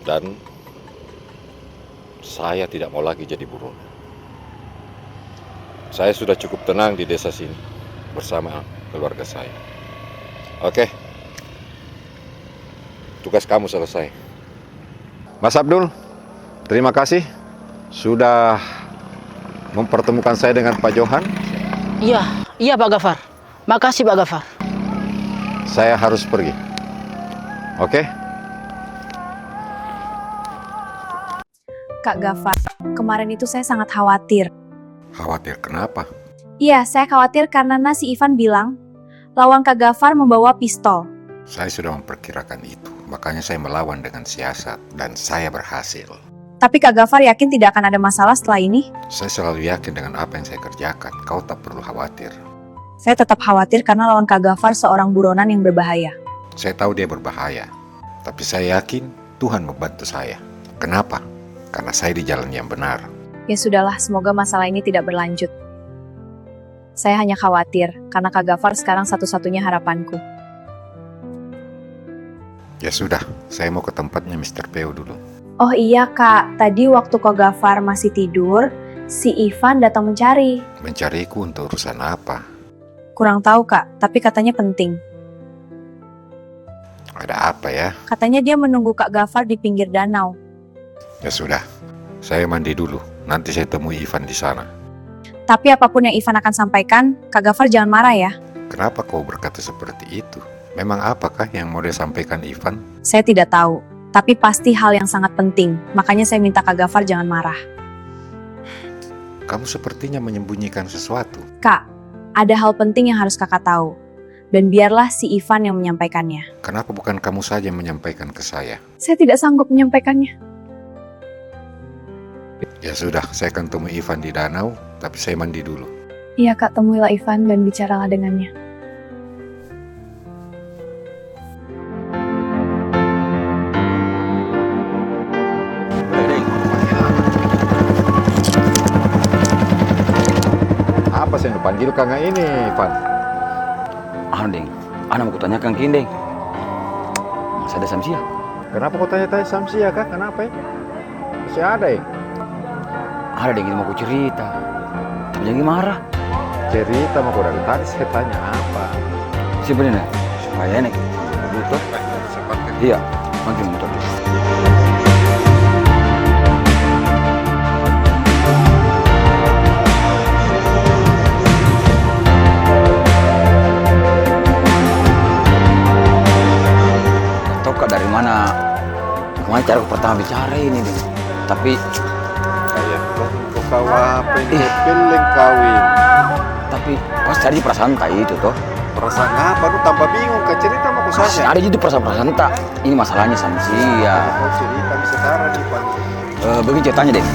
Dan saya tidak mau lagi jadi buruan. Saya sudah cukup tenang di desa sini bersama keluarga saya. Oke. Tugas kamu selesai. Mas Abdul, terima kasih sudah mempertemukan saya dengan Pak Johan. Iya, iya, Pak Gafar. Makasih, Pak Gafar. Saya harus pergi. Oke? Kak Gafar, kemarin itu saya sangat khawatir. Khawatir kenapa? Iya, saya khawatir karena si Ivan bilang lawan Kak Gafar membawa pistol. Saya sudah memperkirakan itu, makanya saya melawan dengan siasat dan saya berhasil. Tapi Kak Gafar yakin tidak akan ada masalah setelah ini? Saya selalu yakin dengan apa yang saya kerjakan. Kau tak perlu khawatir. Saya tetap khawatir karena lawan Kak Gafar seorang buronan yang berbahaya. Saya tahu dia berbahaya, tapi saya yakin Tuhan membantu saya. Kenapa? Karena saya di jalan yang benar. Ya sudahlah, semoga masalah ini tidak berlanjut. Saya hanya khawatir karena Kak Gafar sekarang satu-satunya harapanku. Ya sudah, saya mau ke tempatnya Mister Peo dulu. Oh iya, Kak, tadi waktu Kak Gafar masih tidur, si Ivan datang mencari. Mencariku untuk urusan apa? Kurang tahu, Kak, tapi katanya penting. Ada apa ya? Katanya dia menunggu Kak Gafar di pinggir danau. Ya sudah, saya mandi dulu. Nanti saya temui Ivan di sana. Tapi apapun yang Ivan akan sampaikan, Kak Gafar jangan marah ya. Kenapa kau berkata seperti itu? Memang apakah yang mau dia sampaikan Ivan? Saya tidak tahu, tapi pasti hal yang sangat penting. Makanya saya minta Kak Gafar jangan marah. Kamu sepertinya menyembunyikan sesuatu. Kak, ada hal penting yang harus Kakak tahu. Dan biarlah si Ivan yang menyampaikannya. Kenapa bukan kamu saja yang menyampaikan ke saya? Saya tidak sanggup menyampaikannya. Ya sudah, saya akan temui Ivan di danau, tapi saya mandi dulu. Iya, Kak, temuilah Ivan dan bicaralah dengannya. Apa sih yang panggil kanga ini, Ivan? Anu, Deng. Ana mau kutanyakan ki, Deng. Masih ada Samsia? Kenapa kau tanya-tanya Samsia, kah? Kenapa, eh? Masih ada, eh? Ada deng ini mau ku cerita. Tapi jangan marah. Cerita mako dari tadi, saya tanya apa? Sini, Pak Nina. Supaya enak. Begitu. Iya, makin betul. Tau ka dari mana? Kemarin cara pertama bicara ini, deh. Tapi kayak kau, kau apa ini? Ih. Kau pilih kawin. Tapi pasti ada perasaan tak itu, toh? Perasaan apa? Lu tambah bingung, kau cerita mako saja. Pasti ada itu perasaan-perasaan tak. Ini masalahnya sama sia. Kau cerita, bisa cara di. Eh, begini ceritanya, deh.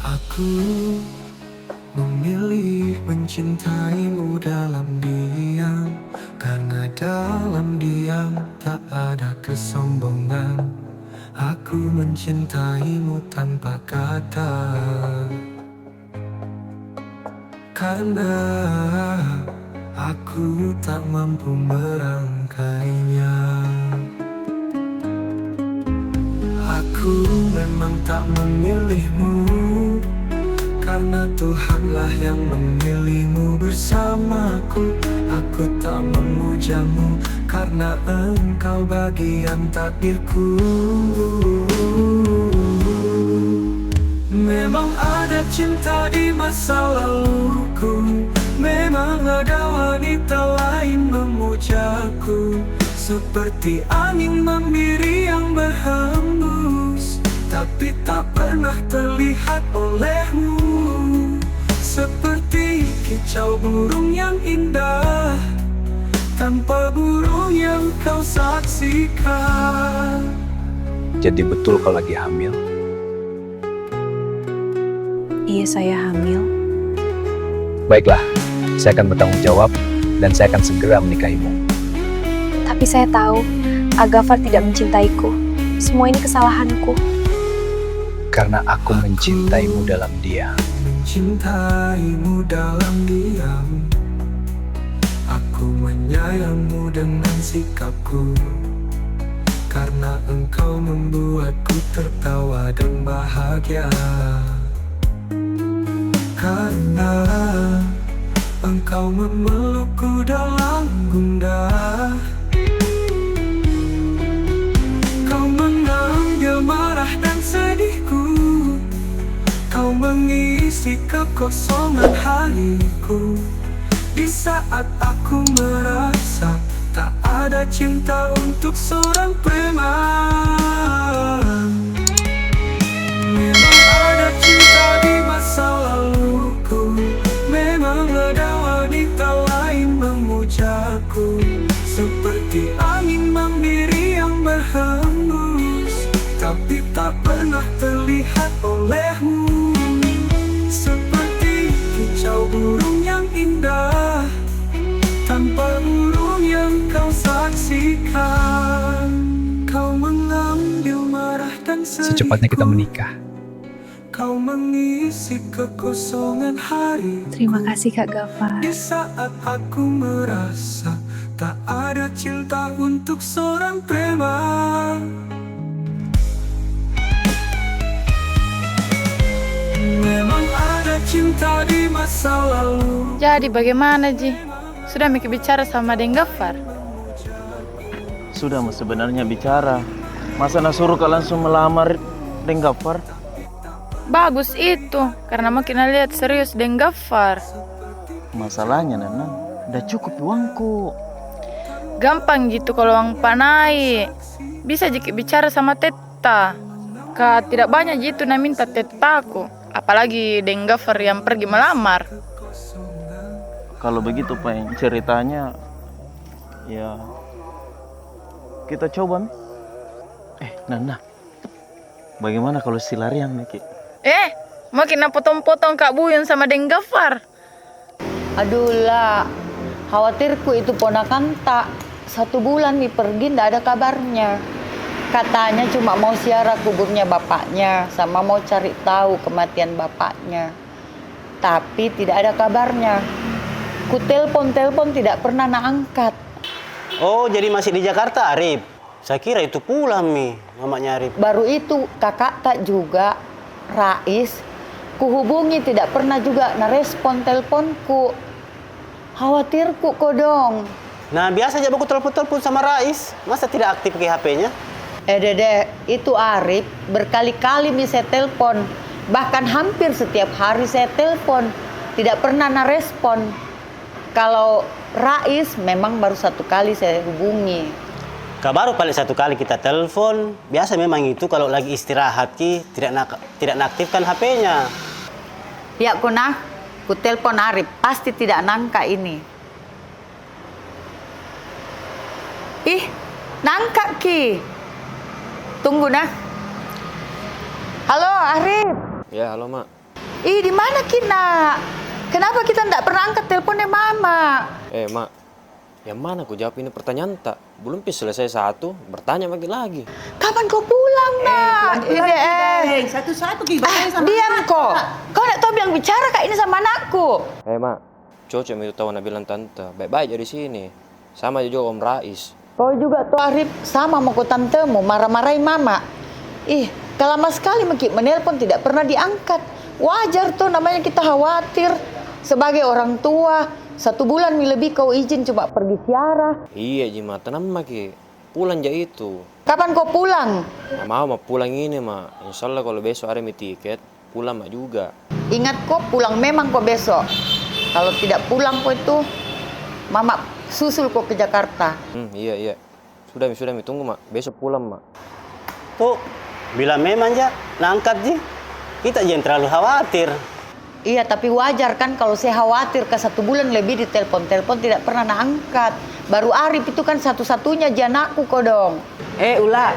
Aku memilih mencintaimu dalam diam, karena dalam diam tak ada kesombongan. Aku mencintaimu tanpa kata, karena aku tak mampu merangkainya. Aku memang tak memilihmu, karena Tuhanlah yang memilihmu bersamaku. Aku tak memujamu, karena engkau bagian takdirku. Memang ada cinta di masa laluku, memang ada wanita lain memujaku, seperti angin membiru yang berhembus, tapi tak pernah terlihat olehmu, seperti kicau burung yang indah, tanpa burung yang kau saksikan. Jadi betul kau lagi hamil? Iya, saya hamil. Baiklah, saya akan bertanggung jawab dan saya akan segera menikahimu. Tapi saya tahu, Agafar tidak mencintaiku. Semua ini kesalahanku. Karena aku mencintaimu dalam diam. Mencintaimu dalam diam. Aku menyayangmu dengan sikapku, karena engkau membuatku tertawa dan bahagia. Karena engkau memelukku dalam gundah. Kau mengambil marah dan sedihku. Kau mengisi kekosongan hariku. Di saat aku merasa tak ada cinta untuk seorang preman. Memang ada cinta di masa laluku. Memang ada wanita lain memujaku, seperti angin membiru yang berhembus, tapi tak pernah terlihat olehmu. Seperti kicau burung yang indah, tanpa burung yang kau saksikan. Kau mengambil marah dan sedihku. Secepatnya kita menikah. Kau mengisi kekosongan hari. Terima kasih, Kak Gafar. Di saat aku merasa tak ada cinta untuk seorang preman. Memang ada cinta di masa lalu. Jadi bagaimana ji? Sudah miki bicara sama Deng Gafar? Sudah ma sebenarnya bicara. Masa na suruh ka langsung melamar Deng Gafar? Bagus itu, karena makin na lihat serius Deng Gafar. Masalahnya, Nana, dah cukup uangku. Gampang ji itu kalau uang panai. Bisa jiki bicara sama Tetta. Ka tidak banyak ji itu na minta Tettaku. Apalagi Deng Gafar yang pergi melamar. Kalau begitu, Peng, ceritanya, ya, kita coba mi. Eh, Nana. Bagaimana kalau si larian miki? Eh, makin na potong-potong Kak Buyun sama Deng Gafar. Aduh, La. Khawatirku itu ponakanta. Satu bulan mi pergi, ndak ada kabarnya. Katanya cuma mau ziarah kuburnya bapaknya, sama mau cari tahu kematian bapaknya. Tapi tidak ada kabarnya. Ku telpon-telpon, tidak pernah na angkat. Oh, jadi masih di Jakarta, Arif? Saya kira itu pulang mi, mamanya Arif. Baru itu, kakak tak juga, Rais, kuhubungi tidak pernah juga na respon telponku. Khawatirku kodong. Nah, biasa ja baku telepon-telepon sama Rais. Masa tidak aktif ki H P-nya? Eh, Dede, itu Arif berkali-kali mi saya telpon. Bahkan hampir setiap hari saya telpon. Tidak pernah na respon. Kalau Rais memang baru satu kali saya hubungi. Ka baru paling satu kali kita telpon, biasa memang itu kalau lagi istirahat ki, tidak na, tidak na aktifkan H P-nya. Lihat ko nah, ku telpon Arif, pasti tidak na angkat ini. Ih, na angkat ki. Tunggu nah. Halo, Arif. Ya, halo, Mak. Ih, di mana ki, Nak? Kenapa kita ndak pernah angkat teleponnya Mama? Eh, Mak, yang mana ku jawab ini pertanyaan tak? Belum pi selesai satu, bertanya lagi lagi. Kapan kau pulang, Nak? Pelan-pelan ki, Deng. Satu-satu ki, eh, bertanya sama diam ko. Kau ndak tahu bilang bicara kak ini sama anakku? Eh, Mak, cocok mi itu tahu na bilang tante. Baik-baik ja di sini. Sama ja juga Om Rais. Kau juga toh, Arif, sama mako tantemu, marah-marahi Mama. Ih, ka lama sekali maki menelpon tidak pernah diangkat. Wajar toh, namanya kita khawatir. Sebagai orang tua, satu bulan mi lebih kau izin cuma pergi ziarah. Iya ji, Ma, tenang maki. Pulang ja itu. Kapan kau pulang? Mau ma pulang ini, Ma. Insya Allah kalau besok ada mi tiket, pulang ma juga. Ingat ko, pulang memang ko besok. Kalau tidak pulang ko itu, Mama susul ko ke Jakarta. Hmm, iya, iya. Sudah mi, sudah mi. Tunggu ma. Besok pulang ma. Tuh, bilang memang ja, na angkat ji. Kita jangan terlalu khawatir. Iya, tapi wajar kan kalau saya khawatir, ka satu bulan lebih ditelepon-telepon tidak pernah na angkat. Baru Arif itu kan satu-satunya ji anakku kodong. Eh, Ula,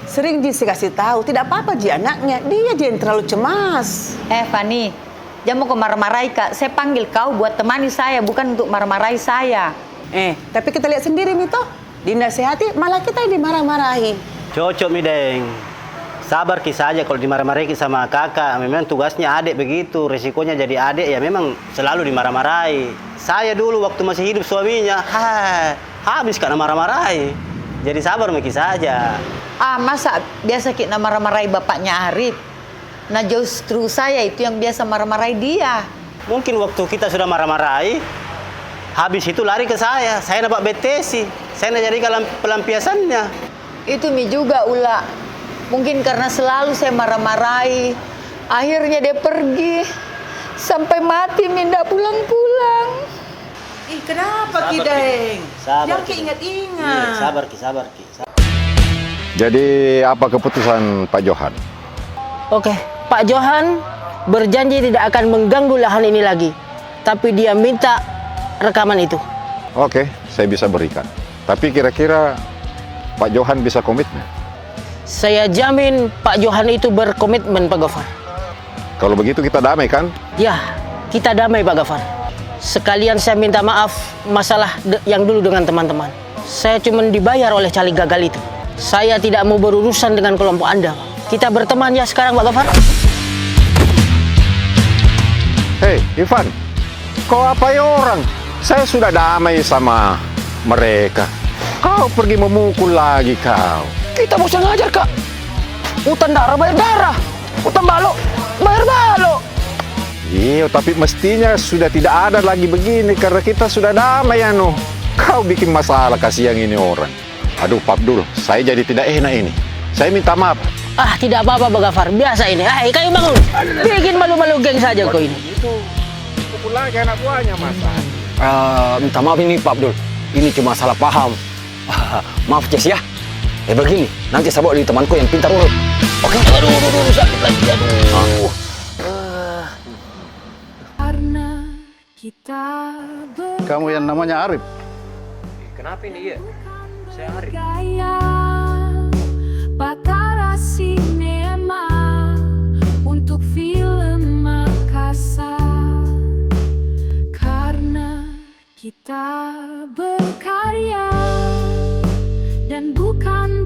sering ji saya kasih tahu, tidak apa-apa ji anaknya, dia ji yang terlalu cemas. Eh, Fani, jangan mako marah-marahi ka. Saya panggil kau buat temani saya, bukan untuk marah-marahi saya. Eh, tapi kita lihat sendiri mi toh. Dinasehati, malah kita yang dimarah-marahi. Cocok mi, Deng. Sabar ki saja kalau dimarah-marahi ki sama kakak. Memang tugasnya adek begitu, resikonya jadi adek ya memang selalu dimarah-marahi. Saya dulu waktu masih hidup suaminya, ha, habis ka na marah-marahi. Jadi sabar maki saja. Ah, masa biasa ki na marah-marahi bapaknya Arif? Nah, justru saya itu yang biasa marah-marahi dia. Mungkin waktu kita sudah marah-marahi, habis itu lari ke saya. Saya na pak B T C, saya na jadi kalam-, pelampiasannya. Itu mi juga, Ula. Mungkin karena selalu saya marah-marahi, akhirnya dia pergi. Sampai mati mi ndak pulang-pulang. Ih, kenapa ki, Deng? Sabar ki, Deng. Jangan ki ingat-ingat. Iya, sabar ki, sabar ki. Jadi, apa keputusan Pak Johan? Oke, Pak Johan berjanji tidak akan mengganggu lahan ini lagi. Tapi dia minta rekaman itu. Oke, saya bisa berikan. Tapi kira-kira Pak Johan bisa komitmen? Saya jamin Pak Johan itu berkomitmen, Pak Gofar. Kalau begitu kita damai, kan? Ya, kita damai, Pak Gafar. Sekalian saya minta maaf masalah de-, yang dulu dengan teman-teman. Saya cuma dibayar oleh caleg gagal itu. Saya tidak mau berurusan dengan kelompok Anda. Kita berteman ya sekarang, Pak Gafar. Hei, Ivan, kau apai orang? Saya sudah damai sama mereka. Kau pergi memukul lagi kau. Kita bosan ajar, Kak. Utang darah bayar darah. Utang balok bayar balok. Iya, tapi mestinya sudah tidak ada lagi begini karena kita sudah damai, anu. Kau bikin masalah, kasihan ini orang. Aduh, Pak Abdul, saya jadi tidak enak ini. Saya minta maaf. Ah, tidak apa-apa, Pak Gafar. Biasa ini. Ah, kayu bangun. Bikin malu-malu geng saja kau ini. Itu pukul lagi anak buahnya, masa. Eh, minta maaf ini, Pak Abdul. Ini cuma salah paham. Maaf, Ces, ya. Eh, begini, nanti saya bawa di temanku yang pintar urut. Oke? Aduh, aduh, aduh, sakit lagi, aduh. Ah. Karena kita ber- Kamu yang namanya Arif? Kenapa ini, iya? Saya Arif. Gaya Batara Cinema untuk film Makassar. Karena Kita berkarya dan bukan